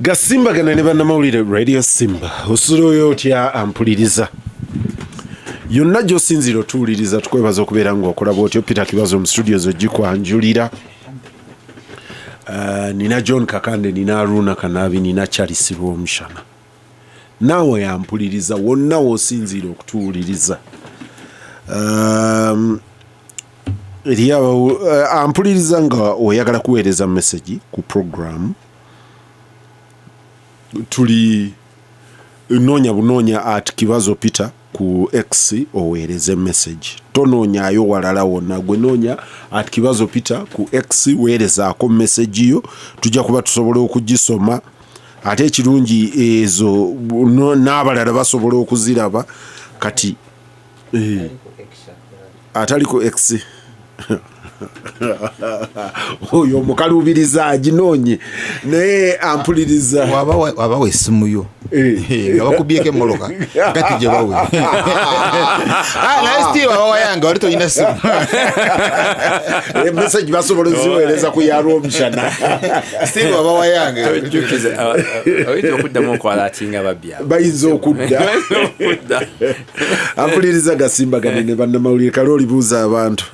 Gasimbagana ne bannamawulire Radio Simba. Osula oyo otya ampuliriza yonna gy'osinziira otuwuliriza, tukwebaza okubeera ng'okola bw'otyo. Peter Kibazo mu studios ogikwanjulira. Nina John Kakande, nina Aruna Kanabi, nina Charles Rwomushana. Naawe ampuliriza wonna w'osinziira okutuwuliriza, eri ampuliriza nga oyagala kuweereza message ku program, tuli noonya bunoonya @KibazoPeter ku X oweereze message. Tonoonyayo walala wonna, gwe noonya @KibazoPeter ku X, weerezaako message yo, tujja kuba tusobola okugisoma. Ate ekirungi ezo n'abalala basobola okuziraba. Kati atali ku X oyo omukaluubiriza aginoonye, naye ampuliriza. Wabawa essimu yo nga bakubyeko emmotoka kati gye bawe. Ah, naye still wabawa yange, wali tolina simu. Message basobola oziweereza ku yarwomushana. Still wabawa yange. Tojjukiza, oyinza okuddamu okwalatinga ababbi abo. Bayinza okudda. Okudda. Ampuliriza, gasimbagane ne bannamawulire. Kale olibuuza abantu.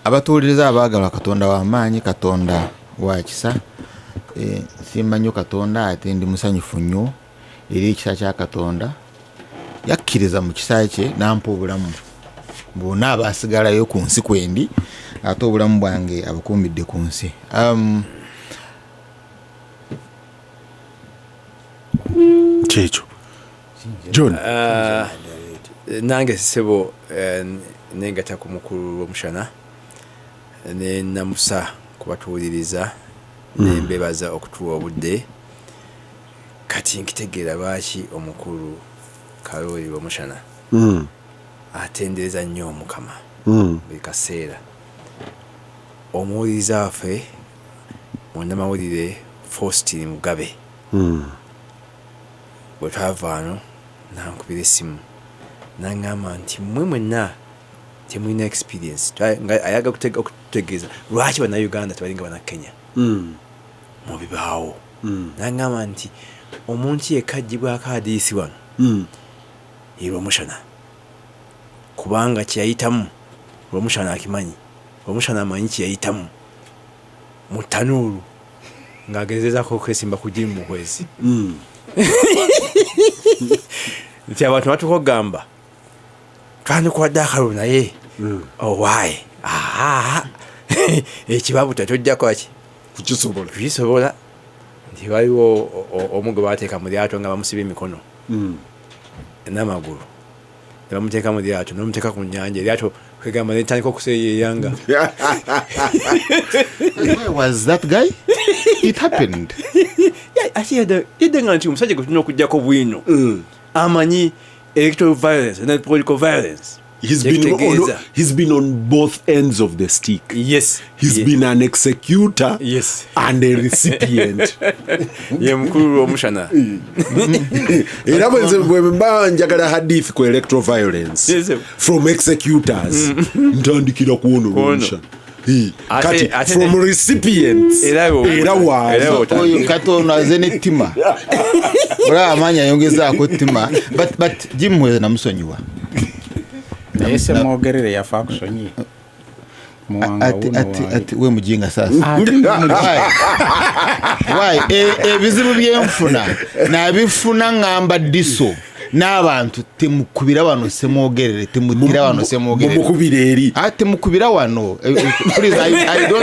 Abatuwuliriza abaagalwa, Katonda w'amaanyi, Katonda wa kisa. Nsiima nnyo Katonda ate ndi musanyufu nnyo eri ekisa kya Katonda. Yakkiriza mu kisa kye nampa obulamu bwonna abasigalayo ku nsi kwendi, ate obulamu bwange abukuumidde ku nsi. Kyekyo, John. Nange ssebo, nengatta ku mukulu w'omushana ne namusa kubatuwuliriza, nembebaza okutuwa obudde. Kati nkitegeera lwaki omukulu Kalooli Lwomushana atendereza nnyo Omukama buli kaseera. Omuwuliriza waffe munnamawulire Faustin Mugabe, bwe twava wano nankubira essimu naŋŋamba nti mmwe mwenna temulina experience. Nga ayaga okututegeeza lwaki Bannayuganda tebalinga Bannakenya mu bibaawo. Naŋŋamba nti omuntu yekka aggyibwako adiisi wano ye Lwomushana, kubanga kyeyayitamu Lwomushana akimanyi. Lwomushana amanyi kyeyayitamu mu tanuulu ng'agezezaako okwesimba ku Jim Muhwezi, nti abantu batuuka okugamba twandikuwadde akalulu naye owaaye ekibabu tetojja kwaki kukisobola. Kukisobola, nti waliwo omu gwe bateeka mu lyato nga bamusiba emikono n'amagulu, ne bamuteeka mu lyato, ne bamuteeka ku nnyanja, eryato kwegamba netandika okuseeyeeya nga Where was that guy? It happened. Ate yadde nga nti omusajja gwe tulina okugjako bwino amanyi electoral violence ne political violence. He's been on, he's been on both ends of the stick. He's been an executor and a recipient. Ye mukulu Lwomushana. Era bwe bwe mba njagala hadith ku electoral violence from executors, ntandikira ku ono Lwomushana. Kati from recipients, Era era waali. Era Oyo Katonda aze n'ettima, olaba amaanyi ayongezaako ettima, but Jim Muhwezi namusonyiwa. Naye Semwogerere yafa akusonyiye? Muwanga Ati wuno ati waali. Ati we mujinga sasa. Ate Why? Why? Ebizibu byenfuna nabifuna ngamba diso n'abantu, temukubira wano Semwogerere, temutira wano Semwogerere. Mumukubira eri. Ah, temukubira wano. Please, I don't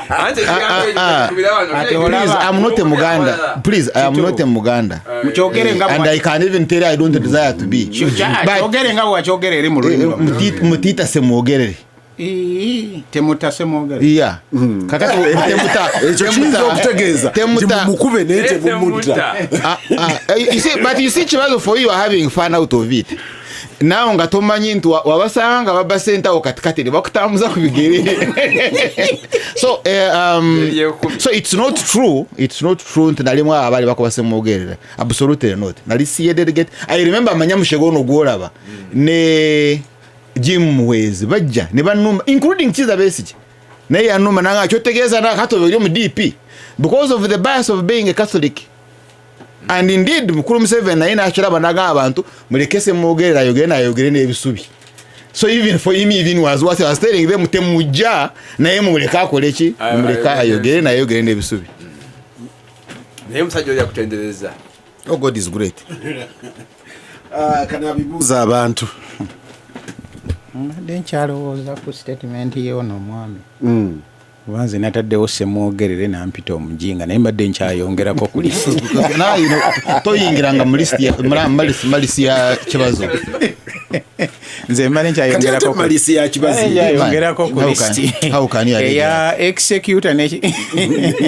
Ah, ah, ah. Ate Please, olaba. I'm not a Muganda. Please, I am not a Muganda. Mukyogere nga And I can even tell you I don't desire to be. But kyogere nga bwewakyogera eri mu lulimi lwammwe. Mutita Semwogerere. Ii, temuta Semwogerere. Yeah. Kakati temuta Ekyo kiyinza okutegeeza nti mumukube naye temumutta. Ah, ah, you see, but you see, Kibazo, for you, you are having fun out of it. Naawe nga tomanyi nti wabasanga nga babba sente awo katikati ne bakutambuza ku bigere. So, so it's not true, it's not true nti nalimu abo abaali bakuba Semwogerere. Absolutely not. Nali siye delegate. I remember amanya mushego ono gwolaba ne Jim Muhwezi bajja ne banumba, including Kiza Besigye, naye yanumba nanga kyotegeeza nakati oli mu DP. Because of the bias of being a Catholic. And indeed Mukulu Museveni naye nakiraba, nagamba abantu muleke Semwogerere ayogere, nayogere n'ebisubi. So even for him, even was what I was telling them, temujja naye mumuleke akole ki, mumuleke ayogere, nayogere n'ebisubi. Naye omusajja oli akutendereza. Oh, God is great. Ah, kanabibuuza abantu. Mbadde nkyalowooza ku statement y'ono omwami, kuba nze nataddewo Semwogerere nampita omujinga, naye mbadde nkyayongerako ku list. Naye toyingiranga mu list ya malisi ya Kibazo. Nze mbadde nkyayongerako Kati ate malisi ya Kibazo. Nkyayongerako ku How list how can you eya executor ne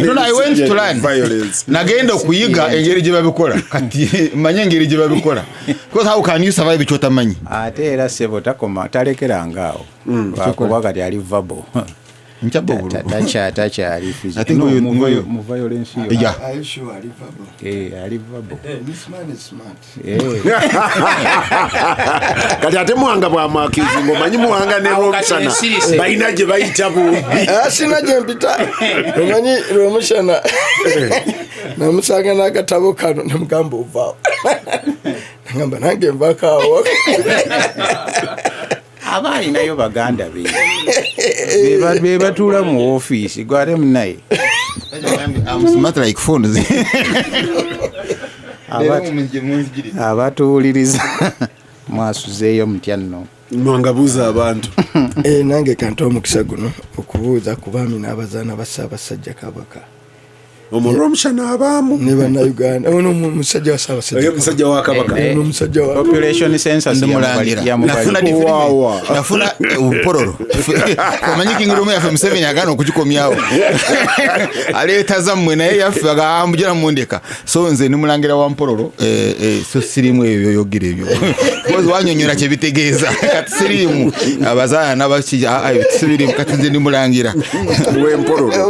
No, I went to learn. Violence. Nagenda okuyiga engeri gye babikola, kati manye engeri gye babikola, because how can you survive kyotamanyi? Ate era sebo takoma, talekeranga awo, lwakuba kati ali verbal. Nkyabba obululu. Takyali I think mu violence yo. Yeah. Are you sure ali verbal? Eh, ali verbal. This man is smart. Eh. Kati ate Muwanga bwamwakizinga, omanyi Muwanga ne Awo kati Rwomushana ensirise. balina gye bayita bombi. Ah, sina gye mpita. Omanyi Rwomushana namusanga n'akatabo kano, nemugamba ovaawo, nagamba nange nvaako awo. Aba alinayo baganda be be batuula mu ofiisi, gwate munaye. I'm smart like phones. Abatuwuliriza mwasuzeeyo mutya nno? Muwanga, buuza abantu. Eh, nange kanta omukisa guno okubuuza ku baami n'abazaana ba Ssaabasajja Kabaka. Omwo Rwomushana abaamu. Ne Bannayuganda. Ono musajja wa Ssaabasajja. Oyo musajja wa Kabaka. Eh, Ono musajja wa Population census. Ndi mulangira. Yamubali. Nafuna Wawa. nafuna obupororo. Omanyi kingdom yaffe Museveni agaana okugikomyawo, aleeta zammwe, naye yaffe agambujira mundeka. So nze ndi mulangira wa Mpororo, so sirimu ebyo yogira ebyo, because wanyonyola kyebitegeeza. Kati sirimu abazaana n'abaki, sibirimu. Kati nze ndi mulangira W'Empororo. Eh,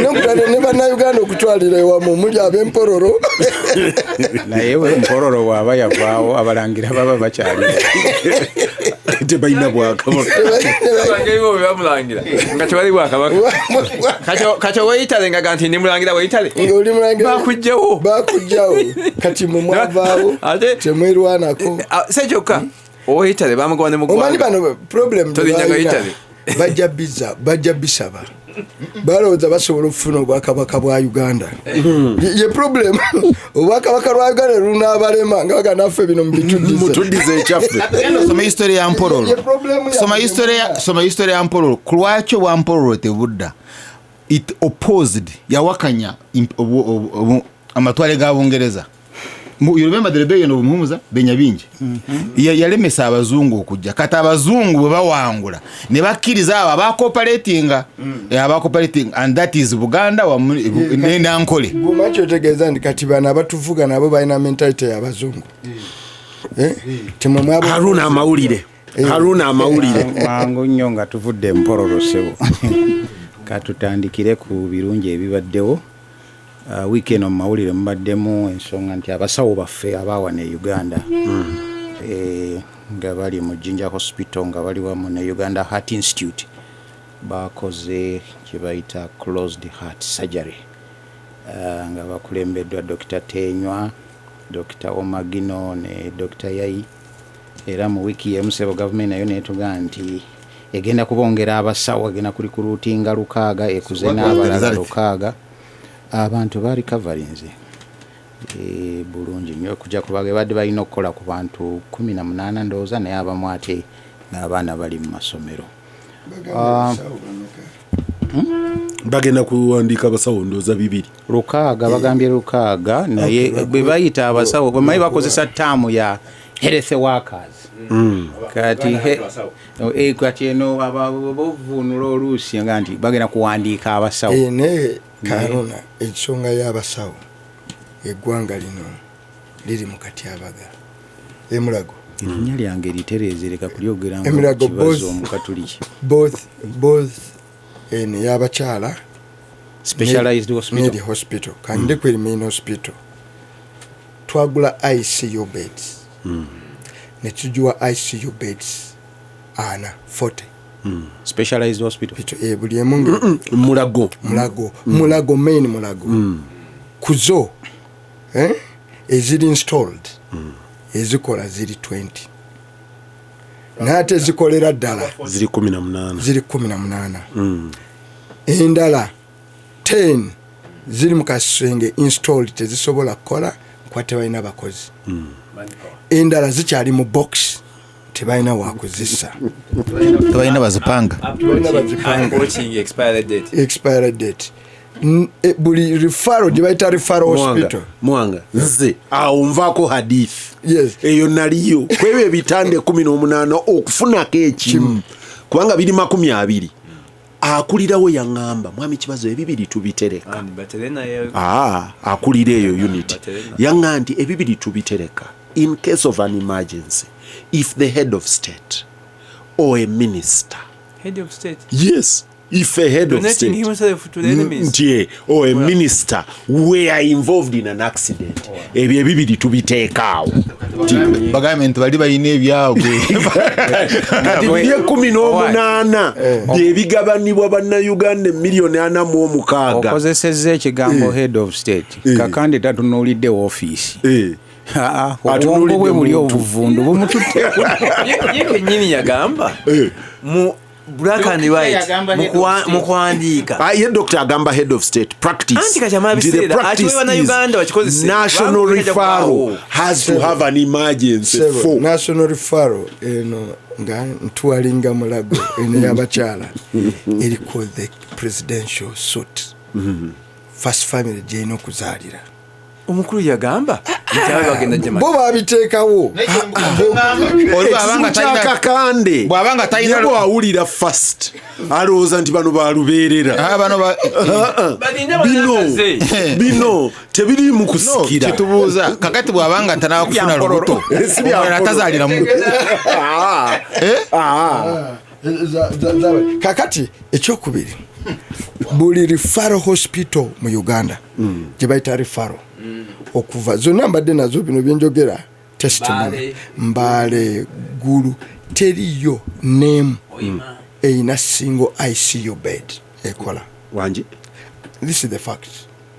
nokutale ne Bannayuganda okutwalira ewamu muli ab'Empororo. Naye we Mpororo bw'aba yavaawo, abalangira baba bakyali Tebalina bwakabaka. Abalangira bo bamulangira nga tebali bwakabaka. Kati oweyitale nga nti ndi mulangira weyitale, Ng'oli mulangira. Bakugjawo. Bakugjawo. Kati mwe mwavaawo, temwerwanako. Ah, se kyokka oweyitale bamugoba ne Omanyi mugwanga. bano problem gye Tolinnya nga balina, Italy. bajja biza, bajja bisaba, balowooza basobola okufuna obwakabaka bwa Uganda. Ye problem, obwakabaka bwa Uganda lunaabalema nga baga naffe bino mubituddize. Mutuddize ekyaffe. Soma history ya Mpororo. Ye problem ya- Soma history ya Mpororo. Ku lwaki obwa Mpororo tebudda? It opposed, yawakanya amatwale ga Bungereza. You remember the rebellion of Muhumuza Benyabingi? Yalemesa abazungu okujja. Kati abazungu bwe bawangula ne bakkiriza abo abacooperatinga, abacooperating, and that is Buganda ne Nankole. Guma, kyotegeeza nti kati bano abatuvuga nabo balina mentality y'abazungu. Eh? Timwe mwabo. Haruna amawulire, Haruna amawulire. Mangu nnyo, nga tuvudde Empororo, ssebo, katutandikire ku birungi ebibaddewo. Wiiki eno mu mawulire mubaddemu ensonga nti abasawo baffe abawana e Uganda, nga bali mu Jinja Hospital, nga bali wamu ne Uganda Heart Institute, bakoze kye bayita closed heart surgery, nga bakulembeddwa Dr Tenywa, Dr Omagino ne Dr Yai. Era mu wiiki emu, sebo, gavumenti nayo netugaa nti egenda kubongera abasawo, egenda kurecruitinga 600, ekuze What was the n'abalala result? 600. Abantu barecoverinze bulungi nnyo, okujja kubaga badde balina okukola ku bantu 18 ndowooza, naye abamu ate n'abaana bali mu masomero. Bagamba abasawo bameka? Bagenda kuwandiika abasawo ndowooza 200. 600, bagambye 600, naye bwe bayita abasawo bamanyi bakozesa term ya health workers. Kati kati eno bovuunula oluusi nga nti bagenda kuwandiika abasawo. Eh, naye Karona, ensonga y'abasawo, eggwanga lino liri mu katyabaga. Emulago Erinnya lyange litereezereka kulyogera nga Emirago Kibazo both. omukatuliki. Both eno ey'abakyala Specialized hospital. neri hospital kande kweri main hospital, twagula ICU beds, netugiwa ICU beds 40. Specialized hospital. Eh, buli emu nga Mulago. Mulago, Mulago main, Mulago kuzo, eh, eziri installed ezikola ziri 20, naye ate ezikolera ddala Ziri 18. Ziri 18. Endala 10 ziri mu kasenge installed, tezisobola kukola kuba tebalina bakozi. Endala zikyali mu box, tebalina wakuzissa. Tebalina bazipanga. Tebalina bazipanga. Approaching expiry date. Expiry date. Buli referral gye bayita referral hospital. Mwanga, nze awo nvaako hadithi. Yes. Eyo naliyo kwebyo ebitanda 18 okufunako ekimu, kubanga biri 20. Akulirawo yaŋŋamba, "Mwami Kibazo, ebibiri tubitereka." And but then I Aa, akulira eyo unit Baterena. yaŋŋa nti ebibiri tubitereka in case of an emergency, if the head of state or a minister. Head of state. Yes, if a head of Donating state himself to the enemies. Nti or a minister were involved in an accident, ebyo ebibiri tubiteekaawo. Bagambe nti bali balina ebyabwe. Kati biri 18 byebigabanibwa bannayuganda emiliyoni 46. Okozesezza ekigambo head of state. Kakande tatunuulidde woofiisi. Aa, obwongo bwe buli muntu. Obuvundu bumututte. Ye kenyini yagamba mu black and Doctor white yagamba head of state. mu kuwandiika. Ah, ye doctor agamba head of state practice. Anti kati amala Nti the biseera, practice ate bannayuganda is bakikozese. national Bangu bijja referral kubaawo. has to have an emergency Sebo, for national referral eno nga ntwalinga Mulago eno y'abakyala eriko the presidential suite, first family gyerina okuzaalira. Omukulu yagamba nti abe bagenda Bo Germany. babiteekawo. Oli bw'aba nga talina- Kakande Bw'aba nga talina- ye bw'awulira first alowooza nti bano balubeerera. Ah, bano Balinde Bino abanakaze. bino tebiri mu No, kusikira. kyetubuuza kakati bw'aba nga tanaba kufuna lubuto, Si bya omulala nkololo. tazaaliramu? Ah, Eh? ah. Kakati ekyokubiri, buli referral hospital mu Uganda gye bayita referral, okuva zonna mbadde nazo bino byenjogera testimony. Mbale. Mbale, Gulu, teriyo nemu erina single ICU bed ekola. Wangi. This is the fact.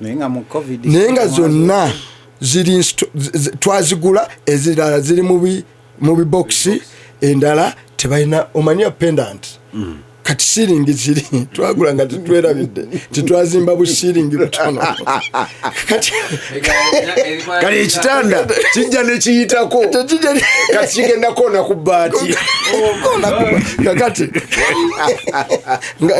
Naye nga mu COVID Naye nga zonna ziri twazigula, ezirala ziri mu bibokisi, endala tebalina omanya pendant. Kati siringi ziri twagula nga tetwerabidde tetwazimba busiringi butono kati. Kale ekitanda kijja nekiyitako. Tekijja Kati kigenda koona ku bbaati. Kakati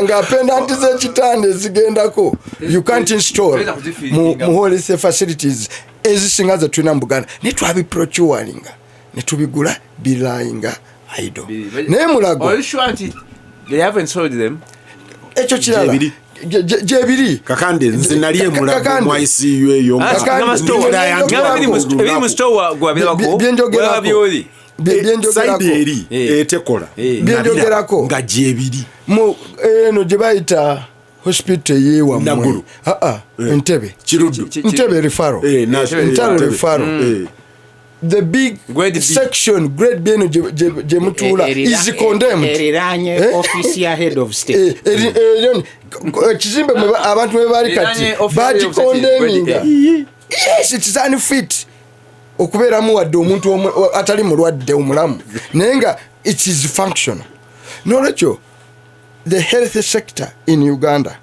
nga pendant z'ekitanda ezigendako you can't install Toyinza kuzifiiringa. mu health facilities ezisinga zetulina mu Buganda, naye twabiprocuringa netubigula bilayinga idle. Naye Mulago Are you sure nti they haven't sold them? Ekyo kirala. Gyebiri. Gyebiri. Kakande nze nali emulago Kakande. mu ICU eyo Ah, Kakande, ngamba store. byenjogerako. Ngamba ebiri mu store gwabirabako. Byenjogerako. Walaba byoli. Byenjogerako. Side eri etekola. Byenjogerako. Nga gyebiri. Mu eno gye bayita hospital eyewammwe. Naguru. Aa, Entebe. Kiruddu. Ntebe referral. Entebe. Entebe referral. The big Grade B. section, grade B eno gye mutuula is condemned. Eriraanye Eh? office ya head of state. Ekizimbe abantu mwe bali kati Eriraanye office ya head of state, bagikondeminga. grade Yes, it is unfit okubeeramu wadde omuntu atali mulwadde omulamu, naye nga it is functional. Nolwekyo the health sector in Uganda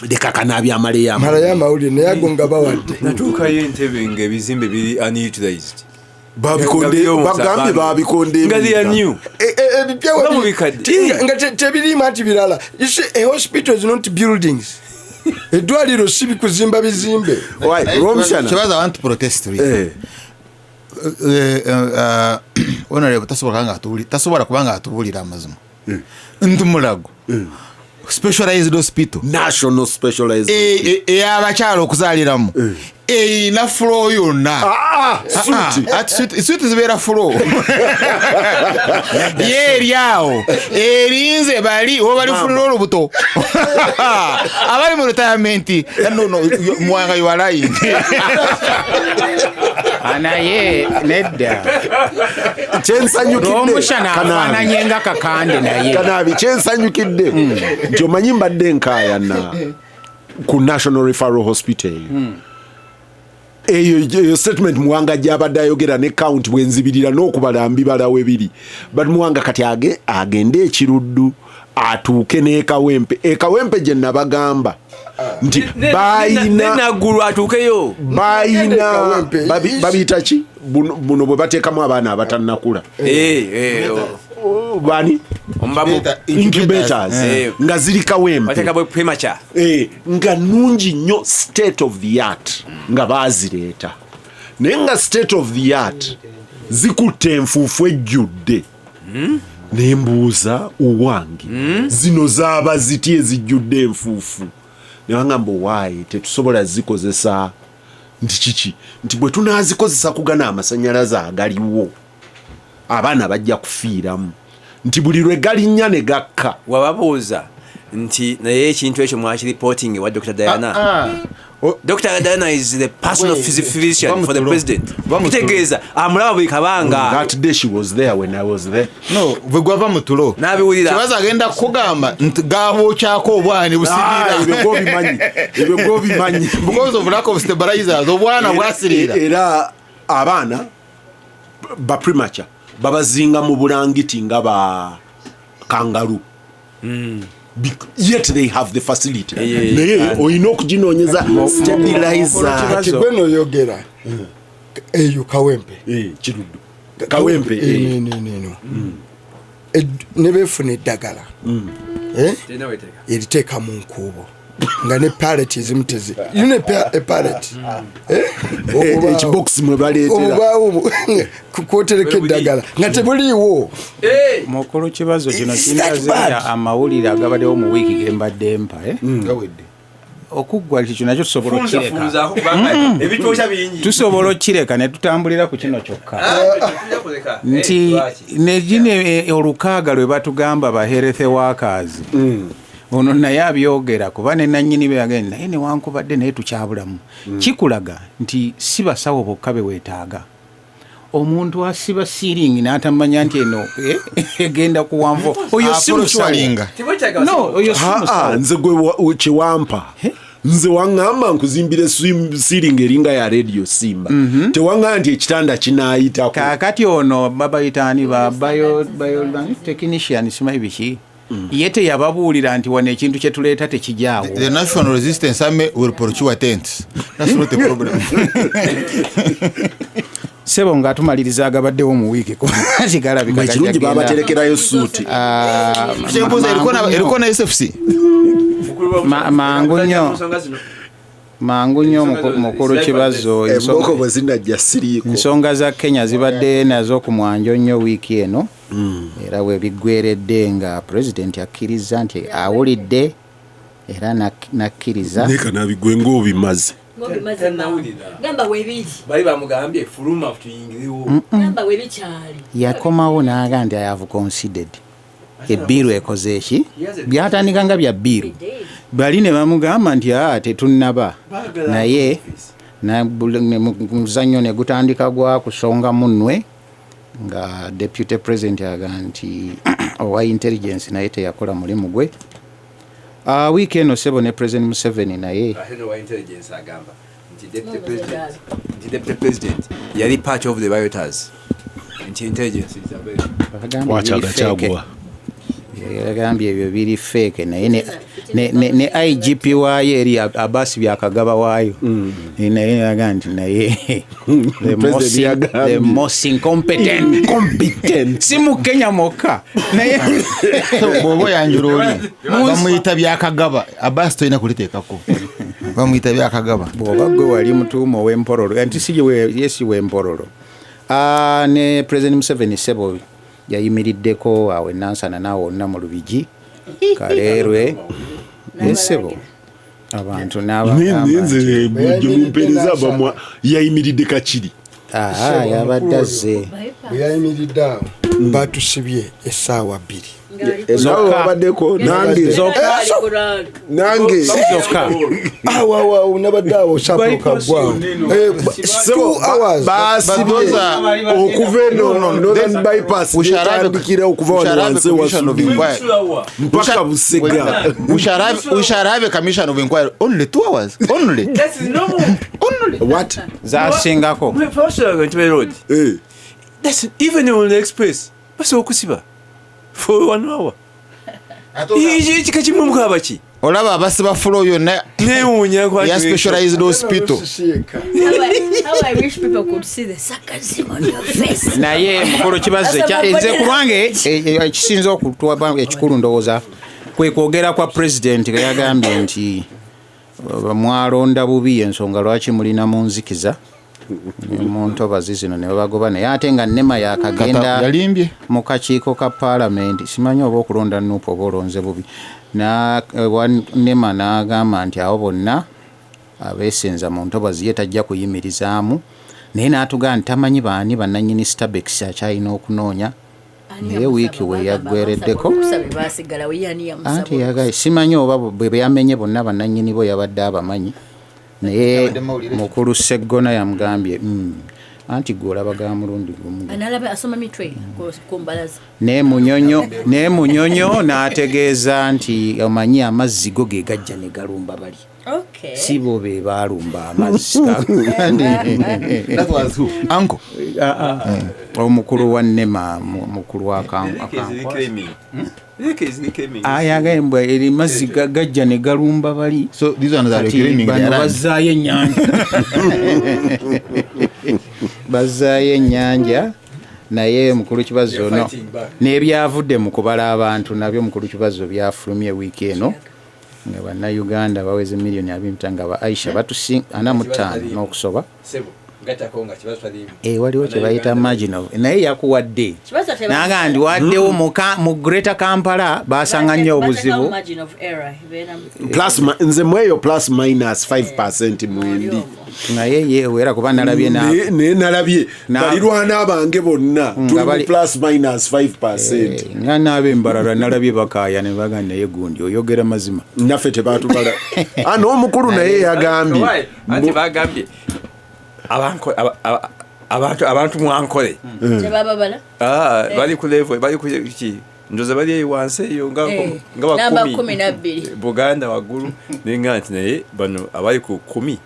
Leka kanabyamaleyo. Malayo amawulire, naye ago nga bawadde. Natuukayo Entebe nga ebizimbe biri unutilized. Bagambye babikonde. Nga they are new. Ebipya Nga mu bikadde. nga tebiriimu anti birala. You see, a hospital is not buildings. Eddwaliro si bikuzimba bizimbe. Romshana. Kibazo, I want to protest really. Honorable tasobola kubanga atubuulira amazima nti Mulago specialized hospital National specialized ey'abakyala okuzaaliramu. Erina floor yonna. Ah, suite. Ah, ati suite zibeera floor. Ye eri awo erinze bali oba balifunira olubuto abali mu retirement. No, Mwanga, you are lying. Naye nedda. Kyensanyukidde Lwomushana Kanaabi. afaananye nga Kakande naye. Kanaabi, kyensanyukidde nti omanyi mbadde nkaayana ku National Referral Hospital eyo. Eyo statement Muwanga gyabadde ayogera ne count bwenzibirira n'okubala mbibalawo ebiri, but Muwanga kati agende ekiruddu atuuke n'ekawempe, ekawempe gye nabagamba nti bayina Naggulu atuukeyo. Bayina Kawempe. Babiyita ki buno bwe bateekamu abaana abatannakula? Eh, eh, oh. Bani? Omubamu. Incubators. Nga ziri Kawempe. Bateeka bwe premature. Nga nungi nnyo, state of the art, nga bazireeta naye nga state of the art zikutte enfuufu ejjudde. Nembuuza owange, zino zaaba ziti ezijjudde enfuufu? Nebagamba, owaaye tetusobola zikozesa. Nti kiki? Nti bwe tunaazikozesa kugana amasanyalaze agaliwo, abaana bajja kufiiramu, nti buli lwe galinnya ne gakka. Wababuuza nti naye ekintu ekyo mwakiripoting ewa Dr Diana? Dr Diana is the personal physician for the president. Kitegeeza amulaba buli kabanga. That day she was there when I was there. No, bwe gwava mu tulo N'abiwulira. Kibazo agenda kugamba nti gabokyako obwana Ah, busirira. Ebyo gobimanyi, ebyo gobimanyi. Because of lack of stabilizers, obwana bwasirira. Era abaana ba premature babazinga mu bulangiti nga ba kangalu. Yet they have the facility, naye olina okuginoonyeza stabilizer. Kati gwe noyogera eyo Kawempe. Kiruddu, Kawempe. Eno ne befuna eddagala. Eh? Eriteeka mu nkuubo nga ne pallet ezimu tezi you know a pallet. Eh? Ekibokisi mwe baleetera. Obubaawo kwotereka eddagala nga tebuliiwo. Mukulu Kibazo, kino It's that kindaze bad. amawulire agabaddewo mu wiiki gembadde mpa, eh? Gawedde. Okuggwa kikyo nakyo tusobola Funza, okukireka. funzaako kubanga ebitwokya bingi. Tusobola okukireka ne tutambulira ku kino kyokka. Ah, kuleka. Nti Lwaki? negino olukaaga lwe batugamba ba health workers, ono naye abyogera kuba ne nannyini be yagenda naye newankubadde naye tukyabulamu. Kikulaga nti si basawo bokka be weetaaga. Omuntu asiba ceiling n'atamanya nti eno egenda kuwanvu, oyo si musawo. Apolosalinga. Tebwetaaga No, basawo. oyo si Aa, musawo. nze gwe kyewampa, nze waŋŋamba nkuzimbire ceiling eringa ya Radio Simba, tewaŋŋamba nti ekitanda kinaayitako. Kaakati ono babayitaani ba bio technician, simanyi biki, ye teyababuulira nti wano ekintu kye tuleeta tekijaawo. The National Resistance Army will procure tents. That's not a problem. Sebo, nga tumaliriza agabaddewo mu wiiki, kigalabika Ekirungi babaterekerayo suuti. Kyembuuza, eriko na SFC? Mangu nnyo. Ensonga zino. Mangu nnyo, mukulu Kibazo. Emboko bwe zinajja siriiko. Ensonga za Kenya zibadde nazo ku mwanjo nnyo wiiki eno, era we biggweredde nga pulezidenti akkiriza nti awulidde era nakkiriza. Naye Kanaabi, gwe ng'obimaze. Ngobimaze. Tannawulira. Gamba webiri. Bali bamugambye fuluma tuyingirewo. Gamba webikyali. Yakomawo n'aga nti I have considered ebbiiru ekoze eki byatandika nga bya bbiiru bali ne bamugamba nti aa tetunnaba naye muzannyo ne gutandika gwa kusonga munnwe nga deputy president aga nti owa intelligence naye teyakola mulimu gwe. Wiiki eno sebo ne President Museveni naye Ate n'owa intelligence agamba nti deputy president yali part of the rioters, nti intelligence is available. Bagambye Wakyaga biri fake. kyagwa. Yagambye ebyo biri fake, naye ne IGP waayo eri Abasi Byakagaba waayo. Naye yaga nti naye the President yagambye. The most incompetent Incompetent. Si mu Kenya mwokka naye. Bw'oba oyanjula oli bamuyita Byakagaba Abasi, tolina kuliteekako bamuyita Byakagaba. Bw'oba gwe wali mutuuma ow'Empororo nti si ye si w'Empororo. Ah, ne President Museveni sebo yayimiriddeko awo enansana naawe wonna mu Lubigi Kaleerwe esebo. Abantu n'abagamba Nze nti gye mumpeereza bamwa yayimiridde Kakiri. Aha, yabadde azze. Bwe yayimiridde awo, batusibye essaawa 2. Nawe wabaddeko nange. Nange. Zokka. Awo awo awo nabadde awo sapuka gwawo 2 hours. Basibye okuva eno Northern Bypass, netandikira okuva wano wansi Commission of wasudde inquiry mpaka Busega. We shall have a commission of inquiry. Only 2 hours, only. That is normal. Only. What? Zasingako. First, Entebbe Road. Eh. That's even on the express. Basobola okusiba for one hour. Ekika kimu mukaba ki? Olaba abasiba floor yonna Neewuunya. ya specialized hospital. How I wish people could see the sarcasm on your face. Naye mukulu Kibazo, nze ku lwange ekisinza okutuwa ekikulu ndowooza kwe kwogera kwa pulezidenti ke yagambye nti mwalonda bubi, ensonga lwaki mulina mu nzikiza mu ntobazi zino ne babagoba, naye ate nga NEMA yakagenda Yalimbye. mu kakiiko ka paalamenti. Simanyi oba okulonda NUP oba olonze bubi. NEMA n'agamba nti abo bonna abeesenza mu ntobazi ye tajja kuyimirizaamu, naye n'atugamba nti tamanyi baani bannannyini Stabex, akyalina okunoonya. Naye wiiki we yaggwereddeko Basigalawo yani yamusaba. Anti yagaye simanyi oba bwe yamenye bonna bannannyini bo yabadde abamanyi, naye Yabadde mawulire. Mukulu Seggona yamugambye, anti gwe olaba ga mulundi gumu." Analaba asoma mitwe ku mbalaza. Ne Munyonyo n'ategeeza nti omanyi amazzi go ge gajja ne galumba bali, si bo be baalumba amazzi. That was who? Uncle. Omukulu wa NEMA, mukulu wa ayagambwe eri mazzi gajja ne galumba bali. So these ones are Kati reclaiming bano their land. bazzaayo ennyanja, bazzaayo ennyanja. Naye mukulu Kibazo, no n'ebyavudde mu kubala abantu nabyo, mukulu Kibazo, byafulumye wiiki eno nga bannayuganda baweze miliyoni 25, nga ba Aisha batusi 45 n'okusoba. Gatako nga Kibazo taliimu. Eh, waliwo kye bayita margin of, naye yakuwadde Kibazo naga nti waddewo mu Greater Kampala basanga nnyo obuzibu. Margin of error ebeera Nze mweyo plus minus 5 mwendi. Naye yewe era kuba nalabye Naye nalabye balirwana bange bonna tuli mu plus minus 5. Eh, nga n'ab'embalala nalabye bakaaya ne baga naye gundi oyogera mazima. Naffe tebatubala. Ah, n'omukulu naye yagambye. Anti bagambye abantu mwankole Tebababala. Ah, bali ku level, bali ku ki, ndoza bali eyo wansi eyo nga nga Namba bakumi 12. Buganda waggulu, nenga nti naye bano abali ku 10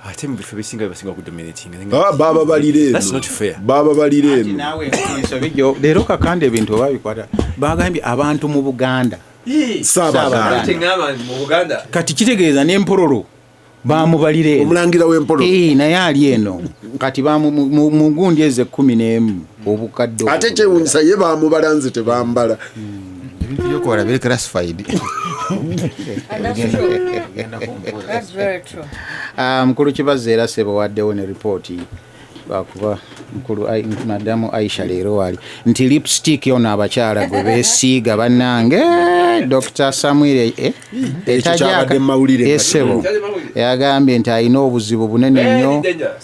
ate mu bifo bisinga basinga kudominating. Ah, baba balira That's eno. not fair. Baba balira Anti eno. Naawe ensobi gyo leero kakanda ebintu oba bikwata bagambye abantu mu Buganda Saabaganda. Ate ngamba nti mu Buganda Kati kitegeeza n'Empololo bamubalira eno. Omulangira w'Empololo. Eh, naye ali eno kati mu gundi ezo 11 obukadde Ate obwo. kyewunyisa ye bamubala, nze tebambala. Ebintu byokola biri classified. And that's true. That's very true. Ah, mukulu Kibazo, era sebo waddewo ne ripooti lwakuba mukulu madamu Aisha leero wali nti lipstick ono abakyala gwe beesiiga bannange, Dr Samuel Ekyo kyabadde mu mawulire. Esebo yagambye nti alina obuzibu bunene nnyo. Very dangerous.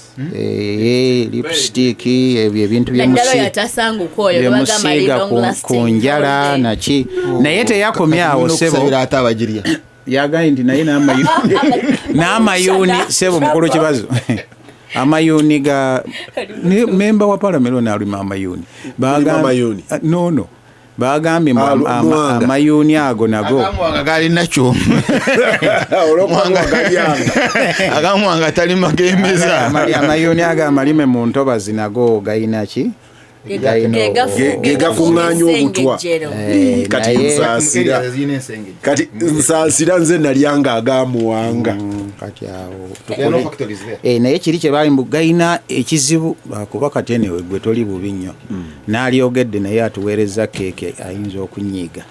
Lipstick ebyo ebintu Naddala oyo atasanguka oyo bagamba ali byemusiiga long lasting. ku njala naki, naye teyakomye awo sebo. Okusabira ate abagirya. Yagambye nti naye n'amayuuni sebo mukulu Kibazo, amayuuni ga memba wa palamenti ono alima amayuuni. Amayuuni? Ah, no, bagambye mbu Ah, Muwanga. amayuuni ago nago Agamwanga gali nakyo. Olwokuba galyanga. Agamwanga talima gemeza. Amayuuni ago amalime mu ntobazi nago gayina ki? Gayina Ge gakuŋŋaanya obutwa. Esengejjero. Kati nsaasira, kati nsaasira nze nalyanga agamuwanga. Kati awo There are no factories there. Eh, naye kiri kye bali mbu gayina ekizibu lwakuba kati enewe gwe toli bubi nnyo n'alyogedde, naye atuweereza keeke ayinza okunyiiga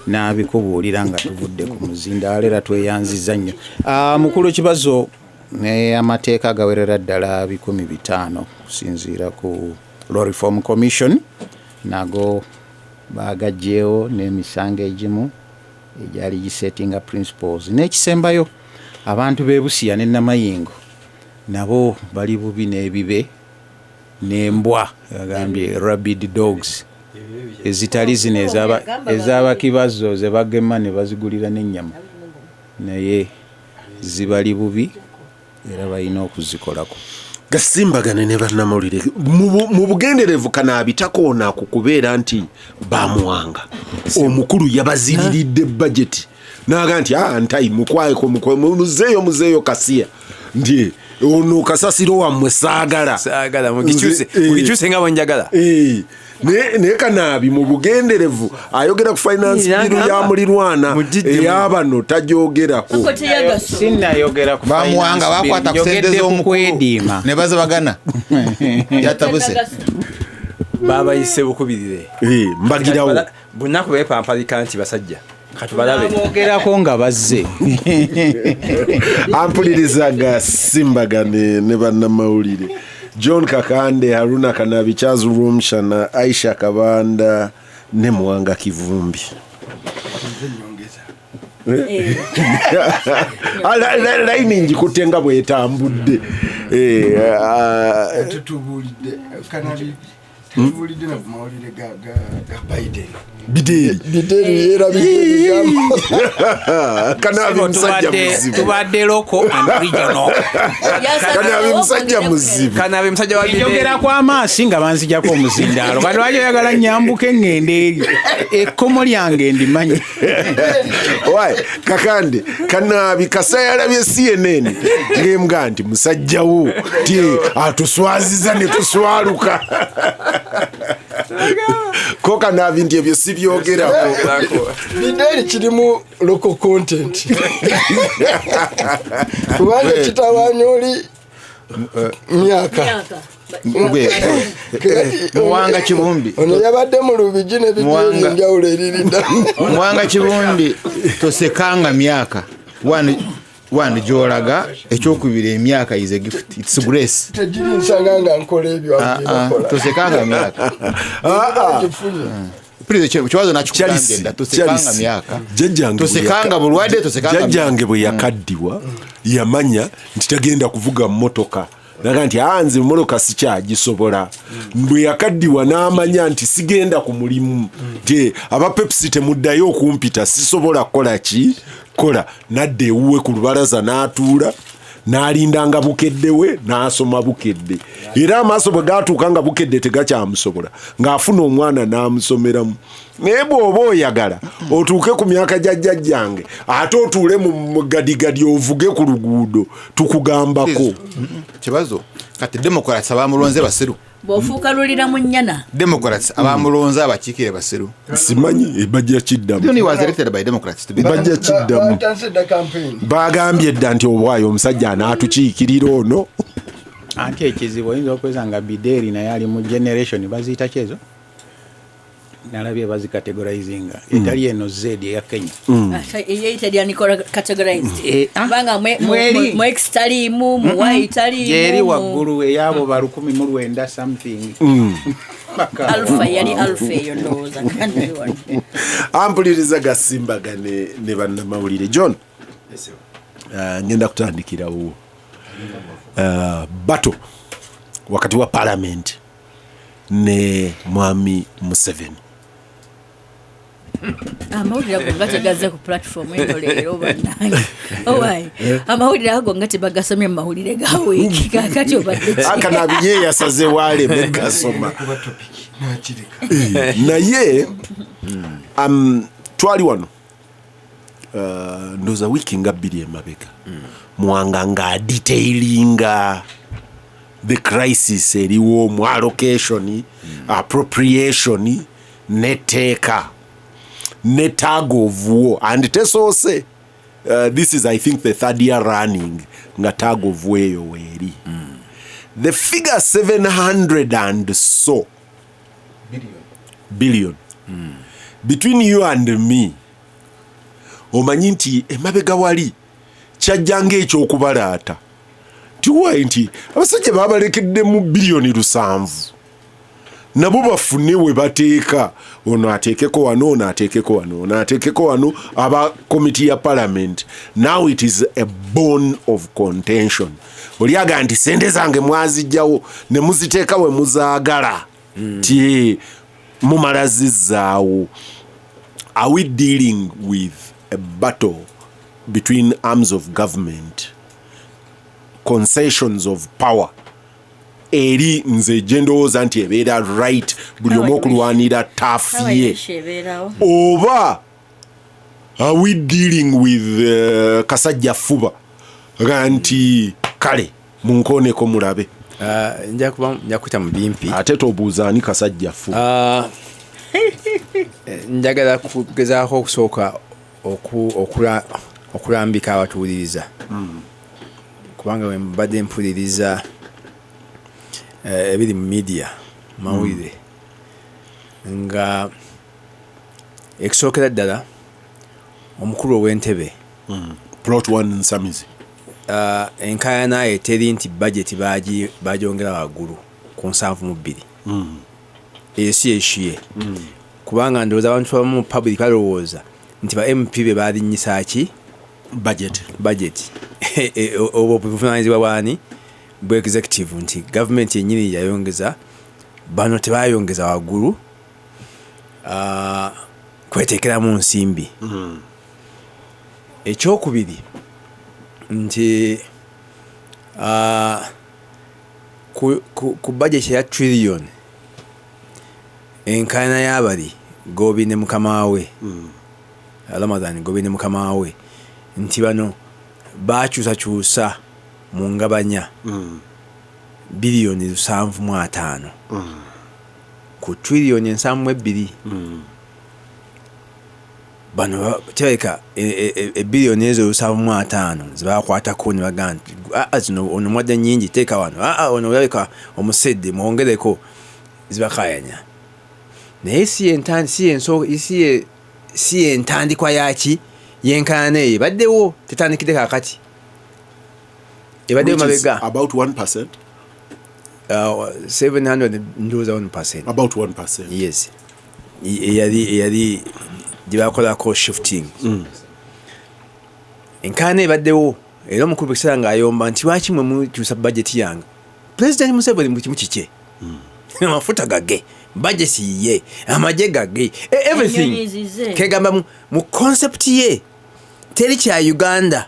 n'abikubuulira nga tuvudde ku muzindaalo. Era tweyanziza nnyo. Ah, mukulu Kibazo, ne amateeka gawerera ddala 500 okusinziira ku Law Reform Commission, nago bagagyewo n'emisango egimu egyali gisettinga principles. N'ekisembayo Abantu b'e Busia ne Namayingo nabo bali bubi n'ebibe n'embwa, agambye rabid dogs ezitali zino ez'abakibazo ze bagema ne bazigulira n'ennyama, naye zibali bubi era balina okuzikolako. Gasimbagane ne bannamawulire mu bugenderevu. Kanaabitakoona ku kubeera nti bamuwanga omukulu yabaziriridde budget, naga nti, "Ah, ntayi mukwayeko, muzeeyo, muzeeyo kasiya nti ono kasasiro wammwe saagala." Saagala mugikyuse. Mugikyuse nga bwenjagala. Naye Kanaabi mu bugenderevu ayogera ku finance bill ya mulirwana, eyabano tagyogerako. Ako teyagasoma. Sinnayogera ku Bamuwanga finance bill, bakwata ku sente njogedde ku z'omukulu kwediima. Ne bazibagana, yatabuse. Babayise bukubirire. Mbagirawo. Bunaku bepampalika nti basajja katubalabe. Bogerako nga bazze. Ampuliriza gasimbagane ne bannamawulire John Kakande, Haruna Kanabi, Charles Rumshana, Aisha Kabanda ne Muwanga Kivumbi. Ah, layini njikutte nga bwetambudde. Tetubuulidde Kanabi, tetubuulidde na ku mawulire ga Biden. Bideri. Bideri yerabidde ebigambo. Kanabi musajja muzibu. Tubadde local and regional. Kanabi musajja muzibu. Kanabe musajja wa Njogera ku amaasi nga banzijako omuzindaalo, kati lwaki oyagala nyambuke ŋŋende eri? Ekkomo lyange ndimanyi. Wai Kakande, Kanabi kasa yalabye CNN ngemuga nti musajjawo ti atuswaziza ne tuswaluka ko. Kanabi nti ebyo sibyogerako. Bideri kirimu local content kubanga kitabanya oli myaka. Gwe Muwanga Kivumbi. Ono yabadde mu Lubigi ne Bideri enjawulo eririnda. Muwanga Kivumbi, tosekanga myaka one one gyolaga. Ekyokubiri, emyaka is a gift, it's grace. Tegiri nsanga nga nkola ebyo. Ah, ah, tosekanga myaka. Gifunye. Please, kibazo nakikugambye Charles, dda, tosekanga Charles, myaka. Jjajjange bwe Tosekanga bulwadde, tosekanga. Jjajjange bwe yakaddiwa yamanya nti tagenda kuvuga mmotoka, naga nti, "Ah, nze emmotoka sikyagisobola." Bwe yakaddiwa n'amanya nti sigenda ku mulimu, nti aba Pepsi temuddayo okumpita, sisobola kukola ki kola, nadda ewuwe ku lubalaza n'atuula n'alindanga Bukedde we n'asoma Bukedde, era amaaso bwe gatuuka nga Bukedde tegakyamusobola, ng'afuna omwana n'amusomeramu. Naye bw'oba oyagala otuuke ku myaka gya jjajjange ate otuule mu gadigadi ovuge ku luguudo, tukugambako. Kibazo, kati Democrats abamulonze basiru? Bw'ofuuka lulira mu nnyana. Democrats abamulonze abakiikire basiru? Simanyi, bajja kiddamu. He was elected by Democrats to be Bajja kiddamu. Batandise dda campaign. Bagambye dda nti obwayo omusajja anaatukiikirira ono. Anti ekizibu oyinza okweza nga Bideri naye ali mu generation baziyita kyezo, nalabye bazikategorizinga, etali eno Z eya Kenya. Eyo categorized. Ah, kubanga mweri. Mu X taliimu, mu Y taliimu. Gyeri waggulu eyabo ba 1900 something. Paka Alpha, yali alpha eyo ndowooza kandi wano. Ampuliriza gasimbagane ne bannamawulire John. Ngenda kutandikirawo bato wakati wa parliament ne mwami Museveni. Amawulire ago nga tegazze ku platform eno leero bannange. Owai, amawulire ago nga tebagasomye mu mawulire ga wiiki, kakati obadde ki? Akanabi ye yasaze waleme gasoma. Kuba topic nakireka. Naye twali wano ndowooza wiiki nga 2 emabega, Mwanga ng'adetailinga the crisis eriwo mu allocation, appropriation netteeka ne tug of war, and tesoose. This is, I think, the third year running nga tug of war eyo weeri. The figure 700 and so billion, between you and me, omanyi nti emabega wali kyajjanga ekyokubalaata tiwayi nti abasajja babalekeddemu 700 biliyoni. Nabo bafune we bateeka, ono ateekeko wano, ono ateekeko wano, ono ateekeko wano, aba committee ya parliament. Now it is a bone of contention. Oli agamba nti sente zange mwazijjawo ne muziteeka we muzaagala, ti mumala zizzaawo. Are we dealing with a battle between arms of government, concessions of power? Eri nze gye ndowooza nti ebeera right buli omu okulwanira turf ye, ebeerawo. Oba are we dealing with kasajja fuba ga nti kale munkooneko mulabe? Nja kuba nja kuyita mu bimpi. Ate tobuuza ani kasajja fuba. Njagala kugezaako okusooka okulambika abatuwuliriza, kubanga bwe mbadde mpuliriza ebiri mu media, mawulire, nga ekisookera ddala omukulu ow'entebe Plot one Nsamizi, enkaayana ye teri nti budget bagyongera waggulu ku 72. Eyo si eshiye, kubanga ndowooza abantu abamu mu public balowooza nti ba MP be balinnyisa ki budget. Budget. Obwo buvunanyizibwa bwani? Bwa executive, nti gavumenti yennyini yayongeza. Bano tebayongeza waggulu kweteekeramu nsimbi. Ekyokubiri nti ku budget ya trillion, enkaayana y'abali Gobi ne mukama we, Ramadan Gobi ne mukama we, nti bano bakyusakyusa mu ngabanya 75 biliyoni ku 72 triliyoni. Bano kirabika ebiliyoni ezo 75 zebakwatako ne bagamba nti, "Aa, zino ono mwadde nnyingi, teeka wano, aa ono olabika omusedde, mwongereko," zibakayanya. Naye si si yentandikwa yaki yenkaana eyo ebaddewo, tetandikidde kaakati, ebaddewo Which is mabega. About 1%. 700 ndowooza 1%. About 1%. Yes, eyali gye bakolako shifting. Enkaana ebaddewo, era omukulu bwe ng'ayomba nti lwaki mwe mukyusa budget yange, President Museveni buli kimu kikye, amafuta gage, budget ye, amagye gage, everything. Ennyonyi zize. Kegamba mu concept ye teri kya Uganda,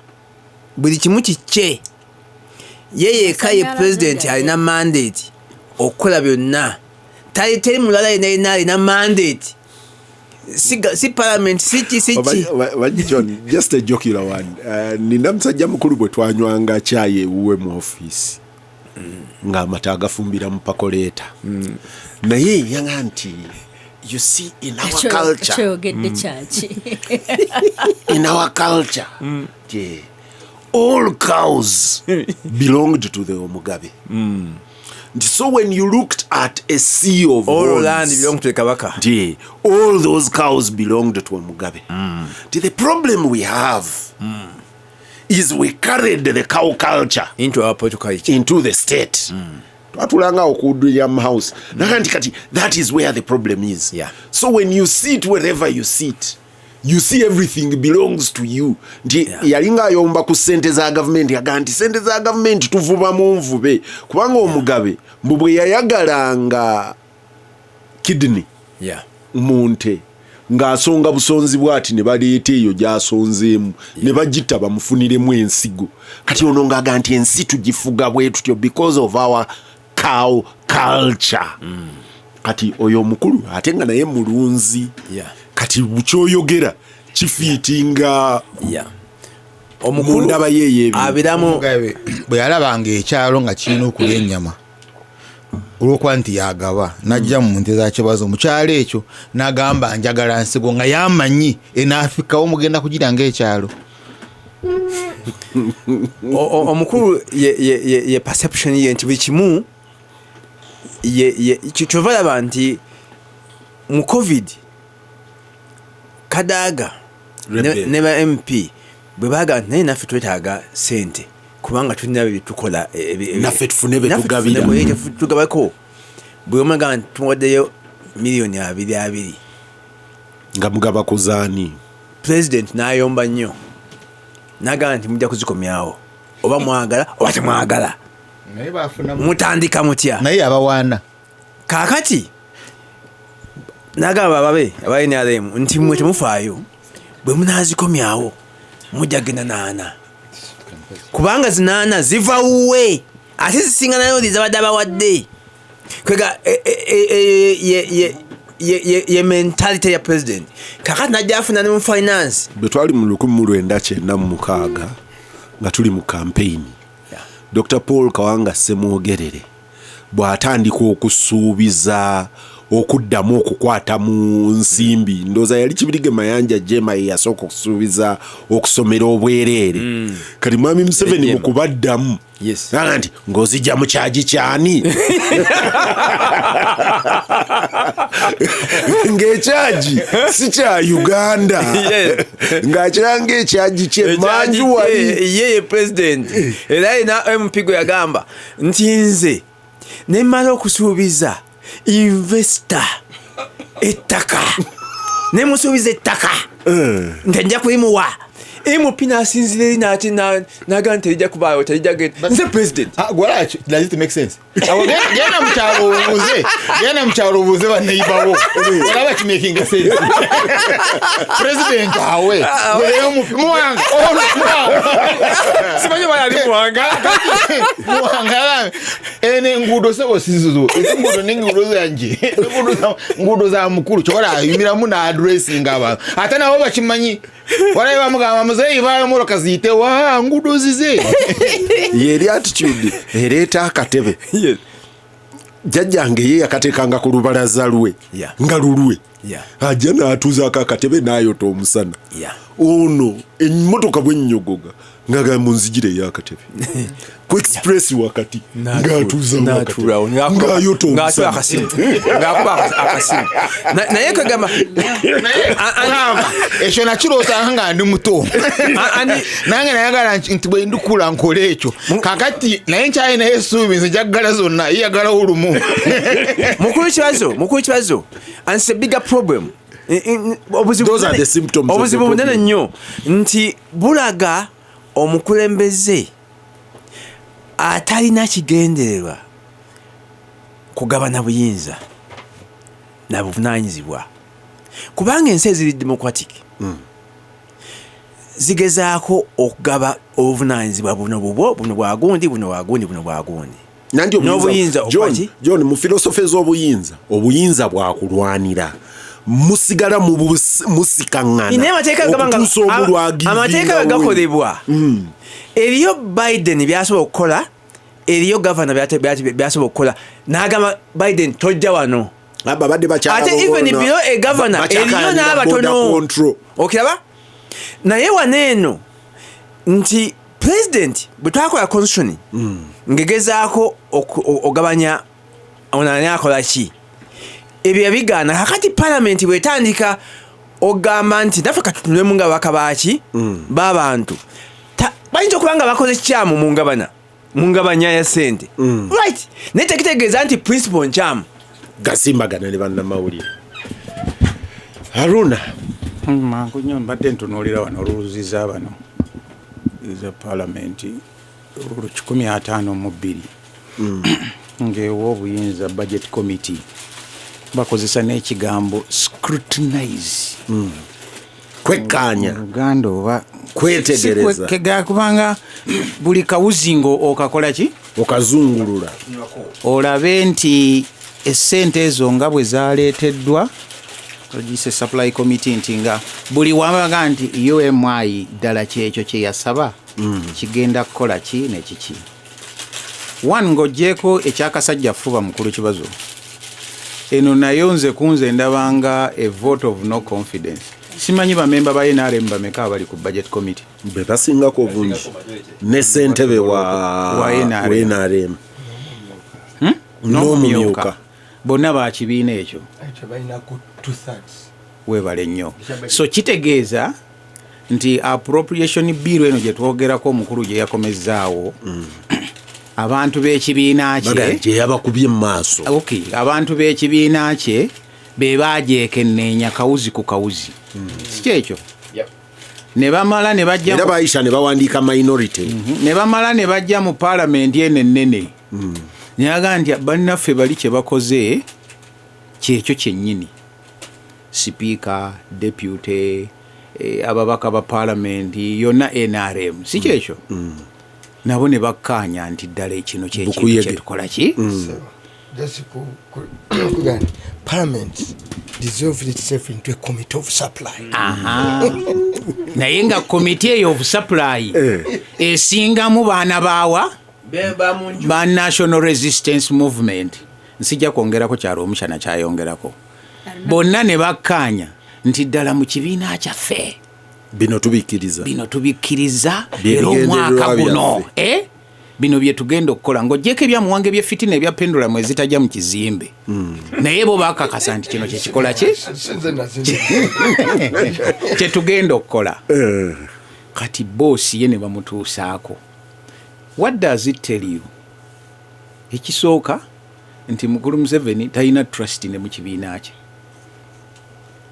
buli kimu kikye, ye yekka ye Amasannyalaze president gage. Alina mandate okukola byonna. Teri mulala yenna yenna alina mandate, si parliament, si ki, si ki. John, just a jocular one. Nina musajja mukulu bwe twanywanga kyayi ewuwe mu ofiisi, ng'amata agafumbira mu percolator, naye yaŋa nti, "You see, in our culture," Kyoyogedde kyaki? "in our culture, yeah, all cows belonged to the omugabe." Nti so when you looked at a sea of all horns, land belong to the kabaka. Nti all those cows belonged to omugabe. Nti the problem we have is we carried the cow culture into our political culture, into the state. Twatulangawo ku William House naga nti kati that is where the problem is. So when you sit, wherever you sit, you see everything belongs to you. Nti yalinga ayomba ku sente za gavumenti, yagaa nti sente za gavumenti tuvubamu nvube, kubanga omugabe mbu bwe yayagalanga kidney mu nte, ng'asonga busonzi bw'ati ne baleeta eyo gy'asonzeemu ne bagita bamufuniremu ensigo. Kati ono ng'aga nti ensi tugifuga bwe tutyo because of our cow culture. Kati oyo omukulu ate nga naye mulunzi. Kati kyoyogera kifiitinga mu ndaba ye ey'ebintu. Abiramu. Omugabe bwe yalabanga ekyalo nga kirina okulya ennyama, olwokuba nti yagaba, najja mu nte za Kibazo mu kyalo ekyo n'agamba, "Njagala nsigo," nga yamanyi enaafikawo mugenda kugira ngaekyalo. Omukulu ye perception ye nti buli kimu kyova laba nti mu COVID Kadaga Rebel. ne ba MP bwe baga nti naye naffe twetaaga sente kubanga tulina bye tukola Naffe tufune bye naffe tugabira. tufune bye tugabako. Bwe omaga nti tumuwaddeyo miliyoni 220. Nga mugaba kuzaani? President n'ayomba nnyo n'agamba nti mujja kuzikomyawo oba mwagala oba temwagala. Naye bafunamu. Mutandika mutya? Naye abawaana. Kaakati n'agamba ababe aba NRM nti mmwe temufaayo, bwe munaazikomyawo mujja genda naana, kubanga zinaana ziva wuwe ate zisinga nayo zabadde abawadde. Kwega ye mentality ya president. Kakati najja afuna ne mu finance. Bwe twali mu 1996 nga tuli mu campaign, Dr Paul Kawanga Ssemwogerere bw'atandika okusuubiza okuddamu okukwata mu nsimbi, ndowooza yali Kibirige Mayanja Jema ye yasooka okusuubiza okusomera obwereere. Kati mwami Museveni Jema. mu kubaddamu aga nti ng'ozijja mu kyagi kyani, ng'ekyagi si kya Uganda, ng'akiranga ekyagi kye manju wali. Ye president era yina MP gwe yagamba nti nze nemala okusuubiza investor ettaka, nemusuubiza ettaka nti nja kulimuwa, MP nasinzira eri nati naga nti terijja kubaawo, terijja genda, nze president. Ah, gwala, does it make sense? Awo genda mu kyalo obuuze, genda mu kyalo obuuze baneibawo, olaba kimakinga sense. President awe Muwanga, ono Muwanga. Simanyi oba yali Muwanga. Muwanga, ene enguudo sebo sizizo, enguudo nenguudo zanje, nguudo za mukulu kyokola ayimiramu n'addressinga abantu, ate nabo bakimanyi. Walabe bamugamba muzeeyi baayo mmotoka ziyite wa nguudo zize. Yeri attitude ereeta akatebe. Jjajjange ye yakateekanga ku lubalaza lwe nga lulwe, ajja n'atuuzaako akatebe n'ayota omusana. Ono emmotoka bwennyogoga ngagamba munzigire ey'akatebe ku express wakati, ng'atuuzawo akatebe ng'ayota ng'atuula omusana. Akasimu, ng'akuba akasimu. Naye kwegamba Olaba, ekyo nakirootanga nga ndi muto. Nange nayagala nti bwe ndikula nkole ekyo. Kakati naye nkyalinayo essuubi, nze njaggala zonna, yeyagalawo lumu. Mukulu Kibazo, mukulu Kibazo, and it's a bigger problem. Obuzibu Those are the symptoms of the obuzibu bunene problem. nnyo nti bulaga omukulembeze atalina kigendererwa kugabana buyinza na buvunanyizibwa, kubanga ensi eziri democratic zigezaako okugaba obuvunanyizibwa, buno bubwo, buno bwagundi, buno bwagundi, buno bwagundi. Nanti N'obuyinza John, okwaki? John, mu philosophy z'obuyinza, obuyinza bwakulwanira, musigala mu musikaŋŋana Naye amateeka gaba nga okutuusa omulwagivinga. Amateeka bwe gakolebwa, eriyo Biden byasobola okukola, eriyo gavana byasobola okukola, n'agamba Biden tojja wano. Babadde Ate even below a governor eriyo n'abatono, okiraba. Naye wano eno nti president bwe twakola constitution ngegezaako ogabanya ono ani akola ki, ebyo yabigaana. Kakati parliament bwetandika ogamba nti naffe katutunulemu nga babaka baki b'abantu, bayinza okuba nga bakoze kikyamu mu ngabana, mu ngabanya ya sente, right, naye tekitegeeza nti principle nkyamu. Gasimbagana ne bannamawulire, Haruna. Mangu nnyo, mbadde ntunuulira wano oluluziza bano eza palamenti, olwo 152 ng'ewa obuyinza budget committee, bakozesa n'ekigambo scrutinize. Kwekkaanya. Mu Luganda oba Kwetegereza. Si kubanga buli kawuzingo okakola ki? Okazungulula. Olabe nti essente ezo nga bwe zaleeteddwa, ogiyise supply committee, nti nga buli wabaga nti UMI ddala kyekyo kye yasaba kigenda kukola ki nekiki. One, ng'oggyeko ekyakasajja fuba mukulu Kibazo, eno nayo nze kunze ndabanga a vote of no confidence. Simanyi bamemba ba NRM bameka abali ku budget committee. Be basingako obungi ne ssentebe wa Wa NRM. wa NRM n'omumyuka. Bonna bakibiina ekyo. Tebalinaku 2/3. Weebale nnyo. So kitegeeza nti appropriation bill eno gye twogerako, omukulu gye yakomezzaawo. Abantu b'ekibiina kye Yabakubye mu maaso. Okay, abantu b'ekibiina kye be baagyekenneenya kawuzi ku kawuzi, si kyekyo? Ne bamala ne bajja Era bayisa ne bawandiika minority. Ne bamala ne bajja mu paalamenti eno ennene, nayaga nti bannaffe bali kye bakoze kyekyo kyennyini. Sipiika, deputy, ababaka ba paalamenti yonna NRM, si kyekyo? Nabo ne bakkaanya nti ddala ekino kyekintu Bukuyege. kyetukola ki. Just kugamba, parliament dissolved itself into a committee of supply. Aha. Naye nga komiti eyo of supply esingamu baana baawa ba National Resistance Movement. Nsijja kwongerako kyalo omukyana kyayongerako, bonna ne bakkaanya nti ddala mu kibiina kyaffe Bino tubikkiriza. Bino tubikkiriza. Bye Era omwaka bigendererwa guno byaffe. Bino bye tugenda okukola ng'ogyeko ebyamuwanga ebyefitina ebya pendulum ezitajja mu kizimbe, naye bo bakakasa nti kino kyekikola ki Sinze nazimba. Kyetugenda okukola. Kati boosi ye ne bamutuusaako. What does it tell you? Ekisooka nti mukulu Museveni talina trust ne mu kibiina kye,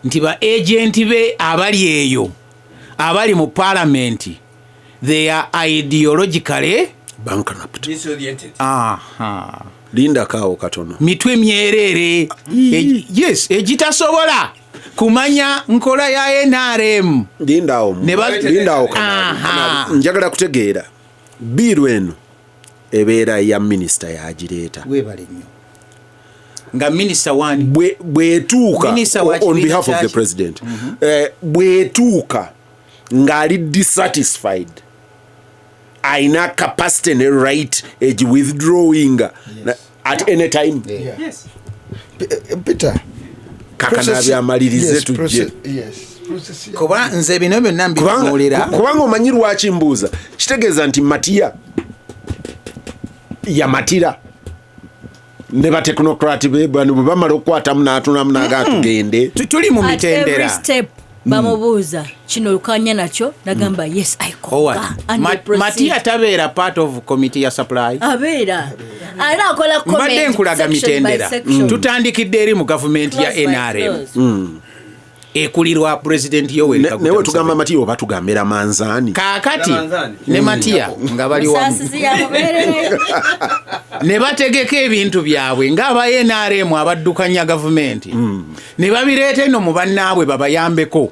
nti ba agenti be abali eyo abali mu paalamenti, they are ideologically Bankrupt. Disoriented. Aha. Lindako awo katono. Mitwe myereere. Yes, egitasobola kumanya nkola ya NRM. Lindaawo. Lindaawo. Aha. Kanaabi. Njagala kutegeera, bill eno ebeera ya minisita yagireeta? Webale nnyo. Nga minisita wani? Bwetuuka Minister wa on kibiina behalf of the kyaki? president, bwetuuka ng'ali dissatisfied, ayina capacity ne right egi withdrawing at any time? Yes. Peter, Kakanaabi amalirize Yes, tujje. Yes, process Kuba nze bino byonna Kubanga mbitunuulira. Kubanga omanyi lwaki mbuuza? Kitegeeza nti Matiya yamatira ne ba technocrat be bano bwe bamala okukwatamu n'atunamu naga tugende. Tuli mu At every mitendera. step bamubuuza kino olukanya nakyo, nagamba yes, I Howard, concur, and they proceed. Matiya tabeera part of committee ya supply? Abeera era akola Mbadde comment nkulaga section by mitendera. section. Tutandikidde eri mu gavumenti ya Clause by NRM clause. ekulirwa President Yoweri Kaguta Naye tugamba Museveni. Matiya oba tugambira Manzaani? Kaakati Manzani. ne Matiya nga bali wamu Saasizi yamubeererayo. ne bategeka ebintu byabwe ng'aba NRM abaddukanya gavumenti, ne babireeta eno mu bannaabwe babayambeko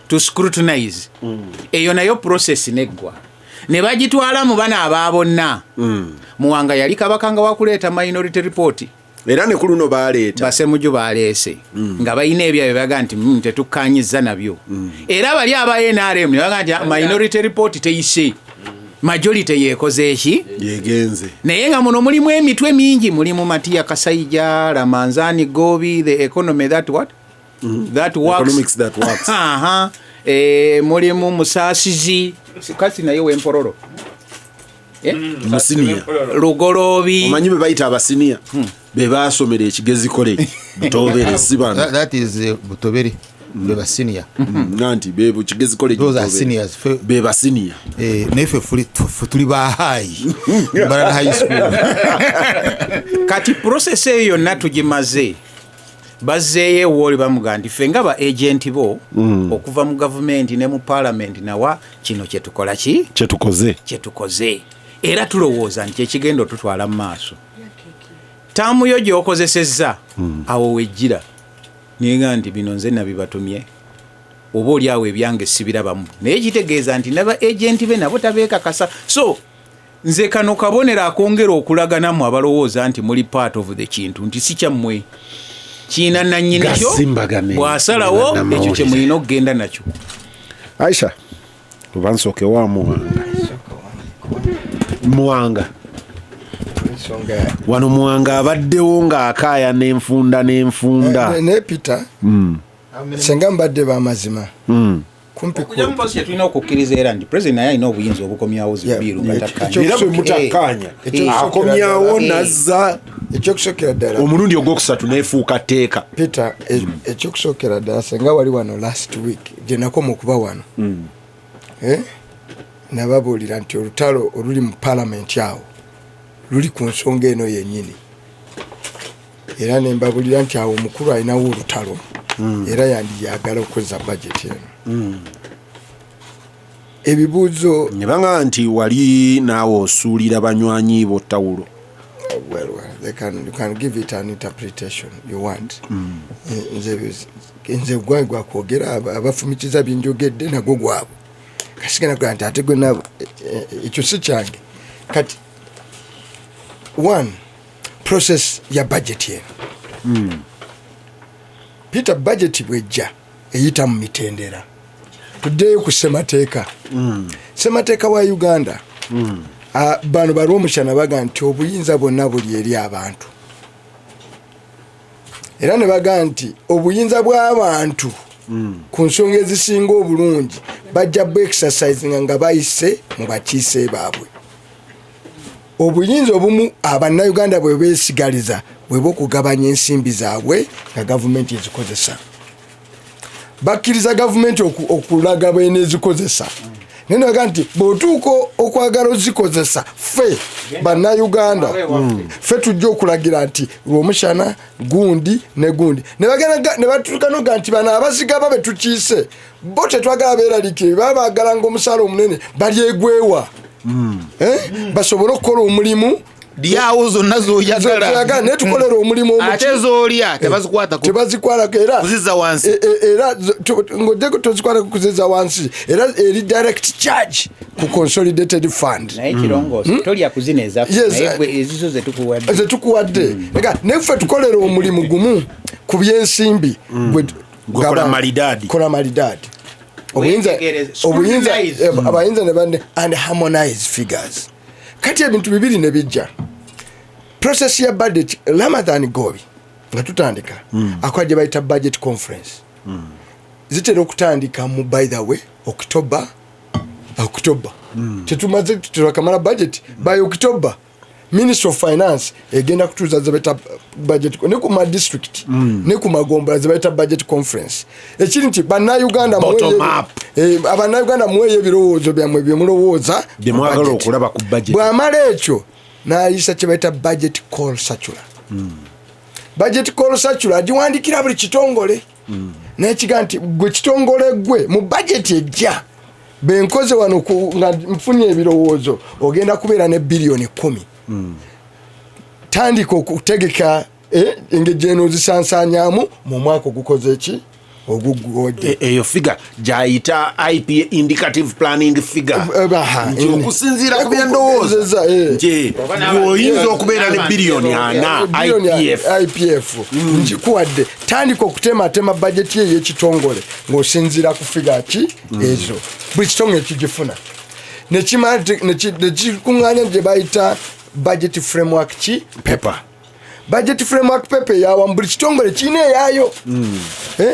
to scrutinize. Eyo nayo process neggwa ne bagitwala mu bana aba bonna. Muwanga yali kabaka nga wakuleeta minority report. Era ne ku luno baleeta. Basemuju baleese nga balina ebyabwe, baga nti tetukkanyiza nabyo." Era bali aba NRM ne baga nti, "Ah, minority report teyise, majority yekoze eki?" Yegenze. Naye nga muno mulimu emitwe mingi, mulimu Matiya Kasaija, Ramanzani Gobi, the economy that what that works. Economics that works. Aha. Mulimu Musaasizi kasi naye wempororo. Musiniya. Lugoloobi. Omanyi be bayita abasiniya be basomera ekigezi College Butobere, si bano? That is Butobere, be ba senior. Nanti bebo Kigezi College Those are Butobere. seniors. Be basiniya. Naye ffe tuli ba high Mbarara High School. Kati process eyo yonna tugimaze, bazzeeyo ewooli bamugaa nti ffe nga ba agenti bo okuva mu gavumenti ne mu paalamenti nawa kino kyetukola ki Kyetukoze. Kyetukoze era tulowooza nti kyekigenda otutwala mu maaso. Taamu yo gy'okozesezza awo wejjira nega nti bino nze nabibatumye, oba oli awo ebyange sibirabamu, naye kitegeeza nti naba agenti be nabo tabeekakasa. So nze kano kabonero akongera okulaga nammwe abalowooza nti muli part of the kintu nti si kyammwe, kiina nannyini kyo. Gasimbagane. Bw'asalawo ekyo Bannamawulire. kye mulina okugenda nakyo. Aisha, oba nsooke wa Muwanga? Muwanga. Ensonga Wano Muwanga abaddewo ng'akaaya n'enfunda n'enfunda. Naye Peter, senga mbadde bamazima kumpi Okujja mu tulina okukkiriza era nti president naye alina obuyinza obukomyawo Yeah, zi bill nga yeah, takkaanya. Era bwe mutakkaanya akomyawo nazza Ekyokusookera ddala, omulundi ogwokusatu neefuuka tteeka. Peter, ekyokusookera ddala, senga wali wano last week gye nakoma okuba wano, nababuulira nti olutalo oluli mu paalamenti awo Luli ku nsonga eno yennyini, era nembabulira nti awo omukulu alinawo olutalo, era yandiyagala okukozesa budget eno. Ebibuuzo Ne baŋŋamba nti wali naawe osuulira banywanyi bo tawulo. Well, you can give it an interpretation you want. Nze gwange gwakwogera, abafumikiza byenjogedde nagwo gwabwe. Kasigana kugaa nti ate gwe nabo, ekyo si kyange. Kati one, process ya budget eno, Peter, budget bwejja eyita mu mitendera. Tuddeyo ku ssemateeka, ssemateeka wa Uganda. Bano balwomushana baga nti obuyinza bwonna buli eri abantu, era ne baga nti obuyinza bw'abantu ku nsonga ezisinga obulungi bajja bu exercisinga nga bayise mu bakiise baabwe. Obuyinza obumu Abannayuganda bwe beesigaliza bwe bwokugabanya ensimbi zaabwe nga gavumenti ezikozesa. Bakkiriza gavumenti okulaga bwenezikozesa, naye nebaga nti bw'otuuka okwagala ozikozesa, ffe Bannayuganda ffe tujja okulagira nti Lwomushana gundi ne gundi. Ne batuuka noga nti bano abazigaba be tukiise bo tetwagala beeraliikire, baba baagalanga omusaala omunene balyegwewa. Eh? Basobole okukola omulimu. Lyawo zonna zoyagala. Zoyagala, naye tukolera omulimu omuki. Ate zolya tebazikwatako. Tebazikwalako era Kuzizza wansi. Era ng'ogyeko tozikwatako kuzizza wansi, era eri direct charge ku consolidated fund. Naye kirongoosa tolya kuzina ezaffe. Yes, naye gwe ezizo zetukuwadde. Zetukuwadde. Ega, naye ffe tukolera omulimu gumu ku byensimbi. Gwe kola malidaadi. Kola malidaadi. Obuyinza Wetegereze. obuyinza Scrutinize. abayinza ne bande and harmonize figures. Kati ebintu bibiri ne bijja. Process ya budget, Ramathan Ggoobi nga tutandika, akola gye bayita budget conference. Zitera okutandika mu, by the way, October. October tetumaze, twakamala budget. By October, Ministry of Finance egenda kutuuza zebaita budget, ne ku ma district ne ku magombola zebaita budget conference. Ekiri nti Bannayuganda Bottom up. Abannayuganda muweeyo ebirowoozo byammwe byemulowooza Bye mwagala ku budget. Okulaba ku budget. Bw'amala ekyo n'ayisa kye bayita budget call circular. Budget call circular agiwandikira buli kitongole nekiga nti gwe kitongole, gwe mu budget ejja benkoze wano nga nfunye ebirowoozo, ogenda kubeera ne biliyoni 10. Tandika okutegeka engeri gyenozisansanyamu mu mwaka ogukoze ki oguggwodde. Eyo figure gyayita IPA, indicative planning figure. Aha, nti okusinziira ku byendowooza nti oyinza okubeera ne biliyoni 40 Biliyoni IPF. IPF nkikuwadde, tandika okutematema bajeti ye ey'ekitongole ng'osinziira ku figure ki ezo. Buli kitongole kigifuna nekikuŋŋaanya gye bayita budget framework ki paper. Budget framework paper eyawamu, buli kitongole kirina eyaayo.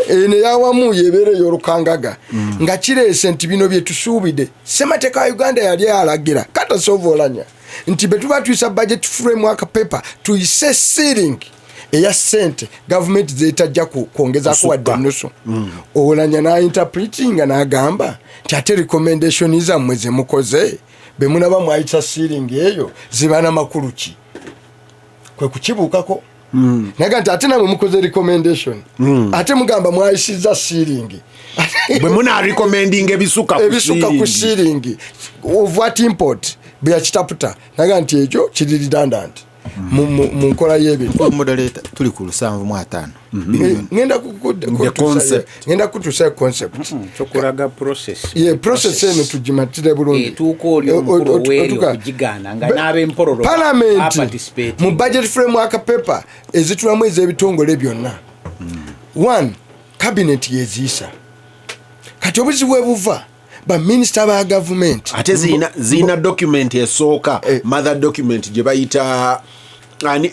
Eno eyawamu yebeera ey'olukangaga nga kireese nti bino byetusuubidde. Ssemateeka wa Uganda yali alagira katasova olanya nti bwe tuba tuyisa budget framework paper, tuyise ceiling eya sente gavumenti zetajja kwongezako wadde nusu. Olanya n'interpretinga n'agamba nti ate recommendation zammwe zemukoze bwe munaba mwayisa ceiling eyo ziba namakulu ki? Kwe kukibuukako naga nti ate namwe mukoze recommendation, ate mugamba mwayisiza ceiling. Bwe muna recommending ebisuka ku ebisuka ku ceiling. Ceiling of what import? Bwe yakitaputa naga nti ekyo kiri redundant mu nkola y'ebintu. Moderator, tuli ku 75. Ngenda The concept. Ngenda kutuusayo concept. Kyokulaga process. Ye process eno tugimatire bulungi. Etuuka oli omukulu oweeri okugigaana nga n'ab'empororo Parliament baparticipate. mu budget framework paper ezitulamu ez'ebitongole byonna, one, cabinet yeziisa. Kati obuzibu bwe buva, baminisita ba gavumenti Ate ziyina document esooka, mother document gye bayita ani,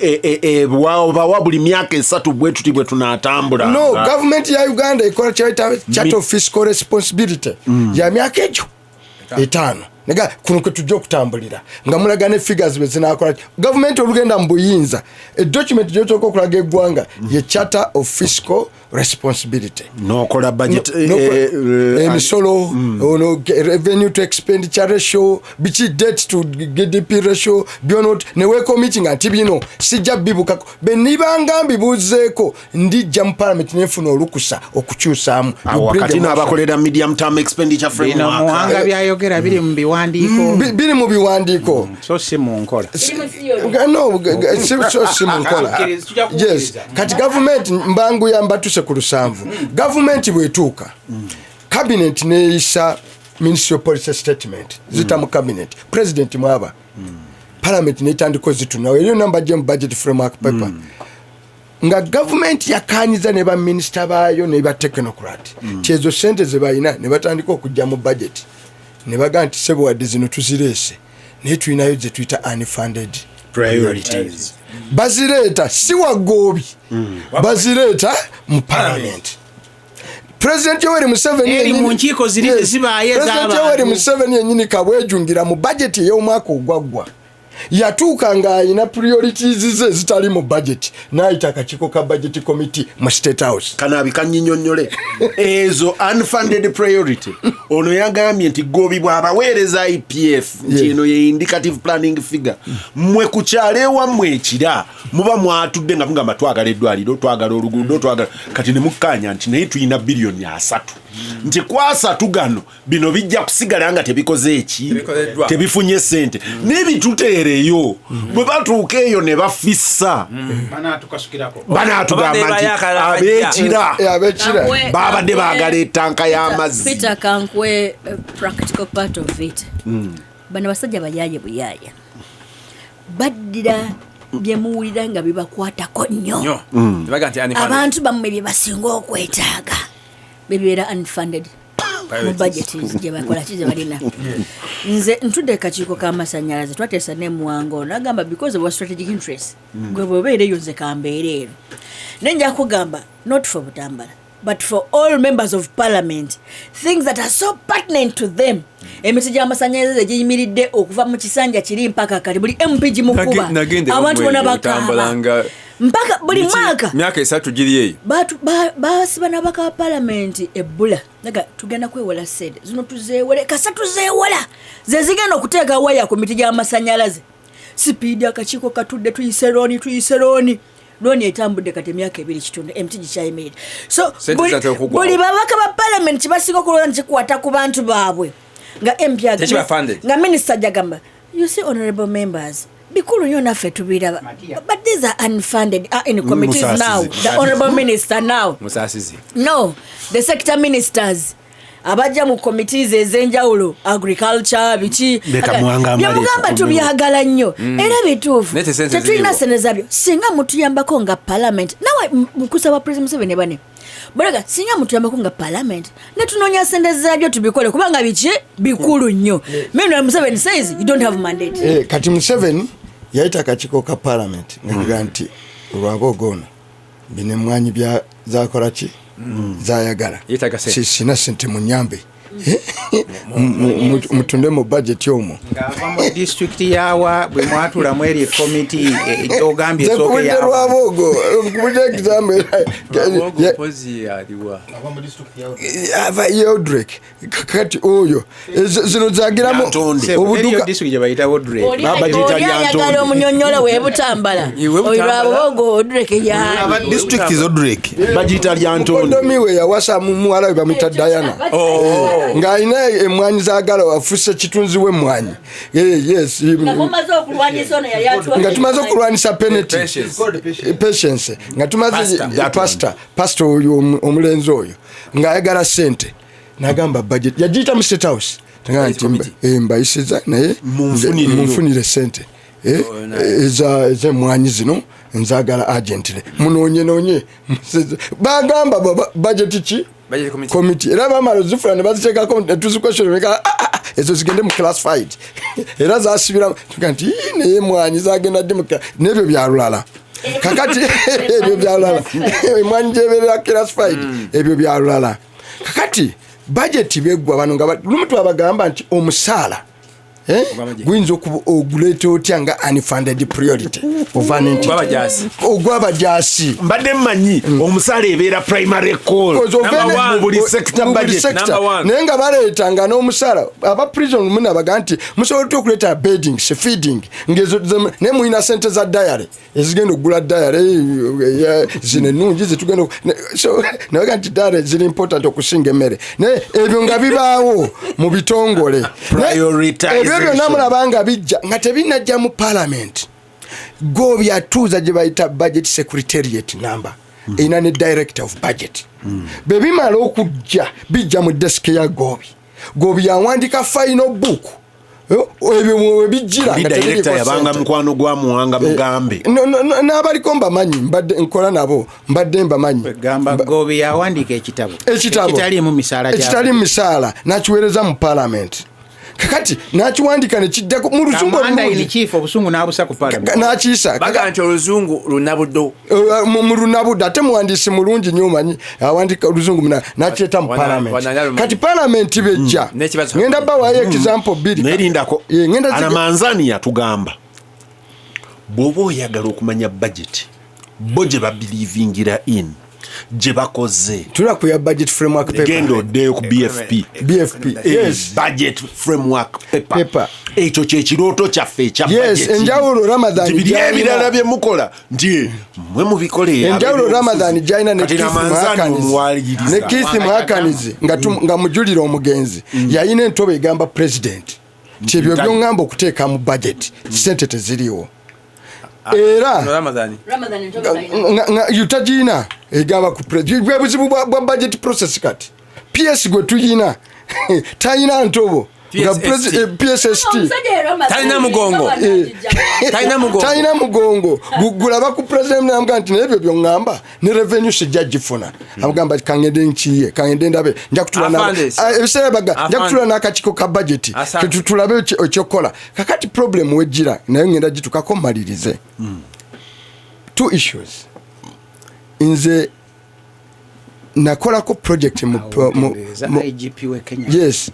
bawa buli myaka 3 bwe tuti bwe tunaatambula. No, gavumenti ya Uganda ekola kyebayita chart of fiscal responsibility ya myaka egyo 5. Nega kuno kwe tujja okutambulira nga mulaga ne figures bwe zinakola. Gavumenti olugenda mu buyinza, edocument gyosooka okulaga eggwanga ye Charter of Fiscal Responsibility. Nokola budget. Emisolo, ono revenue to expenditure ratio, biki, debt to GDP ratio, byona newekomitinga nti bino sijja bibukako benibanga mbibuuzeeko, ndijja mu parliament nenfuna olukusa okukyusaamu. Awo wakati n'abakolera medium term expenditure Bino framework. Muwanga byayogera biri mu biwandiiko. Biri mu biwandiiko. So si mu nkola. No, so si mu nkola. Tujja Yes. kuwuliriza. Kati gavumenti, mbanguya mbatuse ku 70, gavumenti bwetuuka cabinet neyisa ministry of policy statement, zita mu cabinet, president mwaba, parliament netandika ozitunawo, eriyo namba gye mu budget framework paper nga gavumenti yakanyiza ne baminisita baayo ne batechnocrat ti ezo sente ze balina ne batandika okujja mu budget ne bagaa nti sebo, wadde zino tuzireese, naye tulinayo ze tuyita unfunded priorities. Bazireeta si wagoobi, bazireeta mu parliament. President Yoweri Museveni Eri mu nkiiko ziri tezibaayo President ez'abantu. Yoweri Museveni yenyini kabwejungira mu budget ey'omwaka ogwaggwa yatuuka ng'ayina priorities ze ezitali mu budget, n'ayita akakiiko ka budget committee mu State House. Kanabi kanyinyonnyole ezo unfunded priority. Ono yagambye nti Gobi bw'abaweereza IPF nti eno ye indicative planning figure, mmwe ku kyalo ewammwe ekira muba mwatudde nga mugamba twagala eddwaliro, twagala oluguudo, twagala kati ne mukkaanya nti naye tulina biliyoni 30, nti ku asatu gano bino bijja kusigala nga tebikoze eki? Tebikoleddwa. Tebifunye sente n'ebituteereyo bwe batuuka eyo ne bafissa. Banatukasukirako. Banaatugamba Oba nti nebayo akalala kajja. ab'ekira Abekira babadde baagala ettanka y'amazzi. Peter, kankuwe practical part of it. Bano basajja bayaye buyaaya, baddira byemuwulira nga bibakwatako nnyo. Nnyo. Tebaga nti unfunded. Abantu bammwe bye basinga okwetaaga bibeera unfunded mu budget gye bakola ki, gye balina. Nze ntudde kakiiko k'amasanyalaze, twateesa ne Muwanga ono, agamba because of our strategic interest, gwe bw'obeera eyo nze kambeera ero, naye nja kugamba not for Butambala but for all members of parliament, things that are so pertinent to them. Emiti gy'amasanyalaze egiyimiridde okuva mu kisanja kiri mpaka kati, buli MP gimukuba. Nagenda Abantu ewammwe bonna eyo Butambala bakaaba mpaka buli mwaka. Myaka 3 giri eyo. Basiba n'ababaka ba palamenti ebbula, naga tugenda kwewola sente zino tuzeewole, kasa tuzeewola ze zigenda okuteeka waya ku miti gy'amasanyalaze. Sipiidi akakiiko katudde, tuyise loan, tuyise loan, loan etambudde kati emyaka ebiri kitundu, emiti gikyayimirira. So Sente zinatera okuggwawo. buli babaka ba palamenti kibasinga okulowooza nti kikwata ku bantu baabwe nga MP Tekiba funded. nga minisita jagamba, you see, honorable members, bikulu nnyo naffe tubiraba, but these are unfunded, are in committees. Musaasizi. Now the honorable minister now Musaasizi. No, the sector ministers abajja mu committees ez'enjawulo, agriculture, biki. Leka Muwanga amale Byemugamba ekyo. tubyagala nnyo era bituufu. Naye sente Tetulina ziriwo. sente zabyo. Singa mutuyambako nga parliament, nawe nkusaba President Museveni bane bulaga, singa mutuyambako nga parliament netunoonya sente zabyo tubikole, kubanga biki, bikulu nnyo. Meanwhile, Museveni says you don't have mandate. Kati Museveni yayita akakiiko ka parliament nga nti olwabooga ono bino emwanyi zakola ki, zayagala. Yeetaaga sente. Sina sente, munyambe mutunde mu budget omwo. Ng'ava mu disitulikiti yawa bwe mwatulamu eri ekomiti ogambye Nze esooka nkubulidde eyawa. Lwaboogo, nkubulidde example. Lwaboogo mpozi aliwa? Ava Yodrek. Kati oyo zino zagiramu Lyantonde. Eriyo obuduka. disitulikiti gye bayita Wodrek. Baba giyita Oli ayagala Lyantonde. omunyonyola webutambala. Iwe Oyo Butambala. Lwaboogo Odrek ya Aba district is Odrek. Bagiyita Lyantonde. Mukodomi we yawasa muwala we bamuyita Diana. Oh. Ng'alina emwanyi zagala, wafuuse kitunzi w'emmwanyi. Yes. Nga mumaze okulwanyisa ono yali atuwa. Nga tumaze okulwanyisa penalty. Patience. Patience, nga tumaze Pastor. Pastor oyo omulenzi oyo ng'ayagala sente, nagamba budget yagiyita mu State House. Nagamba nti Committee. mbayisiza naye Munfunireyo. munfunire sente Oh, nice. ez'emmwanyi zino nzagala urgently, munoonyenoonye. Bagamba budget ki? Budget committee. Committee. Era bamala ozifuna ne baziteekako netuzikwestioneka, ezo zigende mu classified, era zasibira tuga nti "Ii, naye emwanyi zagenda ddi mu n'ebyo byalulala." Kakati ebyo byalulala, emwanyi gyeberera classified, ebyo byalulala. Kakati budget beggwa bano nga lumu twabagamba nti omusaala Eh? Ogw'amagye. Guyinza okuba oguleeta otya nga unfunded priority ova nenti Ogw'abajaasi. ogw'abajaasi Mbadde mmanyi omusaala ebeera primary call Ozo Number ove ne- one. mu buli sector mu buli budget. sector. Number one. Naye nga baleetanga n'omusaala aba prison munabaga nti musobola otya okuleeta beddings, feeding, ngezo naye mulina sente za diary ezigenda okugula diary, zino ennungi zetugenda so nabaga nti diary ziri important okusinga emmere, naye ebyo nga bibaawo mu bitongole. Naye Prioritization. Ebyo byonna mulaba nga bijja nga tebinajja mu parliament. Go byatuuza gye bayita budget secretariat number erina ne director of budget. Bwe bimala okujja, bijja mu desk ya Gobi. Gobi yawandika final book. Ebyo we bijjira Oli nga director tebiriiko yabanga sente. mukwano gwa Muwanga Mugambe. No, no, no, n'abaliko mbamanyi, mbadde nkola nabo, mbadde mbamanyi. Gamba Gobi yawandiika ekitabo Ekitabo ekitaliimu misaala gya- ekitali misaala, nakiweereza mu parliament. Kakati nakiwandika nekiddako mu luzungu Commander in olulungi. chief obusungu n'abusa ku parliament. Nakiyisa. Baga nti oluzungu lunabuddo. Mu lunabudde, ate muwandiisi mulungi nnyo, omanyi awandika oluzungu nakireeta mu parliament. Lumanyi. Kati parliament bejja N'ekibazo- ngenda bawayo example bbiri. Nerindako. Ngenda Alamanzani yatugamba bw'oba oyagala okumanya budget bo gye babelievingira in gye bakoze, Tula ku ya budget framework paper. genda oddeyo ku BFP. BFP, yes. Budget framework paper. Paper. Ekyo kyekirooto kyaffe ekya Yes, budget. enjawulo Ramadhan Nti biri gy'alina- ebirala bye mukola nti mwe mubikole. Enjawulo Ramadhan gyalina ne Kati Keith Ramanzani Muhakanizi. omuwaliriza. Ne Keith Muhakanizi nga mujulira omugenzi yalina entobo egamba president nti ebyo byoŋŋamba okuteeka mu budget sente teziriiwo era No, Ramadhani. Yutagina egamba ku bwe buzibu bwa budget process. Kati PS gwe tuyina tayina ntobo nga PSST. PSST. Talina mugongo. Talina mugongo. Talina mugongo. Gulaba ku president namuga nti naye ebyo byoŋŋamba ne revenue sijja gifuna. Amugamba kangende nkiye, kangende ndabe, nja kutula Afande. ebiseera baga nja Afande. kutula n'akakiiko ka budget. Asante. Tulabe ekyokukola. Kakati problem wejjira naye ngenda gitukako mmalirize two issues. Nze nakolako project Awolereza IGP we Kenya. Yes,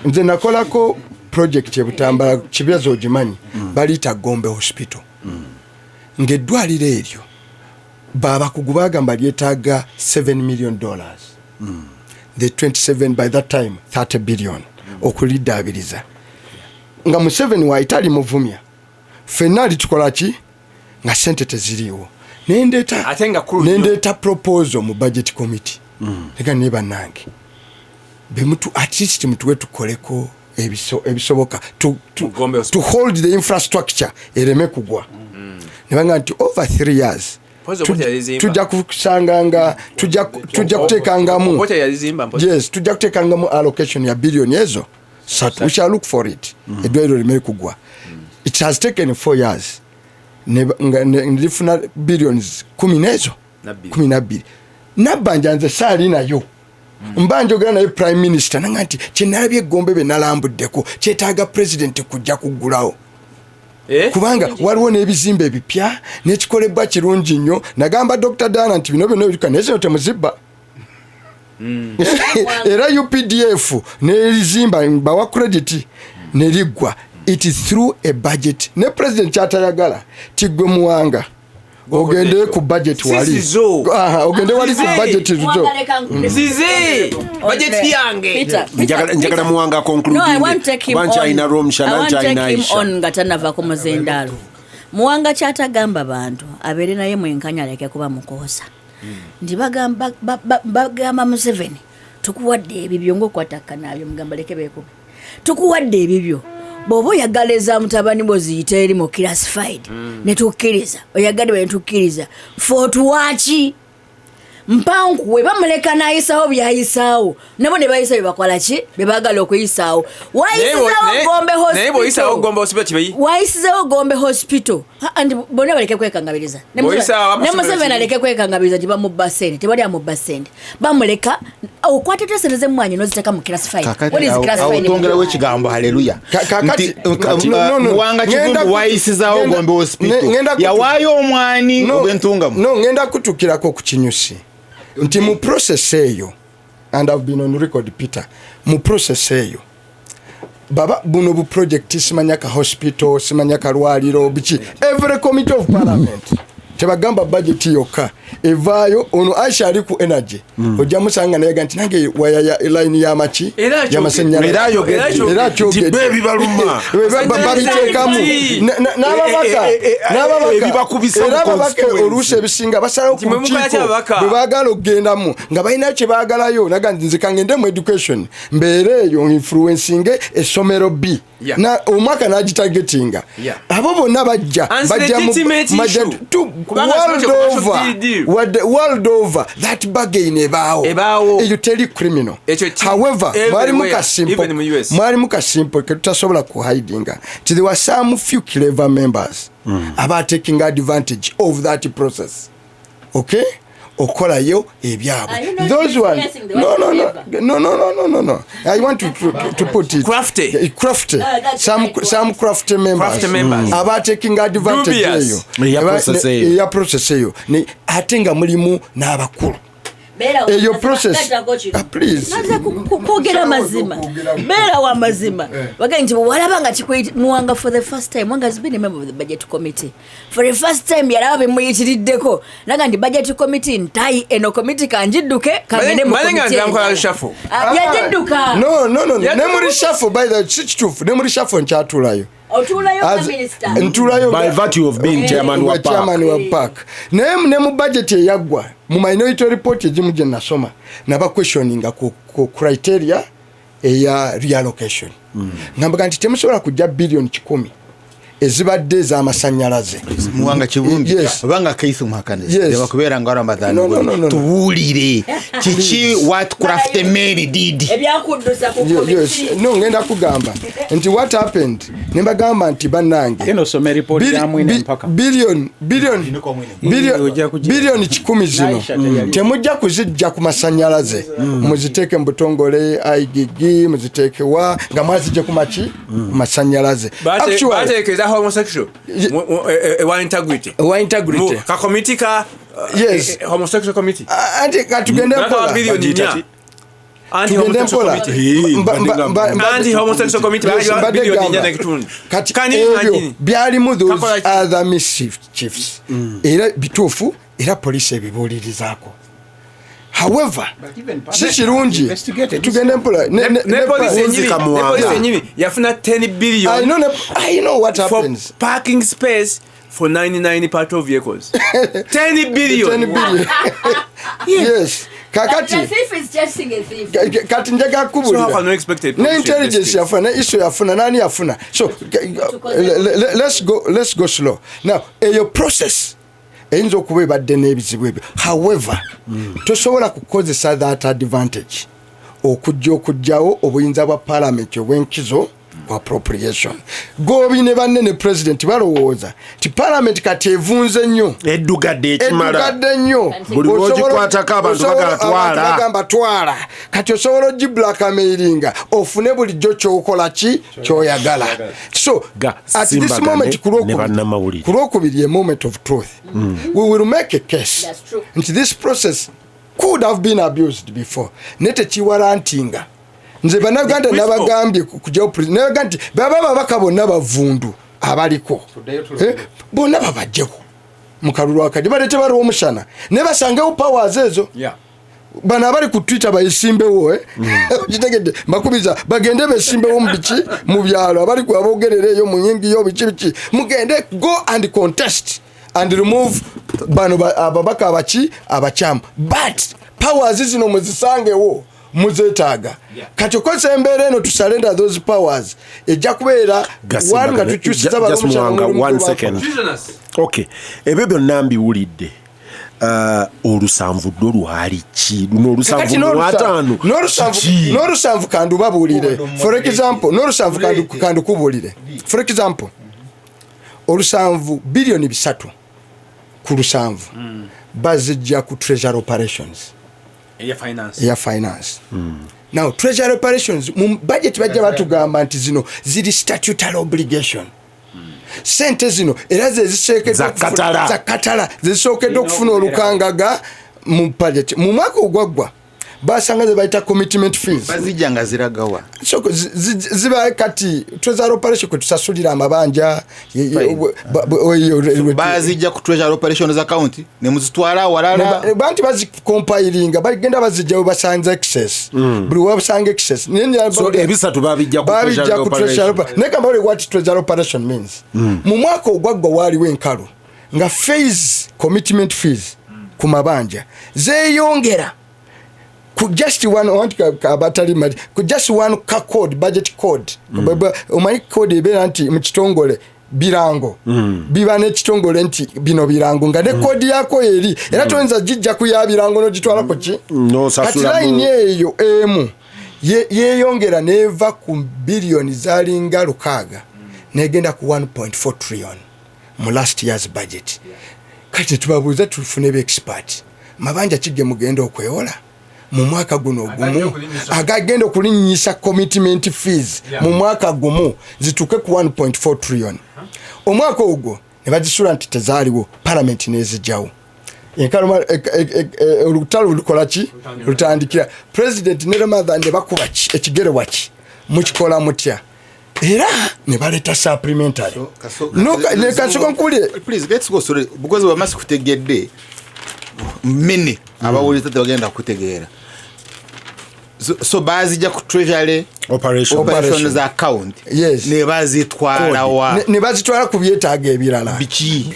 nze nakolako project ebutambala kibyazo ogimanyi, baliyita Gombe Hospital, ng'eddwaliro eryo babakugu bagamba lyetaaga $7 million, the 27, by that time 30 billion okuliddaabiriza, nga Museveni waayita alimuvumya ffenna alitukola ki nga sente teziriiwo. Nendeeta Ate nga kulu nnyo. Nendeeta proposal mu budget committee, leka naye bannange bemutu at least mutuwe tukoleko ebisoboka Mu Gombe to Hospital. hold the infrastructure ereme kugwa. Nebanga nti over 3 years Mpozi Obote yalizimba. tujja kusanga nga tujja kuteekangamu Obote yalizimba mpozi. Yes, tujja kuteekangamu allocation ya billion ezo 3. We shall look for it, eddwaliro limere kugwa. It has taken 4 years lifuna billions kumi nezo Na bbiri. 12 nabbanja nze saali nayo mba njogera naye prime minister nanga nti kyenalabye egombe bye nalambuddeko kyetaaga president kujja kuggulawo Eh? kubanga waliwo n'ebizimbe ebipya n'ekikolebwa kirungi nnyo. Nagamba Dr Dana nti bino byonna ebituka naye zino temuzibba. Era UPDF nerizimba bawa credit neriggwa. It is through a budget ne president kyatayagala tigwe Muwanga ogende ku budget wali. Zizo. Aha, ogende wali ku Zize. budget zizo. Zize budget yange. Njagala Muwanga concluding. No, I want take him Kuba nkyalina on. Romshana, I want nkyalina take him Aisha. on nga tanavako muzindaalo. Muwanga kyatagamba bantu abeere naye mwenkanya aleke kuba mukoosa nti bagamba Museveni tukuwadde ebibyo ngaokwatakka nabyo mugamba leke beekube tukuwadde ebibyo bw'oba oyagala eza mutabani bwe ziyite eri mu classified netukkiriza oyagadde bwe netukkiriza fe otuwaaki mpankuwe bamuleka n'ayisaawo byayisaawo nabo ne bayisa bye bakola ki bye baagala okuyisaawo. Wayisizaawo Gombe Naye bw'oyisaawo Hospital. Gombe Hospital kibeyi. Wayisizewo Gombe Hospital. Ha, and bonna baleke kwekangabiriza. Ne Bw'oyisaawo ne amasomero Museveni kibi. aleke kwekangabiriza nti bamubba sente. Tewali amubba sente, bamuleka okwata otya sente zemwanyi noziteeka mu classified? Kakati What is classified? awo twongerawo ekigambo haleluya. Kakati- no, no, no. Muwanga Ngenda Kivumbi wayisizaawo Gombe Hospital yawaayo omwani No, ogw'entungamu. no, ngenda kutukirako ku kinyusi nti mu process eyo, and I've been on record, Peter, mu process eyo Baba buno bu project, simanya ka hospital, simanya kalwaliro, biki, every committee of parliament tebagamba budget yokka evaayo. Ono Aisha ali ku energy, ojja musanga naye nti nange waya ya line y'amaki Era akyogedde. y'amasannyalaze. Era ayogedde. Era akyogedde. Era akyogedde. Nti bo ebibaluma. Babiteekamu n'ababaka n'ababaka Ebibakubisa mu era ababaka constituency. oluusi ebisinga basalawo ku Nti mwe mukola ki lukiiko ababaka? bwe baagala okugendamu nga balina kye baagalayo, naga nti nze kangende mu education, mbeere eyo influencinge essomero b omwaka n'agitargetinga. Abo bonna bajja And bajja mu- legitimate issue. Kubanga world si commercial over, deal. wadde world over that bargain ebaawo. Ebaawo. Eyo teri criminal. Ekyo However, mwalimu everywhere, kasimpo, even mu US. mwalimu kasimpo ketutasobola kuhidinga nti there were some few clever members aba taking advantage of that process, okay, okukolayo ebyabwe. Are you not Those one discussing the no, word no, no, clever? No, no, no, no, no, no, I want to put it Crafty. Yeah, crafty. Ah, that's Some the right some word. crafty members. Crafty members. Aba taking advantage Dubious. eyo. Eya process eyo. Eya process eyo. Ate nga mulimu n'abakulu. Beera Eyo wa- process. gattako kino. Ah, please. Naza kwogera mazima, beera wa mazima. Bagambye nti bwewalaba nga Muwanga for the first time, Muwanga has been a member of the budget committee, for the first time yalaba bimuyitiriddeko naga nti budget committee ntayi eno committee kanjidduke kangende mu Malenga committee nti bamukola endala. reshuffle. Ah, yagidduka. No, no, no, Yeah, ne mu reshuffle, by the way, si kituufu, ne mu reshuffle nkyatuulayo. Otuulayo nga minisita. Ntuulayo By virtue of being chairman wa wa chairman wa park. Naye ne mu budget eyaggwa, mu minority report egimu gye nasoma, naba questioninga ku criteria eya reallocation. Ngambaga nti temusobola kujja 100 billion ezibadde ez'amasannyalaze. Muwanga Kivumbi, Yes. obanga Keith Muhakanizi, Yes. tebakubeera nga Ramadhan. No, no, no, no, no. Tubuulire kiki what craft men did. Ebyakuddusa ku Yes. committee. No, ngenda kugamba nti what happened, ne mbagamba nti bannange, Genda osome ripooti ya Mwine mpaka. Ojja kugira. 100 billion zino Naisha teyali. temujja kuzijja ku masanyalaze, muziteeke mu butongole IGG, muziteeke wa nga mwazijje ku maki, ku masanyalaze. Actually, Bateekeza homosexual ewa integrity. Ewa integrity. Ka committee ka Yes. homosexual committee. Ah, anti katugende Bakawa mpola. 4 billion. Bagiyita ki? Tugende Anti-homosexual mpola. committee. Anti-homosexual committee Yes, bagiwa mbadde 4 billion gamba. n'ekitundu. Kati Can you ebyo imagine? byalimu those Kakola ki? other mischiefs, era bituufu, era poliisi ebibuulirizaako. However, si kirungi tugende mpola. Ne poliisi Wunzika yennyini, ne Muwanga. poliisi yennyini yafuna 10 I billion know, I know what for happens. parking space for 99 patrol vehicles. 10 billion. 10 billion. Yes. Kakati The thief is chasing a thief. Kati njagala So how can kubuulira we expect a ne police to intelligence investigate? yafuna, ne ISO yafuna, nani yafuna. So let's go slow now. Eyo process eyinza okuba ebadde n'ebizibu ebyo. However, tosobola kukozesa that advantage okujja okugjawo obuyinza bwa parliament obw'enkizo ku appropriation. Goobi ne banne ne president balowooza nti parliament kati evunze nnyo, Eddugadde ekimala. eddugadde nnyo. Buli lw'ogikwatako abantu bagala twala. Abantu bagamba twala. Kati osobola ogiblackmailinga ofune bulijjo kyokola ki kyoyagala. So Ga at this simbagane moment, ne bannamawulire. ku Lwokubiri, a moment of truth, we will make a case That's true. nti this process could have been abused before, naye tekiwarantinga. Nze Bannaganda nabagambye kujjawo nabaga nti baba babaka bonna bavundu abaliko, bonna babajjeko mu kalulu akajja, baleete baliwo omushana naye basangewo powers ezo. Bano abali ku Twitter bayisimbewo, eh? Kitegedde, mbakubiriza bagende besimbewo mu biki, mu byalo, abali ku abogerera eyo mu nyingiyo biki biki, mugende go and contest and remove bano ababaka abaki abakyamu, but powers zino muzisangewo, muzetaaga. Kati okozesa embeera eno to surrender those powers ejja kubeera one nga tukyusiza Just Muwanga, one second. Prisoners. Okay, ebyo byonna mbiwulidde. Olusanvu lwo lwali ki? Luno olusanvu Kakati lwataano kiki? n'olusanvu kandubabuulire, for example, n'olusanvu kandukubuulire, for example, olusanvu 3 billion ku 7 bazijja ku treasury operations. Eya finance. Eya finance. Now treasury operations mu budget bajja batugamba nti zino ziri statutory obligation, sente zino era zeziseekeddwa Za katala. Za katala, zezisookeddwa okufuna olukangaga mu budget. Mu mwaka ogwaggwa Basanga ze bayita commitment fees. Bazijja nga ziragawa? So, ziba kati treasury operation kwe tusasulira amabanja. Bazijja ku treasury operations account ne muzitwala awalala. Banti bazikompilinga, bagenda bazijja we basanze excess. Buli wabasanga excess. So ebisatu babijja ku Babijja treasury ku treasury operation. Naye kamba wali what treasury operation means. Mu mwaka ogwaggwa waaliwo enkalu nga fees, commitment fees ku mabanja zeeyongera ku just one, want abatali mali, ku just one ka code, budget code. Omanyi code ebeera nti mu kitongole birango. Biba n'ekitongole nti bino birango nga ne code yako eri. Era toyinza gijja ku ya birango n'ogitwala ku ki? N'osasula Kati mu line eyo emu yeeyongera n'eva ku biliyoni zaalinga 6 n'egenda ku 1.4 trillion mu last year's budget. Kati tubabuuze tufune be expert. Mabanja ki ge mugenda okwewola mu mwaka guno ogumu agagenda okulinnyisa commitment fees mu mwaka gumu zituuke ku 1.4 trillion. Omwaka ogwo ne bagisula nti tezaaliwo, parliament n'ezijjawo. Enkaluma, olutalo lukola ki? Lutandikira. President ne Ramadhan ne bakuba ki? Ekigere waki? Mukikola mutya? Era ne baleeta supplementary. No, ne kasooka nkuwulire. Please, let's go slowly, because bw'amasi kutegedde many abawuliriza tebagenda kutegeera. So bazijja ku treasury Operation. operations account. Yes. Ne bazitwala wa? Ne bazitwala ku byetaago ebirala. Biki?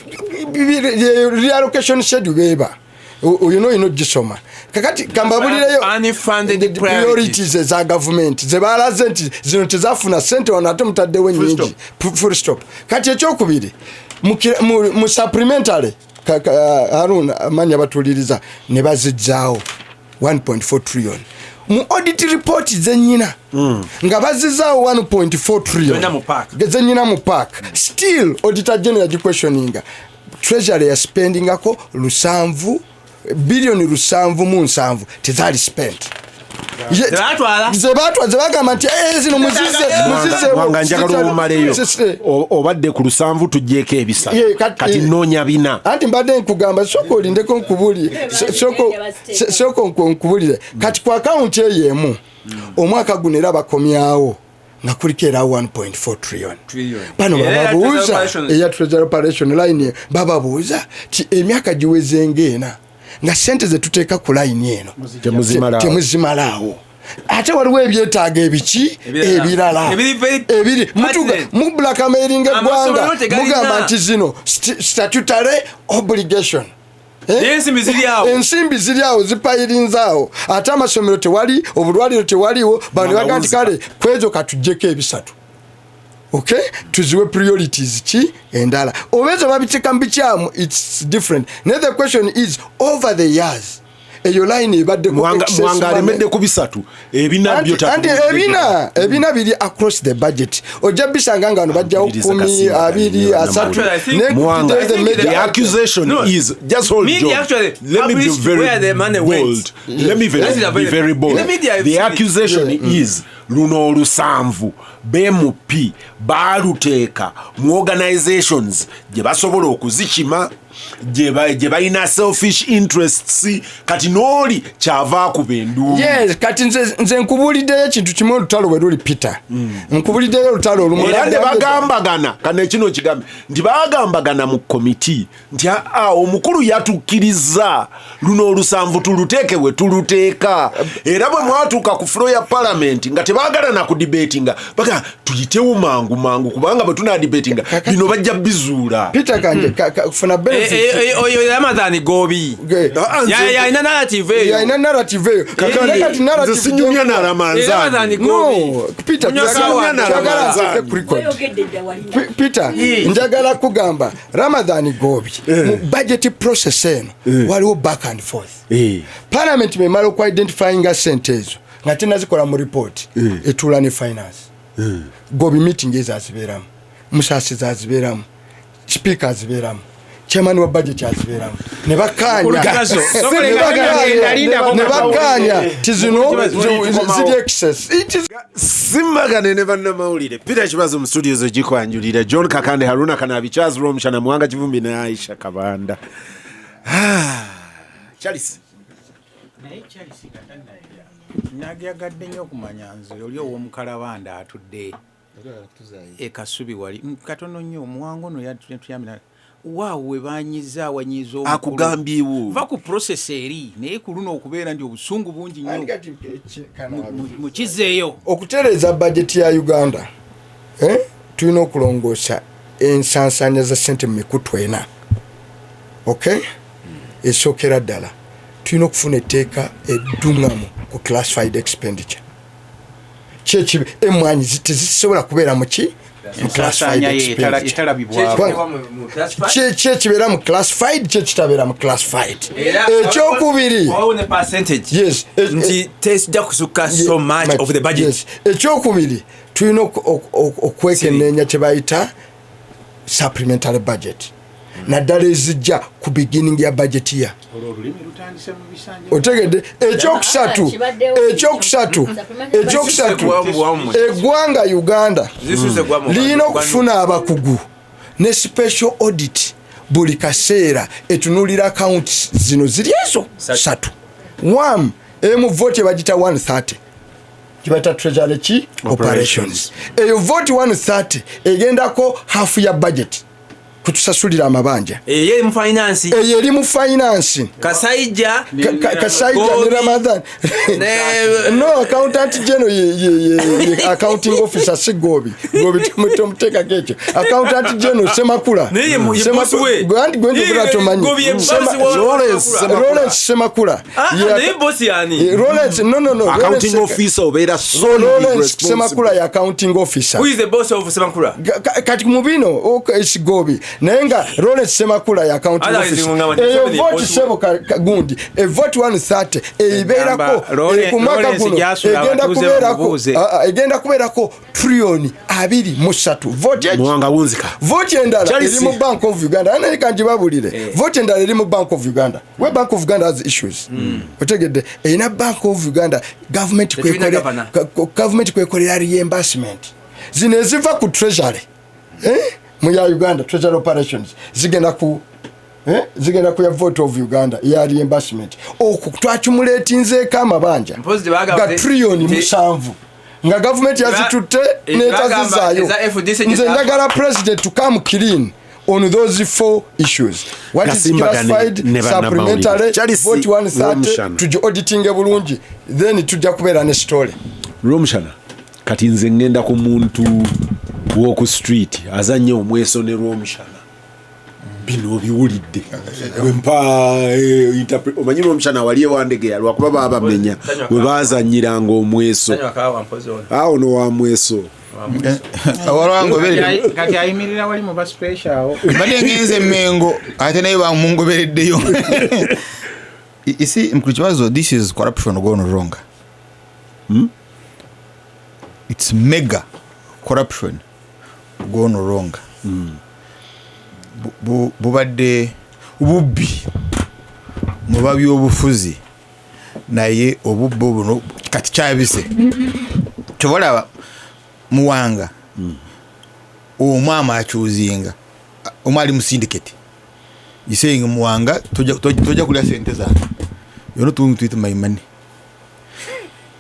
Reallocation schedule beeba. Oyo n'olina ogisoma. Kakati kambabulireyo Unfunded the priorities. priorities eza gavumenti ze balaze nti zino tezafuna ssente wano ate mutaddewo ennyingi. Full stop. Kati ekyokubiri, mu supplementary, Haruna amanya batuuliriza ne bazijjaawo 1.4 trillion. Mu audit report zennyina nga bazizaawo 1.4 trillion. Zonna mu park. Zennyina mu park. Still auditor general giquestioninga. Treasury ya spendingako lusanvu billioni lusanvu mu nsanvu tezaali spent. Zebatwala. Zebatwala, zebagamba nti, zino muzize, muzize. Mwanga njagala Muzize. omumaleyo. Muzize. Obadde ku lusanvu tuggyeko ebisatu. Ye, kati, Kati nnoonya bina. Anti mbadde nkugamba, sooka olindeko nkubulire. Sooka nkubulire. Kati ku akawunti eyo emu, omwaka guno era bakomyawo nga kuliko era 1.4 trillion. Trillion. Bano Era ya bababuuza, Treasury Operation. eya Treasury Operation line, bababuuza ti emyaka giweze ng'ena nga ssente ze tuteeka ku line eno Temuzimalaawo. temuzimalaawo. Ate waliwo ebyetaago ebiki? Ebirala. Ebirala. Ebiri very Ebiri. pertinent. Mu blackmailing eggwanga, Amasomero tegalina. mugamba nti zino statutory obligation. Naye ensimbi ziri awo. Ensimbi ziri awo, zipayirinze awo. Ate amasomero tewali, obulwaliro tewaliwo. Bano ne bagamba nti kale kwezo katuggyeko ebisatu. Okay? Tuziwe priorities ki endala. Oba ezo babiteeka mu bikyamu, it's different. Naye the question is, over the years, eyo line ebadde ku excess Mwanga money. alemedde ku bisatu. Ebina byo Anti ebina biri across the budget. Ojja bisanga nga bano bajjawo Mpuliriza kumi, Kasimba, abiri, Daniel, asatu. Actually, I think- Ne Mwanga, the I think major the accusation No. is, just hold Media John. actually Let me be published very where the money went. bold. Let me That is be available. very bold. In the media, I've The seen it. accusation is luno olusanvu BMP baaluteeka mu organizations gye basobola okuzikima, gye balina selfish interests. Kati n'oli kyava akuba enduulu. Yes, kati nze nkubuuliddeyo ekintu kimu, olutalo bwe luli, Peter. Nkubuuliddeyo olutalo olumu. Era ne bagambagana, kano ekino kigambe nti bagambagana mu komiti nti aa omukulu yatukkiriza luno olusanvu tuluteeke we tuluteeka. Era bwe mwatuuka ku floor ya palamenti nga tebaagala na kudibetinga, baga tuyitewo mangu mangu kubanga bwe tunadibetinga bino bajja bizuula. Peter kanje, funa benefit. Oyo Ramadhan Gobi. Ah, Yalina narrative eyo. Yalina narrative eyo. Kakandi, Kati narrative nze sinyumya gye- na Ramanzani. Ramadhan Gobi. No, Peter, Munywa sawa. njagala nteeke ku record. Wayogedde dda walina. Peter, njagala kugamba Ramadhan Gobi, mu budget process eno waliwo back and forth. Parliament bwemala okuidentifyinga sente ezo nga tenazikola mu report, etuula ne finance. Gobi meeting ezo azibeeramu, Musasizi azibeeramu, speaker azibeeramu, chairman wa budget azibeeramu, ne bakkaanya. Kibazo. Ne bakkaanya, ne bakkaanya ti zino ziri excess. It is Simbagane ne bannamawulire. Peter Kibazo mu studio zo gikwanjulira John Kakande, Haruna Kanabi, Charles Romshana, Muwanga Kivumbi ne Aisha Kabanda. Charles, Naye Charles nga tannajja, nagyagadde nnyo okumanya nze oli ow'omukalabanda atudde ekasubi wali katono nnyo omuwango ono yatuyambira waawo we banyiza awanyiza omukulu. Akugambyewo. Va ku process eri naye ku luno okubeera nti obusungu bungi nnyo mukizeeyo. Okutereeza bajeti ya Uganda, tulina okulongoosa ensansanya za sente mu mikutu ena. Okay, esookera ddala tulina okufuna etteeka edduŋŋamu ku classified expenditure. Kyekibi emwanyi tezisobola kubeera muki mu classified Ensasaanya ye expenditure. etalabibwako. Kyekibeera mu classified, kyekitabeera mu classified. Ekyokubiri, waliwo ne percentage Yes, nti tesijja kusukka so much of the budget. Yes. Ekyokubiri, tulina okwekenneenya kye bayita supplementary budget, naddala ezijja ku beginning ya budget year. Olwo olulimi lutandise mu bisanja. Otegedde? Ekyokusatu, Kibaddewo. ekyokusatu, ekyokusatu, Wamu. eggwanga Uganda Zisuse gwamu. lirina okufuna abakugu ne special audit buli kaseera etunuulira accounts zino ziri ezo satu. One, emu vote ebagita 130 gyebayita treasury ki operations. Eyo vote 130 egendako hafu ya budget kutusasulira amabanja. Eyo eri mu finance. Eyo eri mu finance. Kasaija. Kasaija ne Gobi. Ramadhan. No, accountant general ye accounting officer, si Gobi. Gobi tomuteekako ekyo. Accountant general Semakula. Naye ye boss we. Anti gwe njogera Ye- tomanyi. Gobi ye boss wa- Lawrence Semakula. Lawrence Semakula. Ah, naye boss yani? Lawrence, no, no, no. Accounting Lawrence- officer obeera solely Lawrence responsible. Semakula ye accounting officer. Who is the boss of Semakula? Kati mu bino si Gobi, naye nga Lawrence Semakula ye accounting Otherwise, officer. ngamba nti Eyo Museveni vote boss we. sebo gundi e vote 130 ebeerako Gamba, ku mwaka Lawrence guno gy'asula egenda abatuuze kubeerako bamubuuze. Egenda kubeerako triliyoni 23 vote eki? Muwanga wunzika. Vote endala Charles. eri mu Bank of Uganda. Ana kanjibabulire, vote endala eri mu Bank of Uganda. We Bank of Uganda has issues, otegedde? Erina Bank of Uganda government Tetulina governor. Government kwekolera reimbursement zino eziva ku treasury, eh? Mu ya Uganda treasury operations zigenda ku zigenda ku ya vote of Uganda ya reimbursement. Okwo twakumuleetinzeeko amabanja Mpozi tebagamba ga triliyoni 7 nga gavumenti yazitutte netazizaayo. Eza FDC Nze njagala president to come clean on those four issues: what is Gasimbagane classified, ne bannamawulire. supplementary, Charles vote 130, Rwomushana. tugi auditinge bulungi, then tujja kubeera ne story. Lwomushana, kati nze ŋŋenda ku muntu w'oku street azannya omweso ne Lwomushana. Bino obiwulidde wempa omanyi Lwomushana wali ewandegeya lwakuba baba bamenya we bazanyiranga omweso. Tanywa kawa mpozi ono. Awo no wa mweso. Walwangoberere. Kati ayimirira wali mu ba special awo. Mbadde ngenze Mengo ate naye bamungobereddeyo. You see, mukulu Kibazo, this is corruption gone wrong. It's mega corruption gone wrong. Bubadde bubbi mu babyobufuzi, naye obubbi buno kati kyabise. Kyobalaba Muwanga omwama akyuzinga omwe ali mu syndicate. You saying Muwanga tojja kulya sente zange, you're not going to eat my money.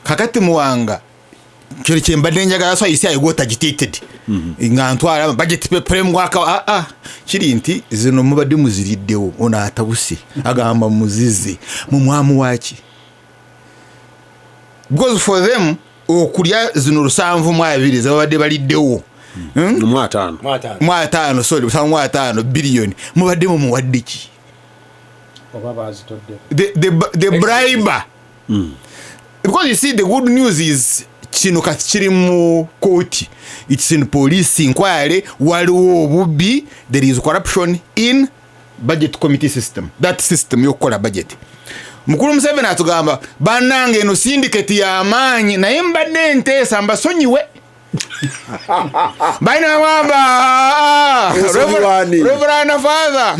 Kakati Muwanga kyo kyembadde njagala, so you say I got agitated nga ntwala budget paper mwaka kiri nti zino mubadde muziriddewo. Ono atabuse agamba muzize mu mwamu waki, because for them okulya zino 72 zabadde baliddewo. Mu 50. Mu 50, sorry, 75 biliyoni mubadde mumuwadde ki? Oba bazitodde. The briber. Because you see, the good news is kino kati kiri mu kooti, it's in police inquiry. Waliwo obubbi, there is corruption in budget committee system, that system yokukola budget. Mukulu Museveni atugamba bannange eno syndicate y'amaanyi, naye mbadde nteesa mbasonyiwe. Balina bagamba Nsonyiwani. Reverend Father,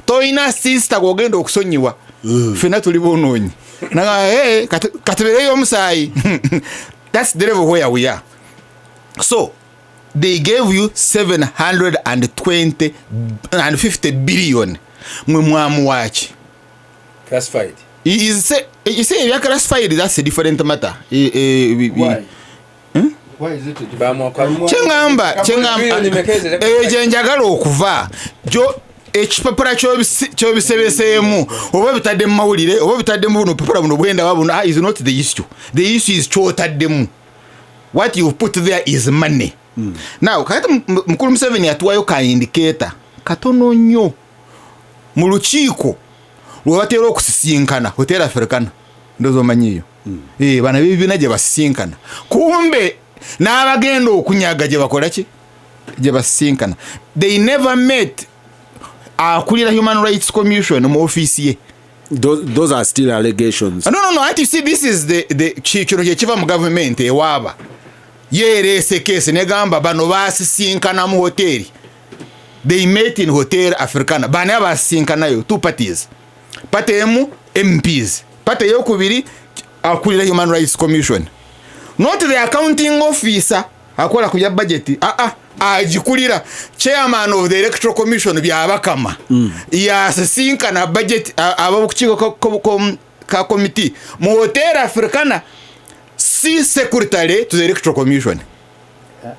toyina sister gwogenda okusonyiwa, ffenna tuli bonoonyi. Nagamba, "Hey, katubeereyo omusaayi." That's the level where we are. So they gave you 720 and 50 billion, mwe mwamuwaki? Classified. You see, ebya classified, that's a different matter. Why? Why is it a different- Kyeŋŋamba kyeŋŋamba eyo gye njagala okuva gyo ekipapula kyobisebeseemu oba bitadde mu mawulire oba bitadde mu buno bupapula buno bwendaba buno, ah, is not the issue. The issue is kyotaddemu. What you put there is money. Now kakati mukulu Museveni yatuwayo ka indicator katono nnyo mu lukiiko lwe batera okusisinkana Hotel Africana, ndowooza omanyiyo. Eh, bano ebibiina gye basisinkana, kumbe n'abagenda okunyaga gye bakola ki, gye basisinkana. They never met akulira Human Rights Commission mu ofiisi ye. Those are still allegations. No, anti you see, this is the kino kyekiva mu gavumenti ewaaba yeereese case negamba bano basisinkana mu hoteri. They met in Hotel Africana. Bano abasisinkanayo, two parties, party emu MPs, party eyokubiri akulira Human Rights Commission, not the accounting officer akola ku bya budget, aa agikulira, chairman of the Electoral Commission Byabakama, yasisinkana budget abokukiiko ka committee mu Hotel Africana, si secretary to the Electoral Commission.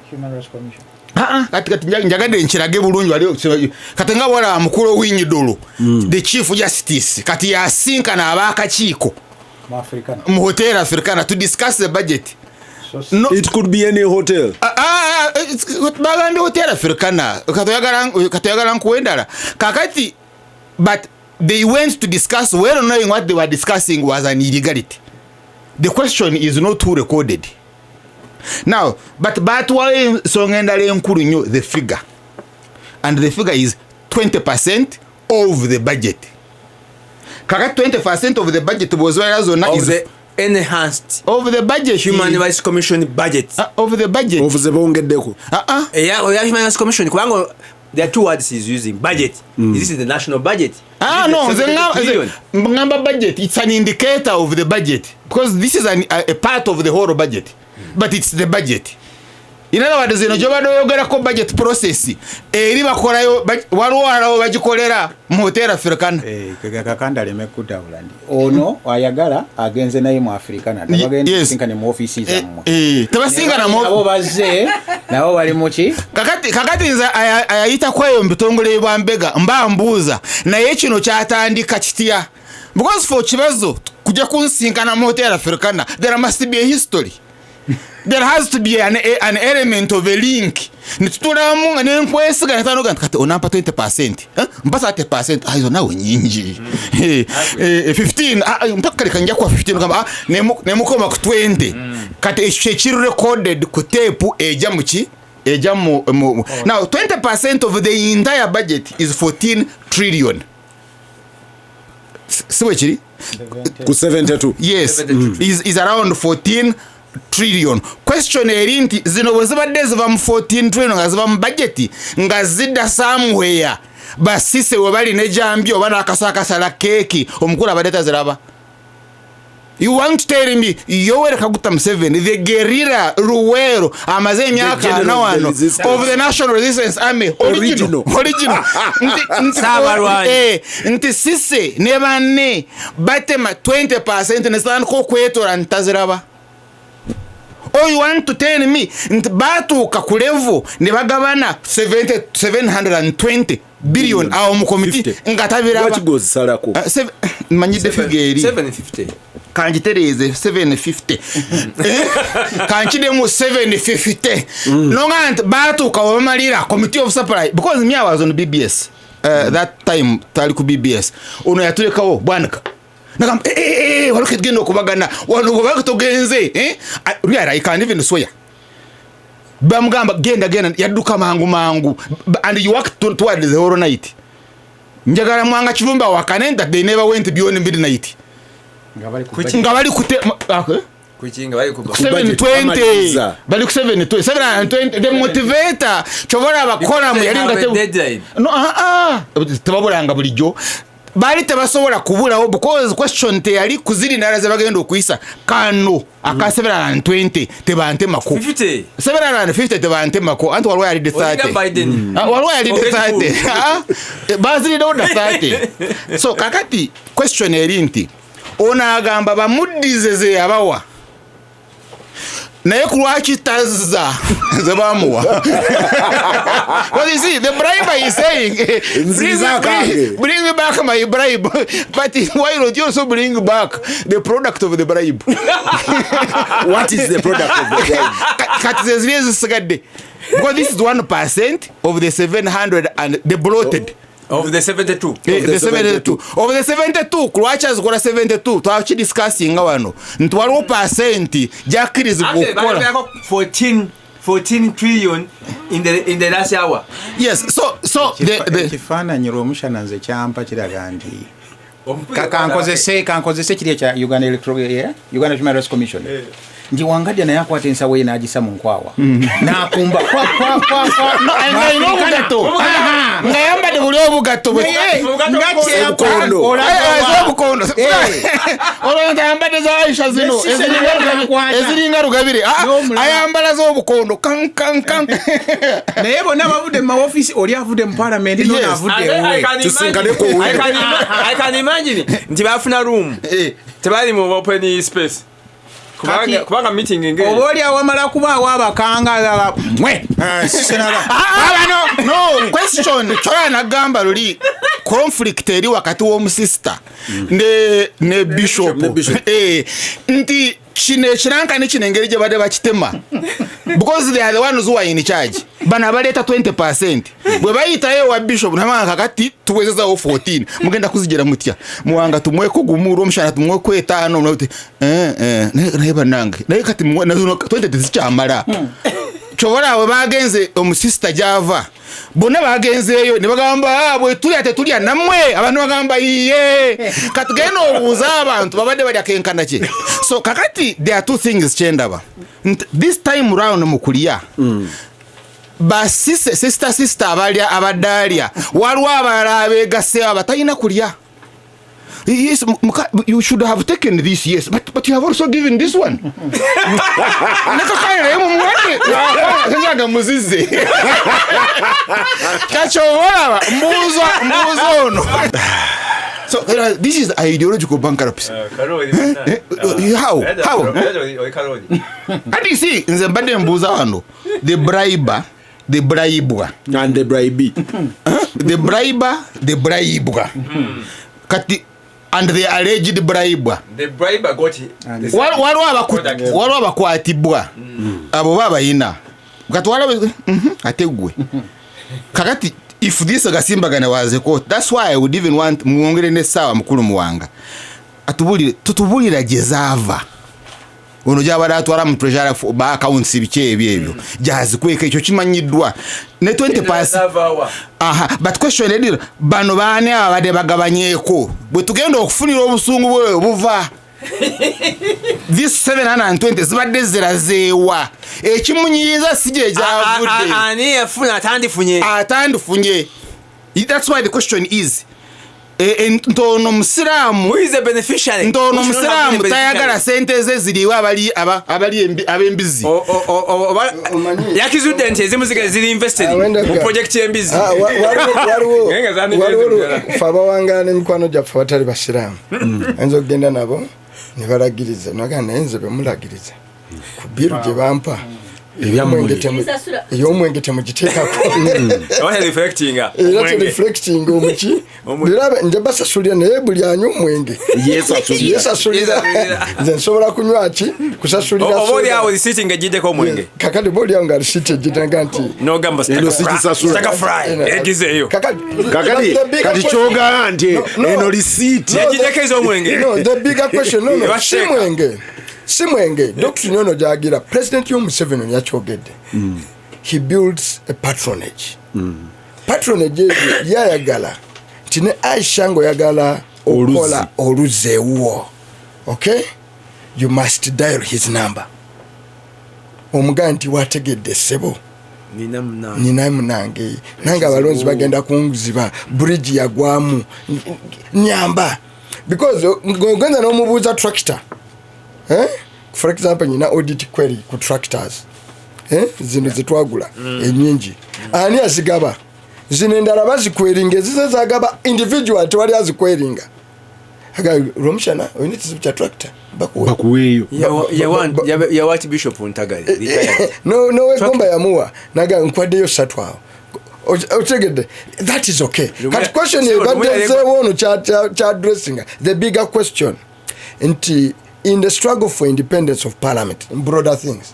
Human Rights Commission. Ah, ah, kati njagadde nkirage bulungi wali kati nga wala mukulu Owiny-Dollo, the Chief Justice, kati yasinkana abakakiiko Mu Africana. Mu Hotel Africana to discuss the budget. So, No. It could be any hotel. Ah, ah, ah, bagambye Hotel Africana. Katoyagala nkuwa endala kakati, but they went to discuss well knowing what they were discussing was an illegality. The question is not who recorded now, but batwayo ensonga endala enkulu nnyo, the figure, and the figure is 20% of the budget. Kakati 20% of the budget bw'ozibalira zonna Of is the enhanced of the budget. Human Rights Commission budget. Ah, of the budget. Ovuze bongeddeko. Ah, ah. Eya Human Rights Commission, kubanga there are two words he's using: budget. Is this the national budget? Ah, Is it no, the nze 72 billion? ngamba budget. It's an indicator of the budget because this is a part of the whole budget, but it's the budget. In other words, eno gyobadde oyogerako budget process eri bakolayo waliwo walawo bagikolera mu Hotel Africana. Eh, kakanda aleme kutabula ndi ono ayagala agenze naye mu Africana, bagenda kusinkane mu ofiisi zammwe. Eh, tebasinkana mu Nabo bazze nabo bali muki? Kakati nze ayayita kweyo mu bitongole bwa mbega mba mbuuza, naye kino kyatandika kitya? Because for Kibazo kujja kunsinkana mu Hotel Africana, there must be a history, there has to be an element of a link nitutulamu nga nenkwesiga netanoga nti kati onampa 20%, eh? Mpa 30%. Ah, izo nawe nyingi. Eh, 15. Ah, ah, mpaka leka nja kuwa 15. Gamba, ah, nemukoma ku 20. Kati ekyo kyekiri recorded ku tape ejja muki, ejja mu now 20% of the entire budget is 14 trillion. Si bwe kiri? Ku 72. Yes, is around 14 trillion. Question eri nti zino bwe zibadde ziva mu 14 trillion nga ziva mu budget nga zidda somewhere, basise we bali ne jambi oba n'akaso akasala keeki, omukulu abadde taziraba? You want to tell me Yoweri Kaguta Museveni, the guerrilla Luwero amaze emyaka general ana of the wano resistance. of the National Resistance Army original, Original. Original. Saabalwanyi. Nti sise ne banne batema 20% nesitandika okwetola ntaziraba? Or you want to tell me nti batuuka ku level ne bagabana 70 720 billion awo mu komiti 50. nga tabiraba? Lwaki gwozisalako? Ah, manyidde figure eri. 750. Kanjitereeze 750. Eh, kankidemu 750 nonga nti batuuka webamalira committee of supply, because me, I was on BBS that time, tali ku BBS. Ono yatulekawo bwanika nagamba, "Eh, eh, eh, waliwo ketugenda okubagana wano bwebaka togenze, eh?" Ah, really, I can't even swear. Bamugamba genda, genda, yadduka mangu mangu. And you work toward the whole night. Njagala Mwanga Kivumba wakane that they never went beyond midnight. Nga bali ku Kuki? budget. Nga bali kute okay. Kukinga bali kuba. Budget, 720. bamaliriza. Bali ku 720, 720. The motivator kyobola abakolamu yali nga They have a deadline. No, ah, ah. Tebabulanga bulijjo, baali tebasobola kubulawo because question teyali kuziri ndala ze bagenda okuyisa kano aka 720 tebantemako. 50. 750 tebantemako, anti waliwo yalidde Olinga 30. Biden. Ah, waliwo yalidde Ogezi 30. Ah, baziriddewo dda 30. So kakati question eri nti Ono agamba bamuddize ze yabawa, naye ku lwaki tazza ze bamuwa? Because you see, the briber is saying, Nziza kange. Bring me back my bribe, but why don't you also bring back the product of the bribe? What is the product of the bribe? Kati ze ziri ezisigadde, because this is 1% of the 700 and the bloated Of the 72. The the 72, of the 72. Ku lwaki azikola 72? Twakidiscussinga wano nti waliwo pasenti gyakkirizibwa Actually, okukola. bayogerako 14 trillion in the last hour. Yes, so the Ekifaananyi lwomushana nze kyampa kiraga nti kankozese kiri ekya Uganda yeah? Uganda Human Rights Commission, nti Wangadya naye akwata ensawo ye n'agisa mu nkwawa n'akumba kwa kwa kwa kwa. Alina obugatto nga yambadde buli obugatto Naye, nga Obukondo. Obukondo. Olwo nti ayambadde za Aisha zino Ne sise naye eziringa Rugabire. Ah, N'omulala. ayambala z'obukondo kan kan kan. Naye bonna bavudde mu maofiisi, oli avudde mu palamenti, nono avudde ewuwe. Tusinkane ku Owino. I can imagine nti bafuna room, tebali mu open space. Kubanga meeting ngeri Oba oli awamala kubaawo abakanga mwe sisenaba. Ah, no question. Kyola nagamba luli conflict eri wakati w'omusista ne bishop. Ne bishop. Nti kino ekirankani kino engeri gye badde bakitema, because they are the ones who are in charge. Bano abaleeta 20, bwe bayitayo wa bishop namanga, kakati tuwezezawo 14, mugenda kuzigira mutya? Muwanga tumweko gumu, olwomushana tumweko etaano. Muti, naye bannange, naye kati nazo 20 tezikyamala. Kyobola bwe bagenze omusista gyava, bonna bagenzeeyo ne bagamba, "Ah, bwe tulya tetulya nammwe." Abantu bagamba, "Iye, katugenda obuuza abantu babadde balya kenkana ki." So kakati there are two things kyendaba. Nti this time round mu kulya basise sister sister abalya abadde alya, waliwo abalala abeegaseewo abatalina kulya. Yes, you should have taken this, yes, but you have also given this one. Nakakaya naye mumuwadde. Sasa muzize. Kachobola mbuzo mbuzo ono. So this is ideological bankruptcy. How? How? And you see, nze mbadde mbuuza wano, the briber, the bribwa. And the bribe. The briber, the bribwa. Kati and the alleged bribwa. The briber got Waliwo Product. waliwo abakwatibwa, abo babayina kati waliwo ate gwe kakati if this gasimbagane was a court, that's why I would even want mwongere n'essaawa mukulu Muwanga atubulire, tutubulira gye zaava. Ono gyabadde atwala mu treasury ba accounts, biki ebyo gyazikweka, ekyo kimanyiddwa ne 20. Aha, but question edira, bano baani ababadde bagabanyeeko bwe tugenda okufunira obusungu bwe buva? This 720 zibadde zirazeewa? Ekimunyiiza si gye gyavudde. Ani yafuna atandifunye? Atandifunye. That's why the question is, ntono musiraamu Who is the beneficiary? ntono musiraamu tayagala sente ze ziriwe abali ab'embizi. Omanyi- Yakizudde nti ezimu ziri invested Awenda mu project y'embizi. Ah, waliwo Naye nga zandibadde waliwo ddala. ffe abawangaala n'emikwano gyaffe abatali basiraamu, ayinza okugenda nabo ne balagiriza, nagaa naye nze bemulagiriza ku bill gye bampa Ebyammwe. Nsasula. ey'omwenge temugiteekako. Oba reflectinga Era tereflecting omuki. Omwenge. Era nja basasulira, naye buli anywa omwenge Yesasulira. yesasulira. Yesasulira. Nze nsobola kunywa ki kusasulira Oba oli soda. awo risiti nga ejjiddeko omwenge. Kakati oba oliawo nga risiti ejjiraga nti Nogamba Eno sigisasula. sitaka fry egizeeyo. Kakati Kakati the bigger kati question- kyogamba nti No, no. eno risiiti Yagiddeko ez'omwenge. No, the bigger question, no, si Ebateeka. mwenge, si mwenge. Doctrine ono gyagira President yo Museveni yakyogedde, he builds a patronage. Patronage eyo yayagala nti ne Aisha ngaoyagala okukola oluzzi ewuwo, okay, you must dial his number, omugaa nti wategedde ssebo. Nina munange. Nina munange, nange abalonzi bagenda kunziba, bridge yagwamu, nyamba, because ogenda n'omubuuza tractor, eh? For example, nyina audit query ku tractors, eh? Zino zetwagula enyingi, ani azigaba? Zino endala bazikweringa, ezize zagaba individual, tewali azikweringa. Aga Rwomushana, olina ekizibu kya tractor, bakuwe. Bakuweeyo. Yawa Bishop Ntagali retired. No, nowegomba yamuwa naga nkwaddeyo ssatu awo. Otegedde? That is okay. Kati question Sebo, ebadde ezeewo ono kya addressing the bigger question nti in the struggle for independence of parliament in broader things,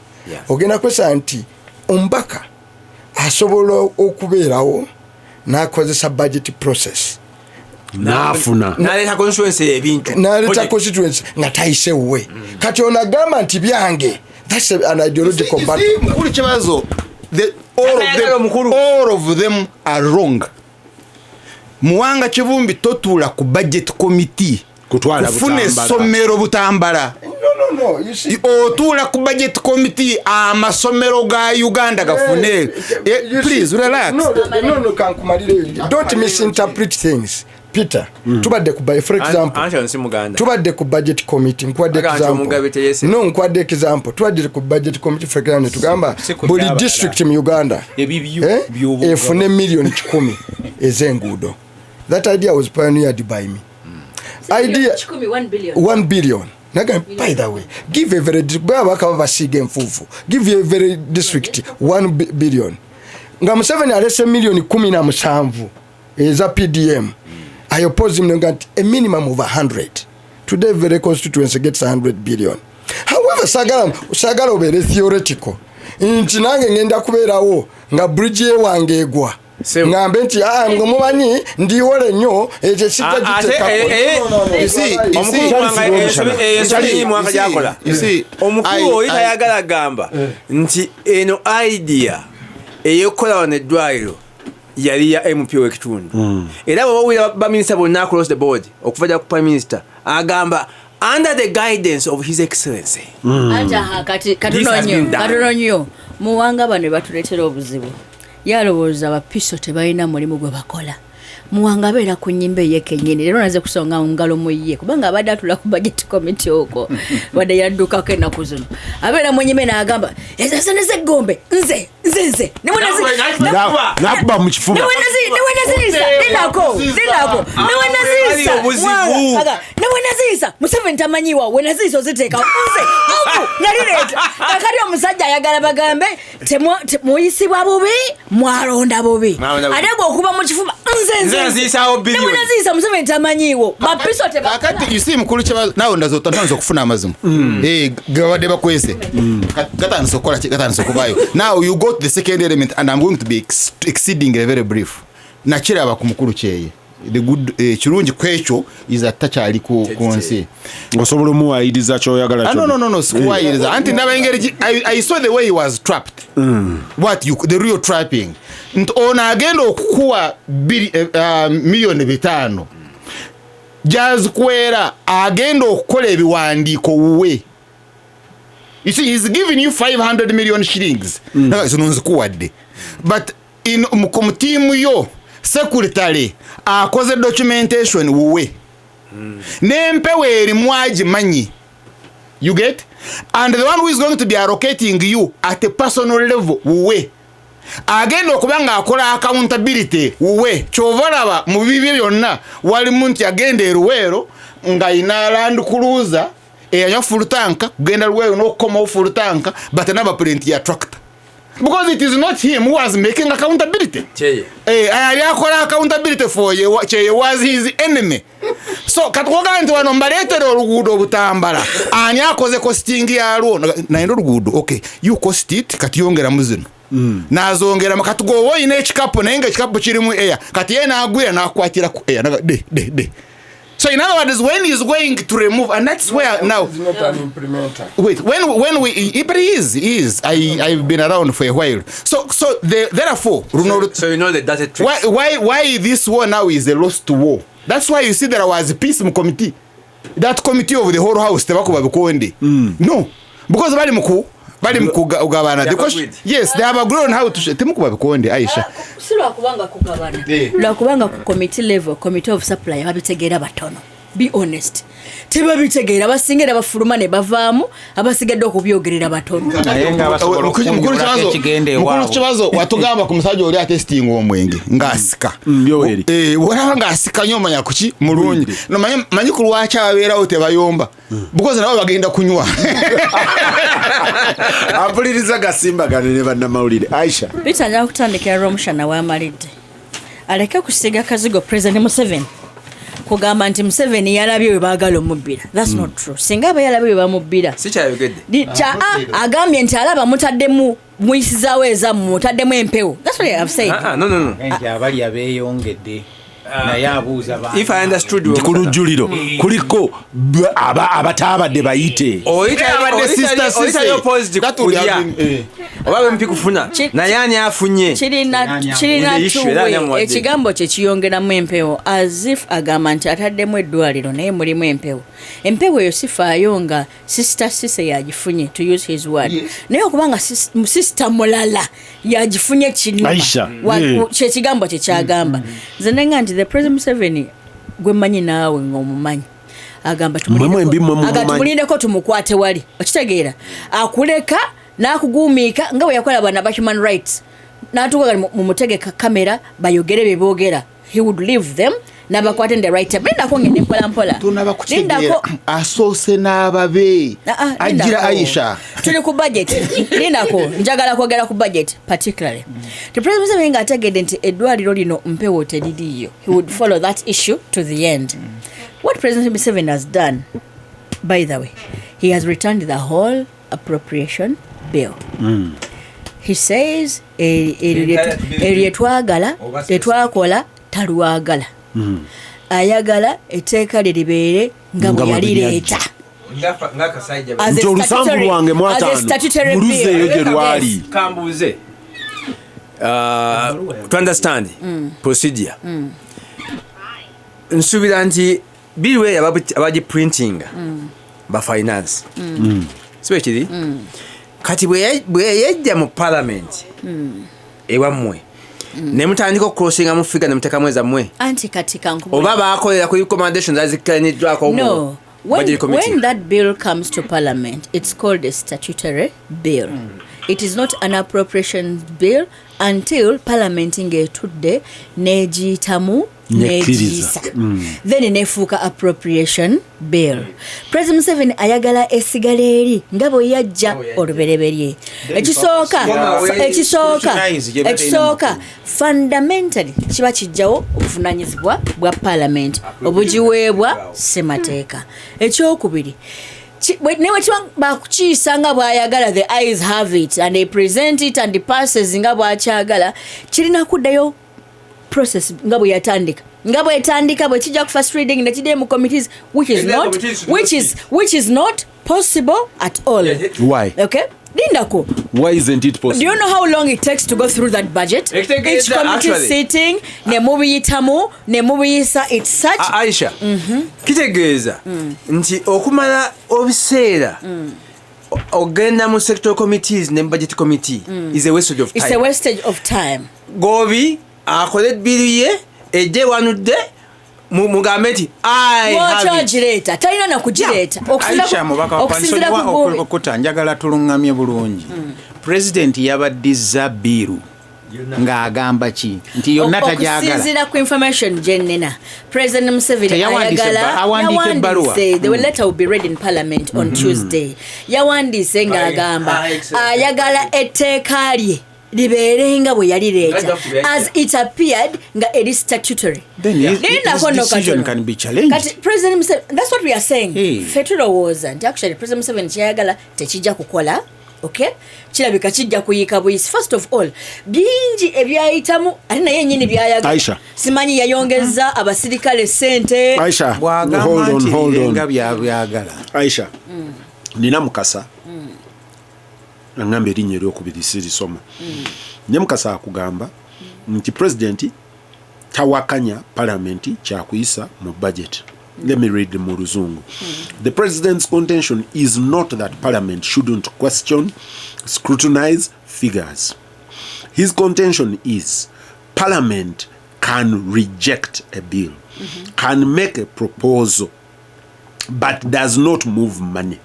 ogenda kwesaba nti omubaka asobola okubeerawo n'akozesa budget process N'afuna. N'aleeta constituency ebintu. N'aleeta Project. constituency nga tayise wuwe. Kati ono agamba nti byange, that's an ideological battle. See, mukulu Kibazo, all of Ayagala them, omukulu. all of them are wrong. Muwanga Kivumbi totuula ku budget committee Kutwala kufuna Butambala. essomero Butambala. No, you see, Otuula ku budget committee amasomero ga Uganda gafune. You Please see, relax. No, kankumalire. Don't misinterpret things, Peter. Tubadde ku for example, Anti ono si muganda. tubadde ku budget committee, nkuwadde Aga nti omugabe example. teyese. No, nkuwadde example. Tubadde ku budget committee, for example, tugamba Si ku buli by'abalala. district mu Uganda Ebibyo by'oba efune 100 million ez'enguudo. That idea was pioneered by me, idea Kikumi, 1 billion. 1 billion. Naga, by the way, give every, baba bakaba basiiga enfuufu, give every district 1 billion. Nga Museveni alese 17 million eza PDM, I oppose him nga nti a minimum of 100. Today every constituency gets 100 billion. However, sagala obeere theoretical nti nange ngenda kubeerawo nga bridge ewange egwa, Sebo. ngambe nti, "Ah, nga mumanyi ndiwole nnyo, ekyo kijja Ah, ate, giteekako." You see, you Omukulu see, Mwanga, ensobi Mwanga you see, gyakola. you see, Omukulu oyo tayagala gamba nti eno idea ey'okukola wano eddwaliro yali ya MP w'ekitundu, era bwe bawulira baminisita bonna across the board, okuva dda ku prime minister, agamba under the guidance of His Excellency. Anti aha, kati This has katono nnyo. been done. Katono nnyo. Muwanga bano batuleetera obuzibu. Yalowooza abapiso tebalina mulimu gwe bakola. Muwanga abeera ku nnyimba eye kennyini. Leero naze kusonga mu ngalo mu ye, kubanga abadde atula ku budget committee okwo, wadde yaddukako ennaku zino. Abeera mu nnyimba n'agamba ezo sente z'eggombe, nze nze nze. Nakuba mu kifuba. Newenaziyisa, linako linako, newenaziyisa. Obuzibu. Mwanga, newenaziyisa Museveni tamanyiwa wenaziyisa, oziteekawo nze ogu nalireeta. Kakati omusajja ayagala bagambe muyisibwa bubi, mwalonda bubi. Mwalonda bubi. Ate gwe okuba mu kifuba nze. Nze nziyisaawo billion. Newenaziyisa Museveni tamanyiiwo, bapiso tebakola. Kakati you see, mukulu Kibazo, naawe ndaza otandise okufuna amazima. Gabadde bakwese. Gatandise okukola ki? Gatandise okuvaayo. Now you go to the second element, and I'm going to be exceedingly very brief. Nakiraba ku mukulu Kyeye, the good, kirungi kwekyo is that takyali ku nsi. Osobola omuwayiriza kyoyagala. Ah, no, sikuwayiriza. Anti ndaba engeri I saw the way he was trapped. What you, the real trapping nti ono agenda okukuwa 5 miliyoni gyazikuweera, agenda okukola ebiwandiiko wuwe. You see, he's giving you 500 million shillings. Zino nzikuwadde, but in mu tiimu yo secretary akoze documentation wuwe, n'empewo erimu agimanyi. You get? And the one who is going to be allocating you at a personal level wuwe, agenda okuba ng'akola accountability wuwe. Kyova olaba mu bibye byonna walimu nti agenda eruweero ng'ayina Land Cruiser eyanywa full tank kugenda Luweero n'okukomawo full tank, but another print ya tractor, because it is not him who was making accountability. Kyeye. Yali akola accountability for ye, Kyeye was his enemy. So katukoga nti wano mbaleetera oluguudo Obutambala, ani akoze costing yalwo? Nayina oluguudo, okay, you cost it, kati yongeramu zino. Nazongeramu. Kati gwoba oyina ekikapu, naye nga ekikapu kirimu air, kati ye nagwira nakwatira ku air. De de de. So in other words, when he's going to remove, and that's where now He's not an implementer. Wait, when we he, but he is I've been around for a while, so therefore runo. So you know the dirty tricks. Why this war now is a lost war? That's why you see there was peace mu committee, that committee of the whole house tebakuba bikonde. No, because bali mu kugabana. They The have question, agreed. yes, they have agreed on how to temukuba bikonde, Aisha. Si lwakubanga kugabana, Eh. lwakubanga ku committee level, committee of supply, babitegeera batono. Be honest, tebabitegeera. Abasinga era bafuluma ne bavaamu, abasigadde okubyogerera batono. Naye nga basobola Mukulu okunyulako Kibazo, ekigenda mukulu ewaabwe. Kibazo, watugamba ku musajja oli atesitinga omwenge ng'asika. Yoweri. Olaba ng'asika nnyo, omanya kuki mulungi. No, manyi ku lwaki ababeerawo tebayomba, because nabo bagenda kunywa. Ampuliriza gasimbagane ne bannamawulire, Aisha. Peter, nja kutandikira Rwomushana wamalidde. Aleke kusiga kazigo President Museveni, kugamba nti Museveni yalabye we baagala omubbira. That's not true. Singa aba yalabye we bamubbira, Si kyayogedde. Agambye nti alaba mutaddemu, muyisizaawo ezammwe, mutaddemu empewo. That's what I have said. Ah, ah, no, no, no. Nti abali abeeyongedde, naye abuuza baana. If I understood Nti ku lujjuliro kuliko abataabadde bayite. Abadde sister Sise. Oyitayo opposed That would kulya have been, oba bwe mpi kufuna, naye ani afunye? Kirina Nani kirina amuwadde? Issue, era ani tuwe amuwadde? Ekigambo kye kiyongeramu empewo, as if agamba nti ataddemu eddwaliro naye mulimu empewo. Empewo eyo sifaayo nga Sister Sise yagifunye, to use his word, naye okubanga sister mulala yagifunye kinuma. Aisha, yeah. Kyekigambo kye kyagamba. Nze nenga nti the President Museveni gwe mmanyi, naawe ng'omumanyi, agamba Mmwe mwembi mmwe aga mumumanyi. tumulindeko tumukwate wali. Okitegeera, akuleka n'akugumiika nga bwe yakola bana ba human rights, n'atuuka mumutegeka kamera bayogere bye boogera. He would leave them n'abakwata in the right time. Lindako, ngende mpola mpola. Tunaba kutegeera. Lindako. Asoose n'ababe. Ah, ah, agira lindako. Aisha. Tuli ku budget, lindako, njagala kwogera ku budget particularly. The President Museveni ng'ategedde nti eddwaliro lino mpewo teririiyo, he would follow that issue to the end. What President Museveni has done, by the way, he has returned the whole appropriation bill. He says eryo eryo lyetwagala tetwakola, talwagala. Ayagala etteeka lye libeere nga Nga bwe bwe yalireeta. As a Nti olusanvu lwange mu as a ataano statutory muluzeeyo bill. gye lwali. Kambuuze to understand procedure. Nsuubira nti bill eyo abagiprintinga ba finance, si bwe kiri? Kati bwe yajja mu parliament ewammwe, ne mutandika okucrossinga mu figure ne muteekamu ezammwe? Anti kati kankubuulire. Oba bakolera ku recommendations azikkanyiddwako mu No. budget committee? When that bill comes to parliament, it's called a statutory bill. It is not an appropriation bill until parliament ng'etudde n'egiyitamu, Nekkiriza. n'egiyisa, then nefuuka appropriation bill. President Museveni ayagala esigala eri nga bwe yajja olubereberye. Ekisooka, ekisooka, Scrutinize gye batalina. ekisooka, fundamentally kiba kijjawo obuvunanyizibwa bwa parliament obugiweebwa ssemateeka. Ekyokubiri, ne bwe kiba bakukiisa nga bw'ayagala, the eyes have it and they present it and it passes nga bw'akyagala, kirina kuddayo process nga bwe yatandika, nga bwetandika bwe kijja ku first reading ne kiddayo mu committees, which is And the not committees should which not is which is not possible at all. Why? Okay, lindako. Why isn't it Do you possible? know how long it takes to go through that budget? Ekitegeeza, Each committee actually. sitting, ne mubiyitamu, ne mubiyisa, it's such Aisha, kitegeeza nti okumala obiseera ogenda mu sector committees ne budget committee is a wastage of It's a time. wastage of time. Gobi akole bill ye ejje wanudde, mugambe nti I have it. Lwaki talina nakugireeta? Aisha, mubaka wa Okusinziira ku Pansonyiwa gubi okuta, njagala tuluŋŋamye bulungi. Pulezidenti yabaddiza bill ng'agamba ki? Nti yonna tagyagala? Okusinziira ku information gye nnina, President Museveni Teyawandiise ayagala awandiika ebbaluwa. Yawandiise. The letter will be read in parliament on Tuesday. Yawandiise ng'agamba ayagala etteeka lye libeere nga bwe yalireeta, as it appeared nga eri statutory. Then Lindako his nno decision katono. can be challenged. Kati President Museveni, that's what we are saying. Hey. Ffe tulowooza nti actually President Museveni kyeyagala tekijja kukola. Okay, kirabika kijja kuyiika buyisi. First of all, bingi ebyayitamu, ate naye nyini byayagala. Aisha. Simanyi yayongeza abasirikale sente. Aisha, Bw'agamba hold on, nti hold on. nga byabyagala. Aisha, nina Mukasa aŋŋamba erinnya eryokubiri sirisoma. Ne Mukasa akugamba nti pulezidenti tawakanya palamenti kyakuyisa mu budget. Let me read mu Luzungu. The president's contention is not that parliament shouldn't question, scrutinize figures. His contention is parliament can reject a bill, can make a proposal But does not move money.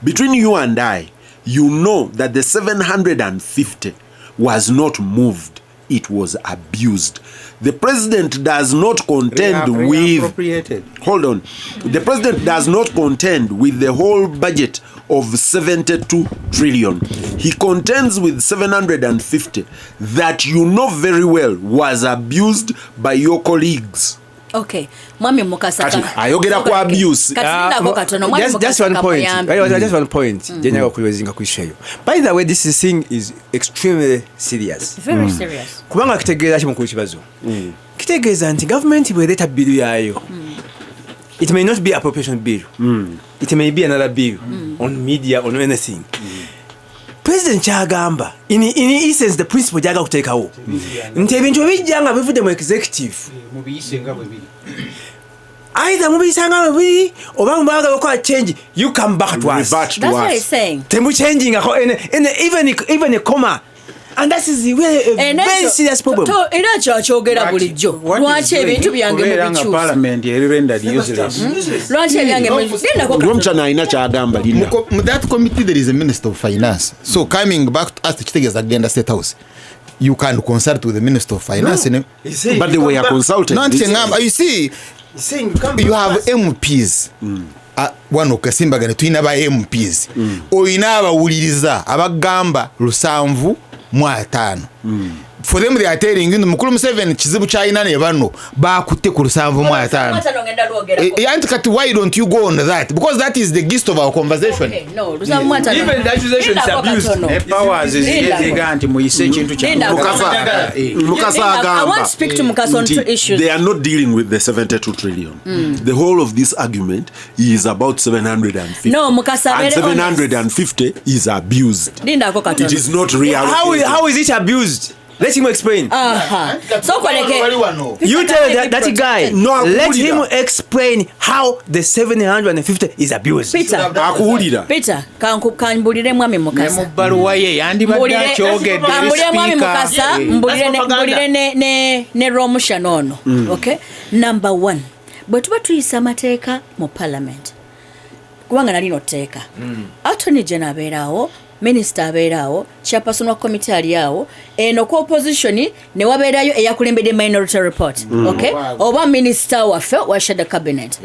Between you and I, you know that the 750 was not moved, it was abused. The president does not contend with Reappropriated. Hold on. The president does not contend with the whole budget of 72 trillion. He contends with 750 that you know very well was abused by your colleagues. Okay, mwami Mukasa. Kati, ayogera ku abuse. Kati lindako katono, mwami Just Mukasa one point. kamuyambe. Right, just one point. Gyenjaga okuwezinga ku issue eyo. By the way, this thing is extremely serious. Very serious. Kubanga kitegeeza ki, mukulu Kibazo? Kitegeeza nti gavumenti bwereeta bill yaayo, it may not be appropriation bill, it may be another bill on media, on anything. President kyagamba, in essence, the principle gyaga kuteekawo nti ebintu ebijja nga bivudde mu executive, Mubiyise nga bwe biri. Either mubiyisa nga bwe biri oba mubagala okukola change, you come back to us. Revert to That's what us. he's saying. Temuchangingako even a comma, and that is really a Eh, very nakyo- serious problem. Era kyo akyogera bulijjo, lwaki ebintu byange Kubeera nga mubikyusa? parliament eri rendered useless. Lwaki ebyange lindako katono. Lwomukyana alina kyagamba, linda. Mu that committee there is a minister of finance, so coming back to us kitegeeza kugenda State House. You can consult with the minister of finance. No. He's saying But you they come were back- consulted. No, This- nti ngamba, you see, He's saying you come you back have to us. MPs. Wano kasimbagane tulina ba MPs, olina abawuliriza abagamba 75. For them, they are telling you mukulu Museveni kizibu kyalina ne bano bakutte ku 75. Ataano ngenda lwogerako. Anti kati why don't you go on that, because that is the gist of our conversation. Okay, no, 75. Even the accusation is Lindako abused. katono. Ne powers Linda. ziga nti muyise ekintu Linda. Mukasa, Mukasa Linda, I agamba want to speak to Mukasa on nti two issues. they are not dealing with the 72 trillion. The whole of this argument is about 750. No, Mukasa, and very honest. 750 is abused. Lindako katono. It is not real. How is it abused? Let him explain. Aha. So koleke. You tell that guy, No, let akuwulira. him explain how the 750 is abused. Peter, Akuwulira. Peter, kanbulire mwami Ne mu Mukasa. bbaluwa ye yandibadde akyogedde eri Kambulire mwami Speaker. Mukasa, Eh. mbulire ne Romushana ono. Okay? Number one, bwe tuba tuyisa amateeka mu parliament, kubanga nalino tteeka, Attorney General abeeraawo, minisita abeeraawo, chairperson wa committee ali awo, eno ku opposition ne wabeerayo eyakulembedde minority report, okay? Oba minisita waffe wa shadow cabinet.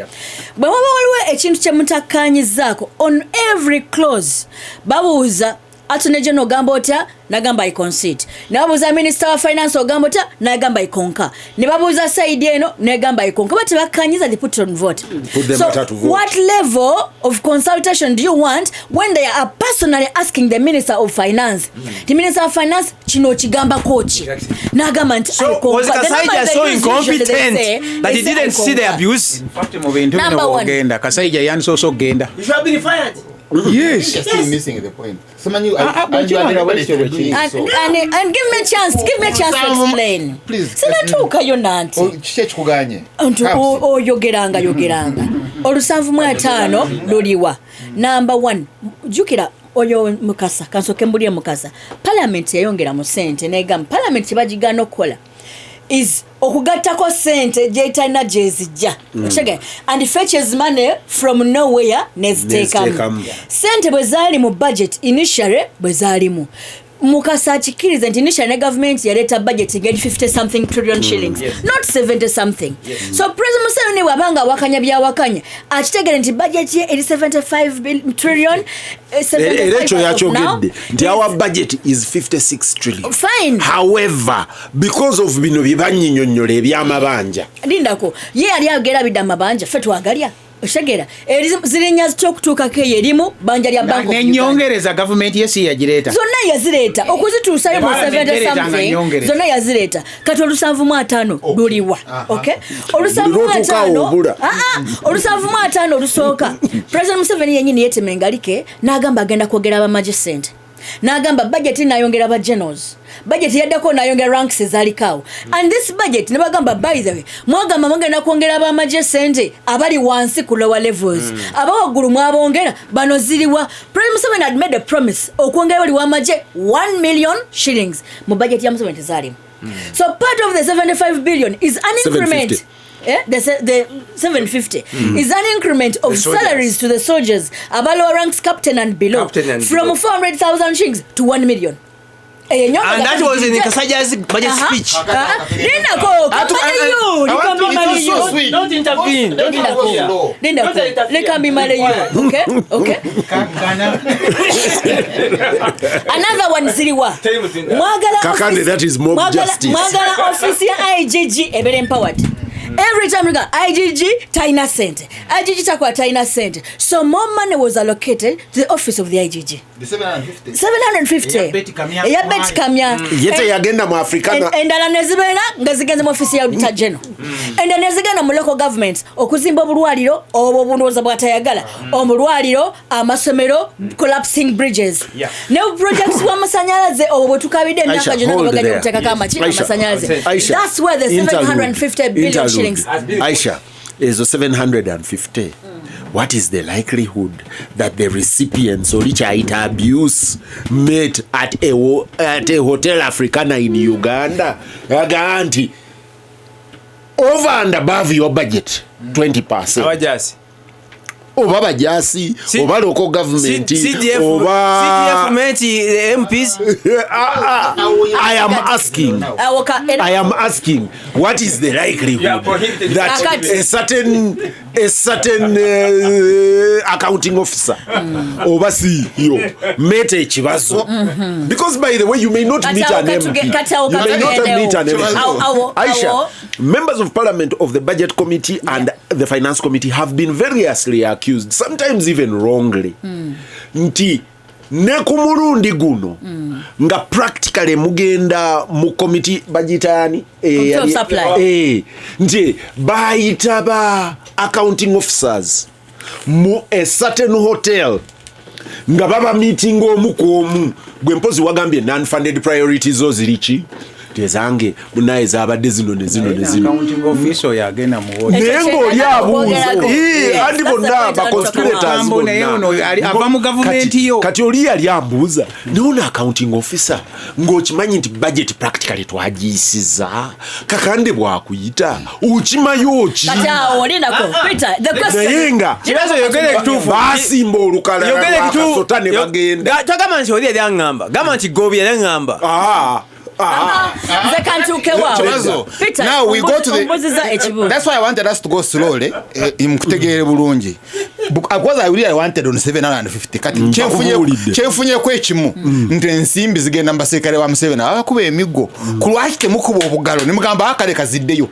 Bwe waba waliwo ekintu kye mutakkaanyizaako on every clause, babuuza Attorney General, ogamba otya? Nagamba, "I concede." Ne babuuza minisita wa finance, ogamba otya? Nagamba, "I concur." Ne babuuza side eno, negamba, "I concur." Ba tebakkanyiza, they put it on vote. Put them So at vote. what level of consultation do you want when they are personally asking the minister of finance, the minister of finance, kino okigambako ki? N'agamba nti, So "I concur." was The number Kasaija they so use usually, they incompetent say- that they he say, "I didn't see the concur." abuse? In fact, mu bintu bino Number one. bwogenda Kasaija yandisoose okugenda. You should have been fired. Yes. You're still missing the point. Someone you, Ah, ah, but you are already- And give me a chance, give me a chance to explain. Please. Sinatuukayo nanti. Kiki ekikuganye? Nti oyogeranga yogeranga 75 luliwa? Number one, jjukira oyo Mukasa, kansooke mbulire Mukasa, parliament yayongera mu sente negamba parliament kyebagigaana okukola is okugattako sente gyetalina gyezijja. Okitegeera? And fetches money from nowhere, neziteekamu. Neziteekamu. Sente bwe zaali mu budget initially, bwe zaalimu, Mukasa akikirize nti initially ne gavumenti yaleeta budget ngeri 50 something trillion shillings, not 70 something. So President Museveni bw'abanga awakanya byawakanya, akitegere nti budget ye eri 75 trillion, 75 Era ekyo as of now. yakyogedde nti our budget is 56 trillion. Fine. However, because of bino bye banyinyonnyola ebyamabanja. Lindako, ye yali agerabidde amabanja ffe twagalya. Okitegeera? Zirinnya zitya okutuukako eyo erimu banja lya Bank of Uganda? Nenyongereza gavumenti ye si yagireeta. Zonna yazireeta okuzituusayo mu Parliament 70 ereetanga something. nyongereza. Zonna yazireeta. Kati 75 luliwa? Okay, 75. Buli lw'otuuka obula. Ah, ah, 75 olusooka, President Museveni yenyini yeetema engalike n'agamba agenda kwogera abamagye sente, n'agamba budget nayongera ba generals, budget yaddako nayongera ranks ezaalikaawo, and this budget ne bagamba, by the way, mwagamba mugenda kwongera abamagye sente abali wansi ku lower levels, aba waggulu mwabongera, bano ziriwa? President Museveni had made a promise okwongera bali wamagye 1 million shillings. Mu budget ya Museveni tezaalimu. So part of the 75 billion is an increment. 750. The 750 is an increment of The soldiers. salaries to the soldiers aba lower ranks, captain and below, Captain and from below. 400,000 shillings to 1 million. Eyo nyongeza And that was in kati- Kasaja's budget speech. Lindako, kamaleyo, I want to- leka it was so mbimaleyo. sweet. Don't intervene. Don't Lindako, interfere. lindako, Don't interfere. leka mbimaleyo. Okay, okay. Another one ziriwa. Mwagala Kakande, office- that is mob justice. Mwagala office ya IGG ebeere empowered. Every time we go, IGG talina sente, IGG takola talina sente. So more money was allocated to the office of the IGG. The 750. 750 Eya Betty Kamya. eya Betty Kamya. Ye teyagenda mu Africana. Endala nezibeera nga zigenze mu ofisi ya auditor general, endala nezigenda mu local government okuzimba obulwaliro obwo obundowooza bwatayagala, omulwaliro, amasomero, collapsing bridges Yeah. ne projects bw'amasanyalaze obwo bwe tukabidde emyaka Aisha, gyonna nga hold baganya there. okuteekako amaki Aisha, amasanyalaze. Aisha, That's where the interlude, 750 billion interlude. shillings. Aisha, ezo 750, what is the likelihood that the recipients oli kyayita abuse met at a Hotel Africana in Uganda, aga nti over and above your budget 20%? Abajasi. Oba bajasi, oba local government, CDF, oba CDF met the MPs. Ah, ah, I am asking, Awo ka- I am asking, what is the You are likelihood prohibited. that Kakati. a certain accounting officer oba CEO met ekibazo? Because by the way, you may not Kati meet awo an MP. kati awo You may not katugendewo. meet an MP. Aisha, Awo. members of parliament of the budget committee and the finance committee have been variously accused, sometimes even wrongly, nti ne ku mulundi guno nga practically mugenda mu committee bagiyita yani? Committee of Supply. Nti bayita ba accounting officers mu a certain hotel nga baba meeting omu ku omu. Gwe mpozi wagambye non-funded priorities zo ziri ki? Tezange munaye zabadde zino ne zino ne zino. Accounting officer oyo agenda mu Ekyo Naye ng'oli kye abuuza kyogerako. Yes, andi that's the bonna point I want to talk baconspirators. about. Kambo naye ono ava mu gavumenti yo. Kati oli yali ambuuza, naye ono accounting officer ng'okimanyi nti budget practically twagiyisiza, Kakande bwakuyita okimayo ki? Kati awo lindako, Peter, the question Naye nga Kibazo yogere ekituufu. baasimba olukalala Yogere ekituufu. lwakasota ne bagenda. Togamba nti oli yali aŋŋamba. Gamba nti Gobi yali aŋŋamba. Ah, ah. Nze kantuukewo. Kibazo. Peter, Now we go to the ombuziza ekibuuzo. That's why I wanted us to go slowly. Mukutegeere bulungi. Because I really wanted on 750. Kati Bakubuulidde. kyenfunyeko ekimu nti ensimbi zigenda mu baserikale ba Museveni abakuba emiggo. Ku lwaki temukuba obugalo ne mugamba akale kaziddeyo?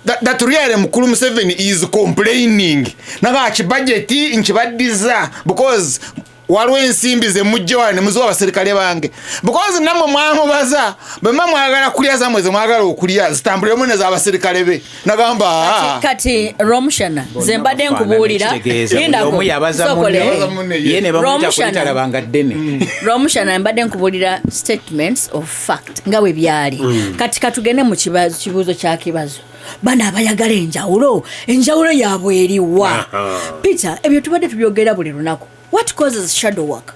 That really mukulu Museveni is complaining. Naga kibajeti nkibaddiza because waliwo ensimbi ze mujja wano ne muziwa abaserikale bange, because nammwe mwamubaza bwe muba mwagala kulya zammwe ze mwagala okulya zitambuliremu ne z'abaserikale be nagamba "Ah." Kati Romushana, nze mbadde nkubuulira. Lindako, omu yabaza sokole. munne ye ne bamuyita Romushana. kulitalabanga ddene. Romushana, mbadde nkubuulira statements of fact nga bwe byali. Kati katugende mu kibuuzo kya Kibazo. Bano abayagala enjawulo, enjawulo yaabwe eriwa? Peter, ebyo tubadde tubyogera buli lunaku. What causes shadow work?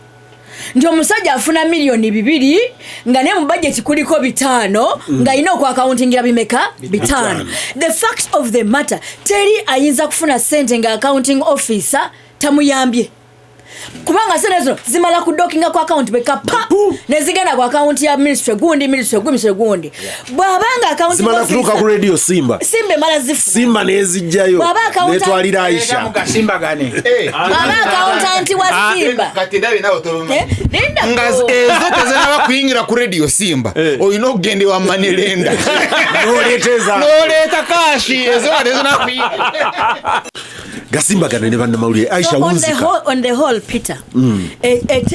Nti omusajja afuna 2 miliyoni nga naye mu budget kuliko 500, ng'alina okwakauntingira bimeka? 5. The fact of the matter, teri ayinza kufuna sente nga accounting officer tamuyambye, kubanga sente zino zimala kudokinga ku account beka pa nezigenda ku account ya ministry gundi, ministry gundi, ministry gundi. Bw'abanga accounting Zimala kutuuka ku officer Radio Simba. Simba emala zifuna. Simba nezijjayo Bw'aba netwalira Aisha. Mugasimbagane. Bw'aba accountant wa Simba. Kati ndabe nawe tobimanyi. Eh, linda Nga ezo tezinaba kuyingira ku Radio Simba, olina okugenda ewa manirenda Noleeta noleeta kashi ezo nga tezinaba kuyingira. Gasimbagane ne bannamawulire, Aisha. So on the Wunzika. whole, on the whole, Peter,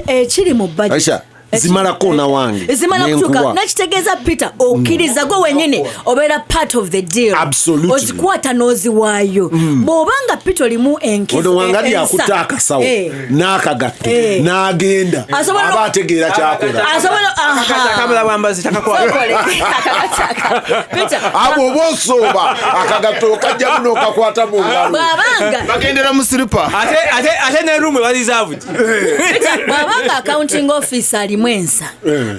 ekiri mu budget Aisha, zimalako na wange zimala kutuuka nenkuwa. nakitegeeza Peter, okkiriza gwe wenyini obeera part of the deal. Absolutely. Ozikwata n'oziwaayo bw'obanga Peter olimu enkizo Ono Wangadi ensa. akutte akasawo n'akagatto n'agenda, aba ategeera kyakola. Asobola aha. Akamala bwambazi takakwata. Sokole. Akagatta. Peter, Abo oba osooba akagatto okajjamu n'okakwata mu ngalo. Bw'abanga Bagendera mu siripa. Ate ate ate ne room eba reserved. Peter, bw'abanga accounting officer alimu Ng'alimu ensa,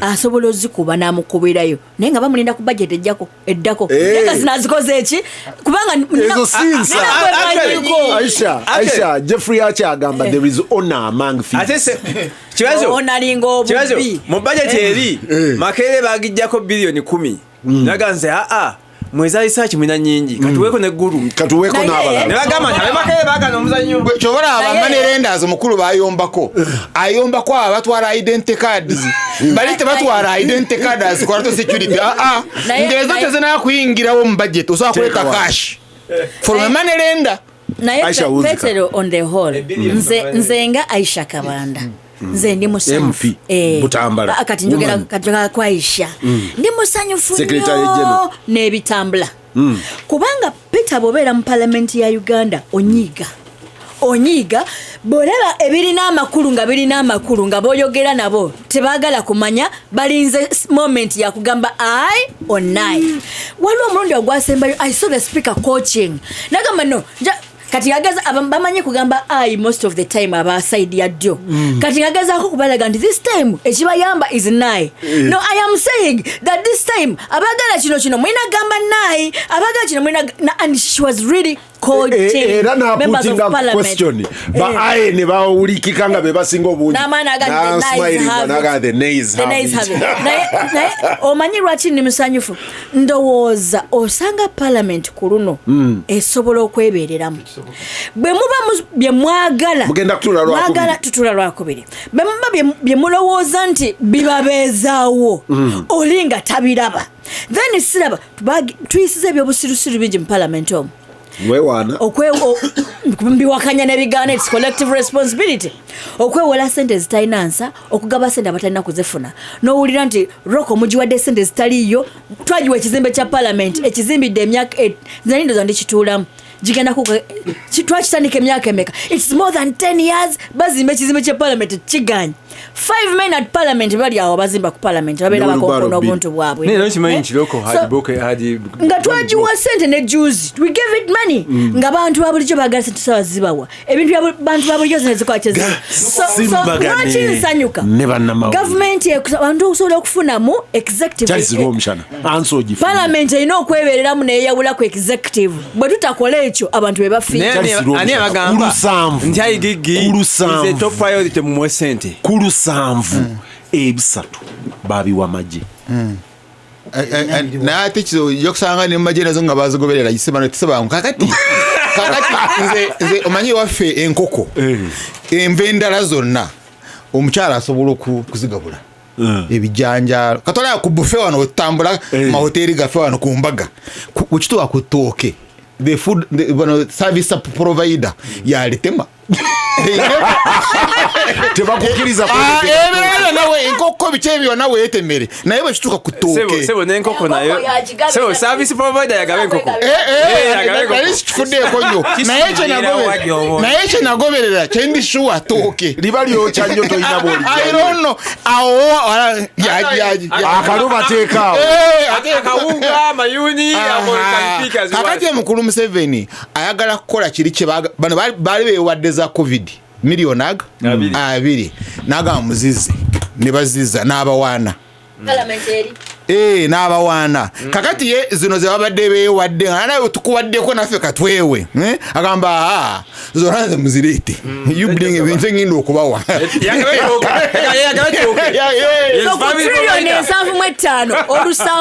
asobola ozikuba n'amukubirayo, naye nga bamulinda ku budget ejjako eddako. Eh. Naye nga zino azikoze eki? Kubanga Ezo si nsa. nina gwe manyiko. Aisha, Aisha, Jeffrey Acha agamba there is honor among thieves. Ate se Kibazo, Onalinga Kibazo, obubi. mu budget eri Eh. Makerere bagijjako 10 biliyoni. Naga nze aa mweza research mwina nyingi, katuweeko neggulu. Katuweeko Naye- n'abalala. Ne bagamba nti ab'e bagana omuzannyo. Kyobola Naye- aba money lenders omukulu bayombako, ayombako abo abatwala identity cards. Bali tebatwala identity cards as collateral security. Aa, Naye- ngezo naye- tezinakuyingirawo mu budget, osobola kuleta Teeka wano. cash from a money lender. Naye Aisha Wunzika. Petero, on the whole, Billion. nze nga Aisha Kabanda, nze ndi musanyufu. MP, Eh. Butambala. Ah, kati njogera, Woman. kati njogera ku Aisha, ndi musanyufu Secretary nnyo General. n'ebitambula, kubanga Peter, bw'obeera mu palamenti ya Uganda onyiiga, onyiiga bw'olaba ebirina amakulu nga birina amakulu, nga boyogera nabo tebaagala kumanya, balinze moment yakugamba aye or nay. Waliwo omulundi ogwasembayo I saw the speaker coaching, nagamba no kati ngageza bamanyi kugamba aye most of the time aba side ya ddyo. Kati ngagezaako kubalaga nti this time ekibayamba is nay. No, I am saying that this time abaagala kino, kino mulina gamba nay, abaagala kino mulina and she was really coaching Era members of naputinga parliament. question ba aye ne bawulikika nga be basinga obungi. N'amaanyi aga nti the nays have it. Naga the nays The have nays it. have it. Naye omanyi lwaki ndi musanyufu? Ndowooza osanga parliament ku luno esobola okwebeereramu bwe muba bye mwagala. Mugenda kutuula Lwakubiri. Mwagala tutuula Lwakubiri. Bwe muba bye mulowooza nti bibabeezaawo, oli nga tabiraba, then siraba tuyisiza ebyobusirusiru bingi mu parliament omwo. Wewaana. Mbiwakanya n'ebigaana. Its collective responsibility okwewola sente ezitalina nsa, okugaba sente abatalina kuzifuna, n'owulira nti roko mugiwadde sente zitaliiyo. Twagiwa ekizimbe kya parliament ekizimbidde emyaka nze ndowooza ndikituulamu, gigenda twakitandika emyaka emeka? Its more than 10 years bazimba ekizimbe kya parliament, kiganye. Five men at parliament bali awo bazimba ku parliament, babeera Ne wheelbarrow bakonkona bbiri. obuntu bwabwe. Naye okimanyi nti Loko So- had broke- had- nga twagiwa sente ne juzi we gave it money, nga bantu ba bulijjo baagala sente, sawa zibawa ebintu bya bantu ba bulijjo zino zikola kyeziba. So Simbagane lwaki nsanyuka? ne bannamawulire. Gavumenti abantu okusobola okufunamu executive Charles Rwomushana ansa ogifunye. Parliament erina okwebereramu neyeyawula ku executive. Bwe tutakola ekyo, abantu be bafiira. Naye Charles ani Rwomushana, abagamba ku lusanvu. nti IGG Ku lusanvu. is a top priority, mumuwe sente? Ku lusanvu ebisatu babiwa magye. Naye ate kizo ojja kusanga ne mumagye nazo nga bazigoberera isebano tisebangu. Kakati nze omanyi waffe enkoko, enva endala zonna omukyala asobola kuzigabula, ebijanjalo katwala ku buffet wano wetutambula, mahoteri gaffe wano ku mbaga, wekituwa ku ttooke, the food bano service provider yalitema. Tebakukkiriza. Ah, ebirala byonna enkoko biki ebyo byonna weetemere, naye bwekituuka ku ttooke. Sebo, n'enkoko nayo. Enkoko yagigabe. Sebo, service provider yagaba enkoko. Eh, yagaba enkoko. Nali sikifuddeeko nnyo, naye naye kyenagoberera kyendi sure ttooke Liba lyokya nnyo, tolina I don't know. Awo bw'olikakalo bateekaawo. Akawunga, amayuni, ako can pick as you Kakati want. omukulu Museveni ayagala kukola kiri kye bano baali bewadde za COVID miliyoni aga Abiri. abiri, nagamba muzize, ne baziza n'abawaana. Parliament eri Eh, n'abawaana. Kakati ye zino ze babadde beewadde nga nawe tukuwaddeko naffe katwewe. Eh, agamba aa zonna nze muzireete, you bring ebintu ngenda okubawa. Yagaba ettooke. Yagaba ettooke. Yeah. Yes, So ku family trillion provider. 75, olusanvu.